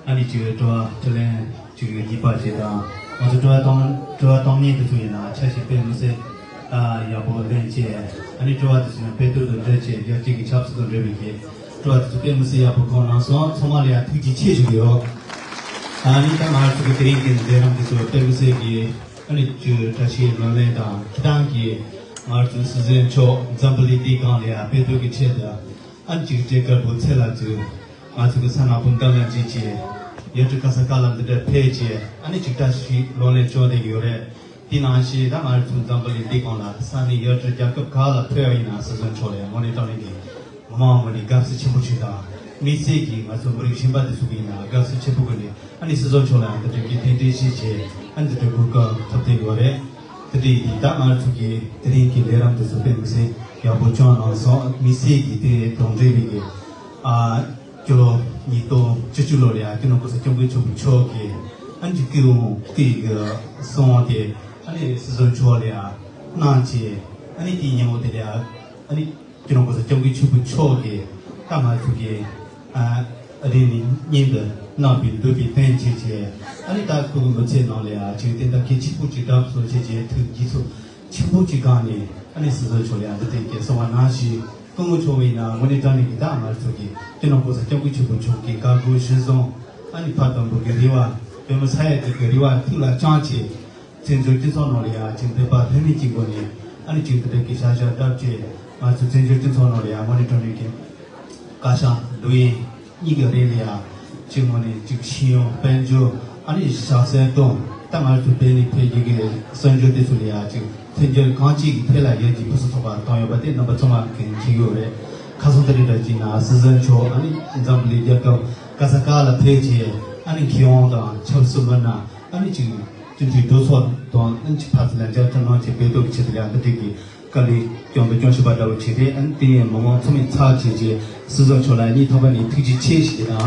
ཨ་ནི་ཅིག་དྲི་བ་དྲིས་ལན་ཅིག་གཉིས་པ་ཅིག་དང་། ང་ཚོ་དྲི་བ་གཏོང་དྲི་བ་གཏོང་མཁན་དེ་ཚོ་ཡིན་ན་ཆ་ཞིག་དཔེ་མི་སྲིད་ཡག་པོ་ལན་བྱས། ཨ་ནི་དྲི་བ་དེ་ཚོ་ཡང་དཔེ་སྟོན་དང་འབྲེལ་བྱས་རྒྱལ་སྤྱི་གི་ཆབ་སྲིད་དང་འབྲེལ་བའི་གི་དྲི་བ་དེ་ཚོ་དཔེ་མི་སྲིད་ཡག་པོ་བསྐོང་གནང་སོང་། ཚང་མ་ལ་ཡང་ཐུགས་རྗེ་ཆེ་ཞུ་གི་ཡོད། ཨ་ནི་ད་ང་ཚོ་གི་དེ་རིང་གི་ལས་རིམ་དེ་ཚོ་དཔེ་མི་སྲིད་གི་ཨ་ནི་ཅིག་བཀྲ་ཤིས་ལོ་ལེགས་དང་། ཁྱེད་རང་གིས་ང་ཚོའི་སྲིད་ཟུར་མཆོག་འཛམ་བུ་གླིང་འདིའི་སྒང་ལ་ཡང་དཔེ་སྟོན་གྱི་ཆེད་དུ། ཨ་ནི་ཅིག་བཀྲས་དཀར་པོ་ཚེ་ལྷ་ཚོས་ང་ཚོ་གི་ས་ནག་པོ་འདམ་ལ་འཇིགས་བྱས། ཡུལ་གྲུ་ག་ས་ག་ལ་འདི་འདྲ་ཕེབས་བྱས། ཨ་ནི་ཅིག་བཀྲ་ཤིས་ལོ་ལེགས་བྱུང་བསྡད་ཀྱི་ཡོད་རེད། དེ་ནང་བཞིན་ད་ང་ཚོའི་འཛམ་བུ་གླིང་འདིའི་སྒང་ལ་ས་གནས་ཡུལ་གྲུ་རྒྱལ་ཁབ་ག་ལ་ཕེབས་པ་ཡིན་ན་སྲིད་ཟུར་མཆོག་ལ་ཡང་དངོས་གནས་དྲང་གནས་ཀྱི་མི་མང་ངོས་ནས་དགའ་བསུ་ཆེན་པོ་ཞིག་དང་། དམིགས་བསལ་གྱིས་ང་ཚོ་མི་རིགས་གཞན་པ་དེ་ཚོ་གི་ཡིན་ན་དགའ་བསུ་ཆེན་པོ་སྒོ་ནས། ཨ་ནི་སྲིད་ཟུར་མཆོག་ལ་ཡང་འདི་འདྲའི་གི་གདན་འདྲེན་ཞུས་བྱས། ཨ་ནི་འདི་འདྲའི་གོ་སྐབས་ཐོབ་བསྡད་ཡོད་རེད། དེ་འདྲའི་ཡིན་ད་ང་ཚོ་གི་དེ་རིང་གི་ལས་རིམ་དེ་ཚོ་དཔེ་མི་སྲིད་ཡག་པོ་བྱུང་གནང་སོང་། དམིགས་བསལ་གྱིས་དེ་དང་འབྲེལ་བའི་གི་ཨ་སྤྱི་ལོ་ཉིས་སྟོང་བཅུ་གཅིག་ལོ་ལ་ཡང་སྤྱི་ནོར་གོང་ས་སྐྱབས་མགོན་ཆེན་པོ་མཆོག་གིས་ཨ་ནི་སྐུའི་དབང་སྐུའི་གི་གསང་བ་དེ་ཨ་ནི་སྲིད་ཟུར་མཆོག་ལ་ཡང་གནང་བྱས། ཨ་ནི་དེའི་ཉིན་མོ་དེ་ལ་ཡང་ཨ་ནི། སྤྱི་ནོར་གོང་ས་སྐྱབས་མགོན་ཆེན་པོ་མཆོག་གིས་ད་ང་ཚོ་གི་ཨ་རིང་ནས་སྙིང་དུ་བརྣག་པའི་འདོད་པའི་དོན་བྱས་བྱས། ཨ་ནི་ད་ཁོ་གི་མི་ཚེ་ནང་ལ་ཡང་ཅིག་དེ་འདྲ་གལ་ཆེན་པོ་ཅིག་བསྒྲགས་སོང་བྱས་བྱས། ཐུགས་དགྱེས་ཚོར་ཆེན་པོ་ཅིག་སྒང་ནས་ཨ་ནི་སྲིད་ཟུར་མཆོག་ལ་ཡང་འདི་ཐེངས་ཀྱི་གསང་བ་གནང་ཞིང་ སྐུ་ངོ་མཆོག་ཡིན་ན་དངོས་གནས་དྲང་གནས་ཀྱི་ད་ང་ཚོ་གི་སྤྱི་ནོར་གོང་ས་སྐྱབས་མགོན་ཆེན་པོ་མཆོག་གི་བཀའ་བསྒོ་གཞིར་བཟུང་ཨ་ནི་ཕ་དམ་པ་གི་རེ་བ་པདྨ་ཚ་ཡི་གི་རེ་བ་ཐུགས་ལ་བཅངས་བྱས། བཙན་བྱོལ་སྤྱི་ཚོགས་ནང་ལ་ཡང་ཅིག་འདོད་པ་ལྷད་མེད་ཀྱི་སྒོ་ནས་ཨ་ནི་ཅིག་འདི་འདྲ་གི་བྱ་བཞག་བསྒྲུབས་བྱས། ང་ཚོ་བཙན་བྱོལ་སྤྱི་ཚོགས་ནང་ལ་ཡང་དངོས་གནས་དྲང་གནས་ཀྱི་བཀའ་ཤག་འདུལ་ཡིན་གཉིས་ཀྱི་རིང་ལ་ཡང་ཅིག་དངོས་གནས་ཅིག་ཤེས་ཡོན་དཔལ་འབྱོར་ཨ་ནི་ཞབས་སེན་གཏོང་། ད་ང་ཚོ་བོད་ནས་ཕེབས་རྒྱུ་གི་གསར་འབྱོར་དེ་ཚོ་ལ་ཡང་ཅིག་མཐུན་འགྱུར་གང་ཅིག་གི་ཐད་ལ་ཡར་རྒྱས་ཕུན་སུམ་ཚོགས་པ་བཏང་ཡོད་པ་དེ་རྣམ་པ་ཚང་མ་གིས་མཁྱེན་གྱི་ཡོད་རེད། ཁ་སང་དེ་རིང་འདྲ་ཅིག་ན་སྲིད་ཟུར་མཆོག་ཨ་ནི་འཛམ་བུ་གླིང་རྒྱལ་ཁབ་ག་ས་ག་ལ་ཕེབས་བྱས་ཨ་ནི་མཁས་དབང་དང་ཆབ་སྲིད་མི་སྣ་ཨ་ནི་ཅིག་སྤྱི་འཐུས་གྲོས་ཚོགས་དང་ཨ་ནི་ཅིག་ཕར་ཚུར་ལན་བརྒྱ་ཐུབ་སྣང་བྱས་བོད་ཐོག་གི་ཆེད་དུ་ཡང་འདི་འདྲ་གི་དཀའ་ལས་སྐྱོན་པ་སྐྱོན་བཞིན་པ་འདྲ་བོ་བྱས་ཏེ་ཨ་ནི་དེ་ཡང་མི་མང་ཚང་མས་ཚར་བྱས་རྗེས་སྲིད་ཟུར་མཆོག་ལ་སྙིང་ཐག་པ་ནས་ཐུགས་རྗེ་ཆེ་ཞུ་གི་དང་།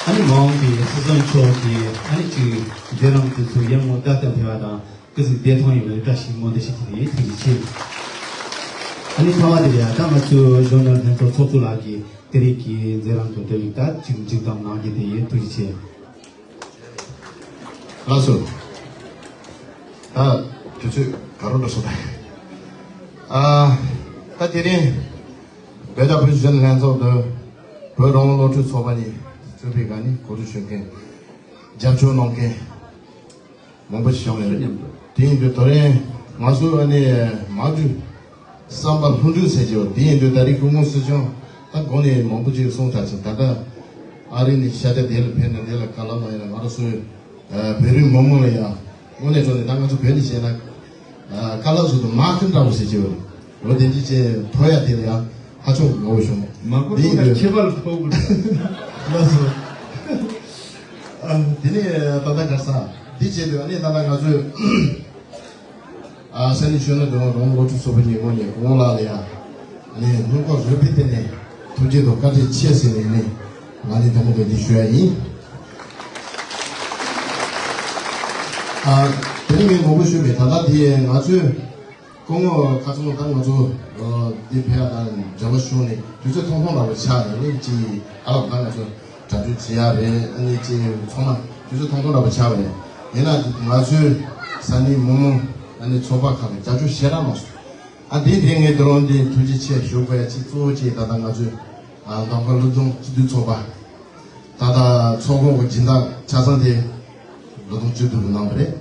ཨ་ནི་མ་འོངས་པའི་སྲིད་ཟུར་མཆོག་གིས་ཨ་ནི་ཅིག་མཛད་རིམ་དེ་ཚོ་ཡར་ངོ་ལྟ་སྟངས་ཕེ་བ་དང་སྐུ་གཟུགས་བདེ་ཐང་ཡོང་བའི་བཀྲ་ཤིས་སྨོན་འདུན་ཞུ་གི་ཡིན། ཐུགས་རྗེ་ཆེ། ཨ་ནི་ཚང་མ་དེ་ལ་ད་ང་ཚོའི་གཞོན་ནུ་ལྷན་ཚོགས་ཚོགས་གཙོ་ལགས་ཀྱིས་དེ་རིང་གི་མཛད་རིམ་དང་འབྲེལ་བའི་ད་ཅིག་མཇུག་བསྡོམས་གནང་རྒྱུ་དེ་ཡིན། ཐུགས་རྗེ་ཆེ། ལགས་སོ། ད་དུས་ཚོད་ག་རོ་འགྲོ་སོང་ད། ཨ། ད་དེ་རིང་བོད་ཀྱི་བུ་གཞོན་ལྷན་ཚོགས་དང་བོད་རང་དབང་སློབ་ཕྲུག་ཚོགས་པ་གཉིས་གཙོས་པའི་ག་ནི་གོ་སྒྲིག་ཞུ་མཁན་རྒྱབ་སྐྱོར་གནང་མཁན་མང་པོ་ཞིག་བྱུང་ཡོད་རེད། དེ་ཡིན་དུས་དེ་རིང་ང་ཚོ་ཨ་ནི་མ་བརྒྱུད། བསམ་པ་ལྷུན་གྲུབ་ཟེར་གྱི་ཡོད། དེ་ཡིན་དུས་ད་རེས་སྐུ་ངོ་སྲིད་སྐྱོང་ད་དགོངས་ནས་མང་པོ་ཅིག་གསུངས་ཚར་ཅིང་ད་ལྟ་ཨ་རི་ནས་ཤར་རྒྱག་དེ་ལ་ཕེབས་ནས་དེ་ལ་བཀའ་སློབ་གནང་ཡིན་ན་ང་རང་ཚོའི་བོད་རིགས་མི་མང་ལ་ཡང་དངོས་གནས་དྲང་གནས་ད་ང་ཚོ་བོད་ནས་བྱས་ན་བཀའ་སློབ་ཟུར་དུ་མ་ཁི་འདྲ་བོ་ཟེར་གྱི་ཡོད། འོ་དེ་འདྲ་ཅིག་ཐོབ་ཡ་དེ་ལ་ཡང་ཧ་ཅང་དགའ་བོ་བྱུང་། མ་གོ་དེ་ཡིན་དུས་ཁྱད་པར་ཐོབ་དགོས། ལགས་སོ། དེ་ནས་ད་ལྟ་ག་ས་འདི་བྱས་དུས་ཨ་ནི་ད་ལྟ་ང་ཚོས། ཨ། ས་གནས་གཞོན་ནུ་ལྡན་རང་དབང་སློབ་ཕྲུག་ཚོགས་པ་ཉིན་མོ་ནས་སྐུ་ངོ་ལགས་ལ་ཡང་ནས་སྙིང་ཁོང་རུས་པའི་གཏིང་ནས་ཐུགས་རྗེ་དང་བཀའ་དྲིན་ཆེ་ཟེར་ནས་ནས་ང་ནས་དེ་མོ་དེ་འདི་ཞུ་ཡ་ཡིན། ཨ། དེ་རིང་ངས་མང་པོ་ཞུས་མེད། ད་ལྟ་འདི་ང་ཚོས་སྐུ་ངོ་ཁ་ཚོན་ད་ང་ཚོ་འདི་ཕེབས་ཡ་དང་མཇལ་བ་ཞུས་ནས་དུས་ཚོད་ཐུང་ཐུང་འདྲ་བོ་ཆགས་ནས་ནི་ཅིག་ཨ་ལགས་ད་ང་ཚོ། གྲ་སྒྲིག་བྱེད་ཡག་རེད། ཨ་ནི་ཅིག་ཚང་མ་དུས་ཚོད་ཐུང་ཐུང་འདྲ་པོ་ཆགས་པ་རེད། ཡིན་ན་ང་ཚོའི་ས་གནས་མི་མང་ཨ་ནི་ཚོགས་པ་ཁག་གི་རྒྱབ་སྐྱོར་ཞེ་དྲག་གནང་སོང་། ཨ་དེ་དེ་ངས་དེ་རིང་འདི་ཐུགས་རྗེ་ཆེ་ཞུ་དགོས་ཡ་གཅིག་གཙོ་བོ་གཅིག་ད་ལྟ་ང་ཚོའི་ཨ་མདོ་ཁམས་སློབ་སྦྱོང་སྤྱི་འཐུས་ཚོགས་པ་ད་ལྟ་ཚོགས་ཁང་གི་སྦྱིན་བདག་ཆ་ཚང་དེ་ལོ་ཐོ་བཅུ་བདུན་གནང་བ་རེད།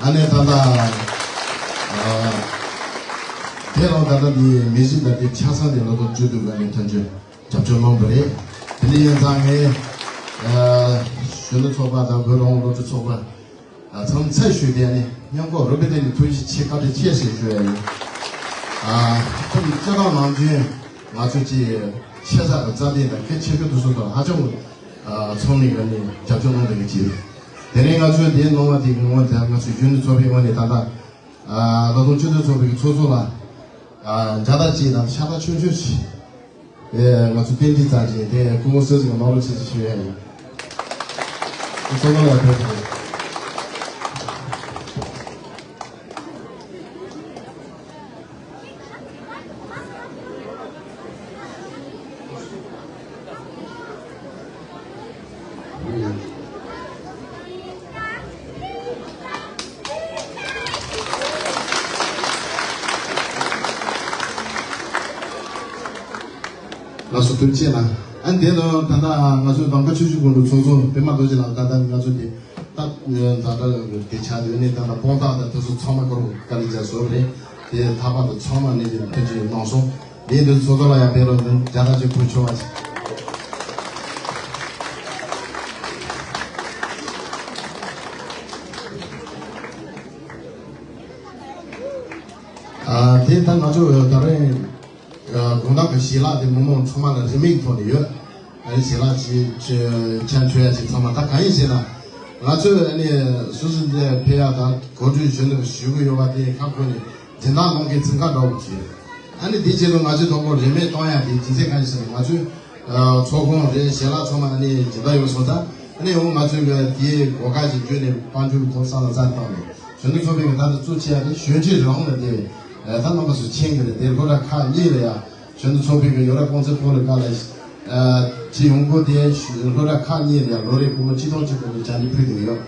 ཨ་ནི་ད་ལྟ་ཨ་དེ་རིང་ད་ལྟ་འདི་མི་གཞི་ད་དེ་ཆ་ཚང་དེ་ལོ་ཐོ་བཅུ་བདུན་ག་ནས་ཐོན་རྒྱུ། རྒྱབ་སྐྱོར་གནང་བ་རེད། དེ་ནས་ཡིན་ཙང་ངས་ཨ་གཞོན་ནུ་ཚོགས་པ་དང་བོད་རང་དབང་སློབ་ཕྲུག་ཚོགས་པ་ཨ་ཚང་མ་ཚད་ཞུས་ཏེ་ནི་སྙིང་ཁོང་རུས་པའི་གཏིང་ནས་ཐུགས་རྗེ་ཆེ་བཀའ་དྲིན་ཆེ་ཞེས་ཞུ་ཡ་ཡིན། ཨ་ཁོང་གིས་སྤྱི་བཏང་ནང་བཞིན་ང་ཚོ་ཅིག་ཆེ་ས་གི་རྩ་དེ་དང་གལ་ཆེ་ཤོས་དུ་སོང་དང་ཧ་ཅང་གི་ཨ་ཚང་མས་ག་ནས་རྒྱབ་སྐྱོར་གནང་བའི་གི་ཅིག་དེ་རིང་ང་ཚོའི་དེའི་ནང་བ་དེ་གི་ངོ་དེ་ང་ཚོའི་གཞོན་ནུ་ཚོགས་པའི་ངོས་ནས་ད་ལྟ་ཨ་བློ་གཏོང་སྤྱི་འཐུས་ཚོགས་པའི་གི་ཚོགས་གཙོ་ལ་ཨ་མཇལ་དར་ཅིག་དང་ཕྱག་རྟགས་ཆུང་ཆུང་ཞིག་ཨེ། ང་ཚོ་རྟེན་འབྲེལ་ཙམ་ཞིག་དེ་སྐུ་ངོ་སྲིད་ཟུར་གྱི་ནང་ལོགས་ཆེད་དུ་ཞུ་ཡ་ཡིན། སྐུ་ཚོགས་ལ་ཕེབས་དང་། ལགས་སོ། ཐུགས་རྗེ་གནང་། ཨ་ནི་དེ་ནང་ད་ལྟ་ང་ཚོའི་གདམ་ག་ཆོས་བརྒྱུད་ཀུན་འདུས་ཚོགས་གཙོ་པད་མ་རྡོ་རྗེ་ལགས་ད་ལྟ་ང་ཚོ་དེ་ད་ད་ལྟ་དེ་ཆ་དེ་ནས་ད་ལྟ་དཔང་རྟགས་དང་དེ་ཚོ་ཚང་མ་སྐོར་དཀའ་ལས་རྒྱག་བཟོ་བ་རེད། དེ་ཐག་པ་དང་ཚང་མ་ནས་དེ་ཐུགས་རྗེ་གནང་སོང་། དེ་འདི་ཚོ་ཚོ་ལ་ཡང་ཕེབས་རོགས་གནང་། རྒྱ་ནག་ཅིག་བུ་ཆུང་བ་ཅིག་ཨ་དེ་ད་ང་ཚོ་ད་རེས་དགོང་དག་གི་ཞལ་ལག་དེ་མི་མང་ཚང་མ་ལ་རིན་མེད་ཐོག་ནས་ཡོད། ཨ་ནི་ཞལ་ལག་ཅིག་ཅིག་ཆ་མཆོད་ཡ་ཅིག་ཚང་མ་ད་གང་ཡིན་ཟེར་ན། ང་ཚོས་ཨ་ནི་སུད་སི་འདི་ཕེབས་ཡ་དང་གོ་སྒྲིག་ཞུ་འདོད་ཞུ་གི་ཡོད་པ་དེ་ཁག་ཁོ་ནས་སྦྱིན་བདག་གནང་མཁན་ཚིག་འགའ་འདྲ་བོ་ཅིག་ཨ་ནི་དེ་བྱས་ན་ང་ཚོའི་ཐོག་ཁོ་རིན་མེད་གཏོང་ཡ་དེ་ཅི་ཟེར་གང་ཡིན་ཟེར་ན་ང་ཚོའི་ཚོགས་ཁང་རེད། ཞལ་ལག་ཚང་མ་ཨ་ནི་ཇི་ལྟར་ཡོད་སོང་ཙང་ཨ་ནི་འོ་ང་ཚོས་གི་དེའི་གོ་སྐབས་ཤིག་བརྒྱུད་ནས་དཔལ་འབྱོར་གྱི་ཐོག་ས་ལ་ས་བཏང་ནས་གཞོན་ནུ་ཚོགས་པའི་གི་ད་ལྟ་གཙོ་ཆེ་ཡ་དེ་གཞོན་སྐྱེས་རང་ལ་དེ་ད་རྣམ་པ་ཚོ་མཁྱེན་གི་རེད། དེ་སློབ་གྲྭ་ཁག་གཉིས་ལ་ཡ་གཞོན་ནུ་ཚོགས་པའི་གི་ཡོ་རོབ་ཀུང་སི་ཕུག་ལ་ཀ་ལ་ཅི་ཡོང་སྒོ་དེ་སློབ་གྲྭ་ཁག་གཉིས་ལ་ཡ་ལོ་རེ་སྒོར་མོ་ཆིག་སྟོང་གཅིག་བརྒྱབ་ནས་སྦྱང་བརྡར་ཕུལ་བསྡད་ཡོད།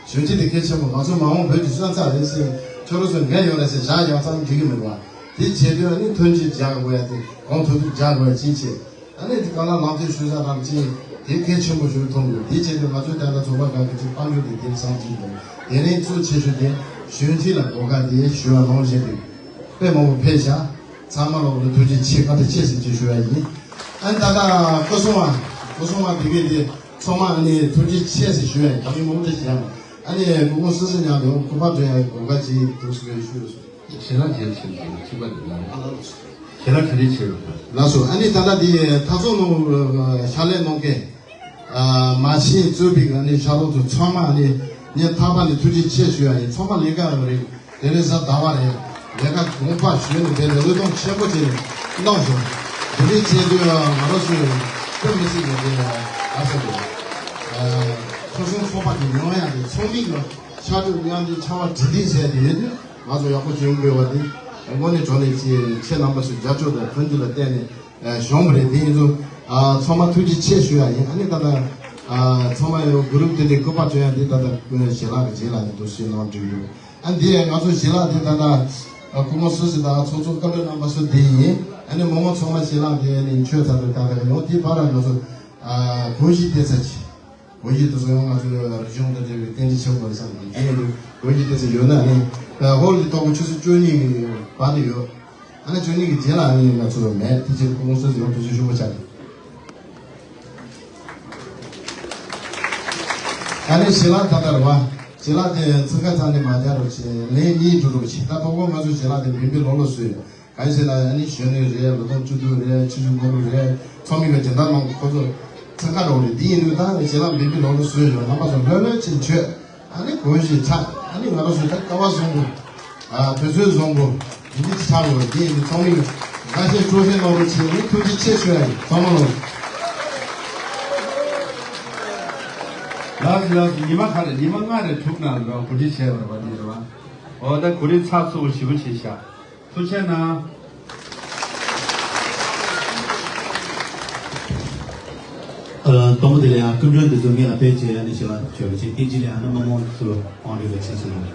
གཞོན་སྐྱེས་དེ་གལ་ཆེན་པོ། ང་ཚོ་མ་འོངས་བོད་ཀྱི་སོན་རྩ་རེད་ཟེར། ཁྱོད་རང་ཚོ་འགན་ཡོད་རེད་ཟེར་བཞག་ཡང་ཙམ་འགྲིག་གི་མི་འདུག་བ། དེ་བྱེད་དུས་ཨ་ནི་ཐོན་སྐྱེད་རྒྱག་དགོས་ཡ་དེ་གོང་དུ་རྒྱག་དགོས་ཡ་ཅིག་བྱེད། ཨ་ནི་དེ་ག་ལ་ལག་དེབ་ཞུ་ས་དང་ཅིག་དེ་གལ་ཆེན་པོ་ཞིག་མཐོང་དགོས། དེ་བྱེད་དུས་ང་ཚོས་ད་ལྟ་ཚོགས་པ་ཁག་གི་ཅིག་དཔལ་འབྱོར་དེ་དེ་བསམ་གྱི་འདུག་དེ་ནས་གཙོ་ཆེ་ཤོས་དེ་གཞོན་སྐྱེས་ལ་གོ་སྐབས་དེ་ཞུ་བ་གནང་བཞིན་དུ་དཔེ་མང་པོ་ཕེབས་ཤག་ཚང་མ་ལ་ཐུགས་རྗེ་ཆེ། བཀའ་དྲིན་ཆེ་ཟེར་ཅིག་ཞུ་ཡ་ཡིན། ཨ་ནི་ད་ལྟ་སྐུ་སྲུང་བ་སྐུ་སྲུང་བ་དེ་གས་དེ་ཚང་མ་ཨ་ནི་ཐུགས་རྗེ་ཆེ་ཟེར་ཞུ་ཡ་ཡིན། ད་མི་མང་པོ་ཞིག་ཡང་ཨ་ནི་སྐུ་ངོ་སྲིད་ཟིན་མཉམ་དུ་སྐུ་པར་སྒྲོན་ཡ་གོ་སྐབས་ཅིག་འདུག་ཟེར་ཞུ་ཡོད་སོང་། ཞལ་ལག་མཇལ་ཕྱིན་དེ་གཅིག་པ་དེ་ལ། ཞལ་ལག་ག་རེ་བྱས་ཡོད་པ། ལགས་སོ། ཨ་ནི་ད་ལྟ་འདི་ཐག་ཚོད་ནང་ཕྱག་ལས་གནང་མཁན། ཨ་མ་ཤེས་གཙོས་པའི་ཨ་ནི་ཕྱག་རོགས་ཚོ་ཚང་མ་ཨ་ནི་ངས་ཐག་པ་ནས་ཐུགས་རྗེ་ཆེ་ཞུ་ཡ་ཡིན། ཚང་མ་ལས་ཀ་རེད། དེ་རིང་གཟའ་ཟླ་བ་རེད། ལས་ཀ་གོང་སྤར་ཞུས་ནས་དེ་ལས་བློས་གཏོང་ཆེན་པོ་བྱས་ནས་གནང་བྱུང་། དེ་རིང་བྱས་དུས་ང་རང་ཚོས་དཔེ་མི་སྲིད་པའི་དེ་ཨ་ཟེར་དགོས། ཨ་ཁོ་ཚོའི་ཚོགས་པ་དེ་ཡོང་ཡ་དེ་ཚོགས་མི་གི་ཕྱག་སྒྲུབ་མཉམ་འབྲེལ་ཆར་པ་དྲིལ་བསྒྲིགས་བྱས་དེ་ཡོད་དུས། ང་ཚོ་ཡག་པོ་བྱུང་དགོས་པ་དེ་དངོས་གནས་དྲང་གནས་ཀྱི་ཁྱེད་རྣམ་པ་ཚོའི་རྒྱབ་སྐྱོར་དང་མཐུན་འགྱུར་ལ་བརྟེན་ནས་ཨ་བྱུང་བ་རེད། དེ་ཡིན་ཙང་ཨ་ཚང་མ་ཐུགས་རྗེ་ཆེ་ཞུ་ཡ་ཡིན། ཨ་ནི་ད་ལྟ་ཨ་ཚང་མ་ཡོད་གུ་རུབ་དེ་འདྲའི་སྐུ་པར་སྟོན་ཡ་དེ་ད་ལྟ་ཞལ་ལག་གི་རྗེས་ལ་དེ་འདུག་སེ་གནང་བསྒྲིགས་ཡོད། ཨ་འདི་ང་ཚོ་ཞལ་ལག་དེ་ད་ལྟ་ཨ་སྐུ་ངོ་སུ་ཞིག་དང་ཚོགས་གཙོ་བཀའ་འགྲོ་རྣམ་པ་སུ་དེ་ཡིན། ཨ་ནི་མི་མང་ཚང་མ་ཞལ་ལག་དེ་ནི་མཆོད་ཚར་དུས་ད་ལྟ་ཡོང་དེའི་བར་ལ་ང་ཚོ་ཨ་གོས་གཞི་བསྟན་ས་ཅིག་གོས་གཞི་དེ་ཚོ་ཡང་ང་ཚོའི་རིག་གཞུང་དང་འབྲེལ་བའི་རྟེན་གཞི་ཆེན་པོ་རེད་བསམ་གྱི་འདུག་དེ་ཡིན་དུས་གོས་གཞི་དེ་ཚོ་ཡོད་ན་ནི་ཧོལ་གྱི་ཐོག་གི་ཆུ་ཚོད་བཅུ་གཉིས་ཀྱི་བར་དུ་ཡོད། ཨ་ནི་བཅུ་གཉིས་ཀྱི་རྗེས་ལ་ནི་ང་ཚོ་མེད། དེ་ཕྱིར་ཁོང་ཚོས་ཡང་ཐུགས་རྗེ་ཆེ་ཞུ་བ་བྱ་དགོས། ཨ་ནི་ཞལ་ལག་ད་ལྟ་རེད་བ། ཞལ་ལག་དེ་འཚང་ཁ་རྩ་ནས་མ་རྒྱག་རོགས་བྱེད། ལན་གཉིས་འགྲོ་རོགས་བྱེད། ད་དོ་དགོང་ང་ཚོ་ཞལ་ལག་དེ་བིན་པའི་ལོ་ལོ་བཟོས་ཡོད། གང་ཡིན་ཟེར་ན་ཨ་ནི་གཞོན་ནུ་རེད། ལོ་ཐོག་བཅུ་དྲུག་རེད། ཆུ་ཚོད་དགུ་རུ་རེད། ཚོགས་མི་གི་སྦྱིན་བདག་རྣམས་ཁོ་ཚོ་འཚང་ཁ་འགྲོ་རེད། འདི་ཡིན་དུས་ད་ནི་ཞལ་ལག་བིན་པའི་ལོ་ལོ་བཟོས་ཡོད། རྣམ་པ་ཚོ་ལྷོད་ལྷོད་ཅིག་མཆོད། ཨ་ནི་གོས་ཞིག་ཆགས། ཨ་ནི་ང་རང་ཚོ་ད་ཀ་བ་བཟང་པོ། ཨ་དུས་ཚོད་བཟང་པོ། འདི་འདྲ་ཅིག་ཆགས་དགོས། འདི་ཡིན་དུས་ཚང་མས་དགའ་བཞིན་སྤྲོ་བཞིན་གནང་རོགས་བྱེད། ནི་ཐུགས་རྗེ་ཆེ་ཞུ་ཡ་ཡིན། ཚང་མ་ལོ། ལགས་སོ་ལགས་སོ། ཉི་མ་ག་རེ། ཉི་མ་ལྔ་རེ་དྲུག་ནང་ལ་གོ་སྒྲིག་བྱས་པ་རེད་པ། འདི་རེད་པ། འོ་ད་གོ་སྒྲིག་ཚགས་ཚུད་པོ་ཞེ་པོ་བྱས་ཤག་ཐུགས་རྗེ་གནང་། ཨ་དང་པོ་དེ་ལ་ཡང་སྐུ་མགྲོན་འདི་ཚོ་སྔོན་ལ་ཕེབས་བྱས་ཡ་ནི་ཞིག་ལ་བྱོས་པ་ཅིག་དེ་རྗེས་ལ་ཡང་ན་མི་མང་ཚོ་དབང་སྒྲིག་ལ་ཕྱིན་སོང་།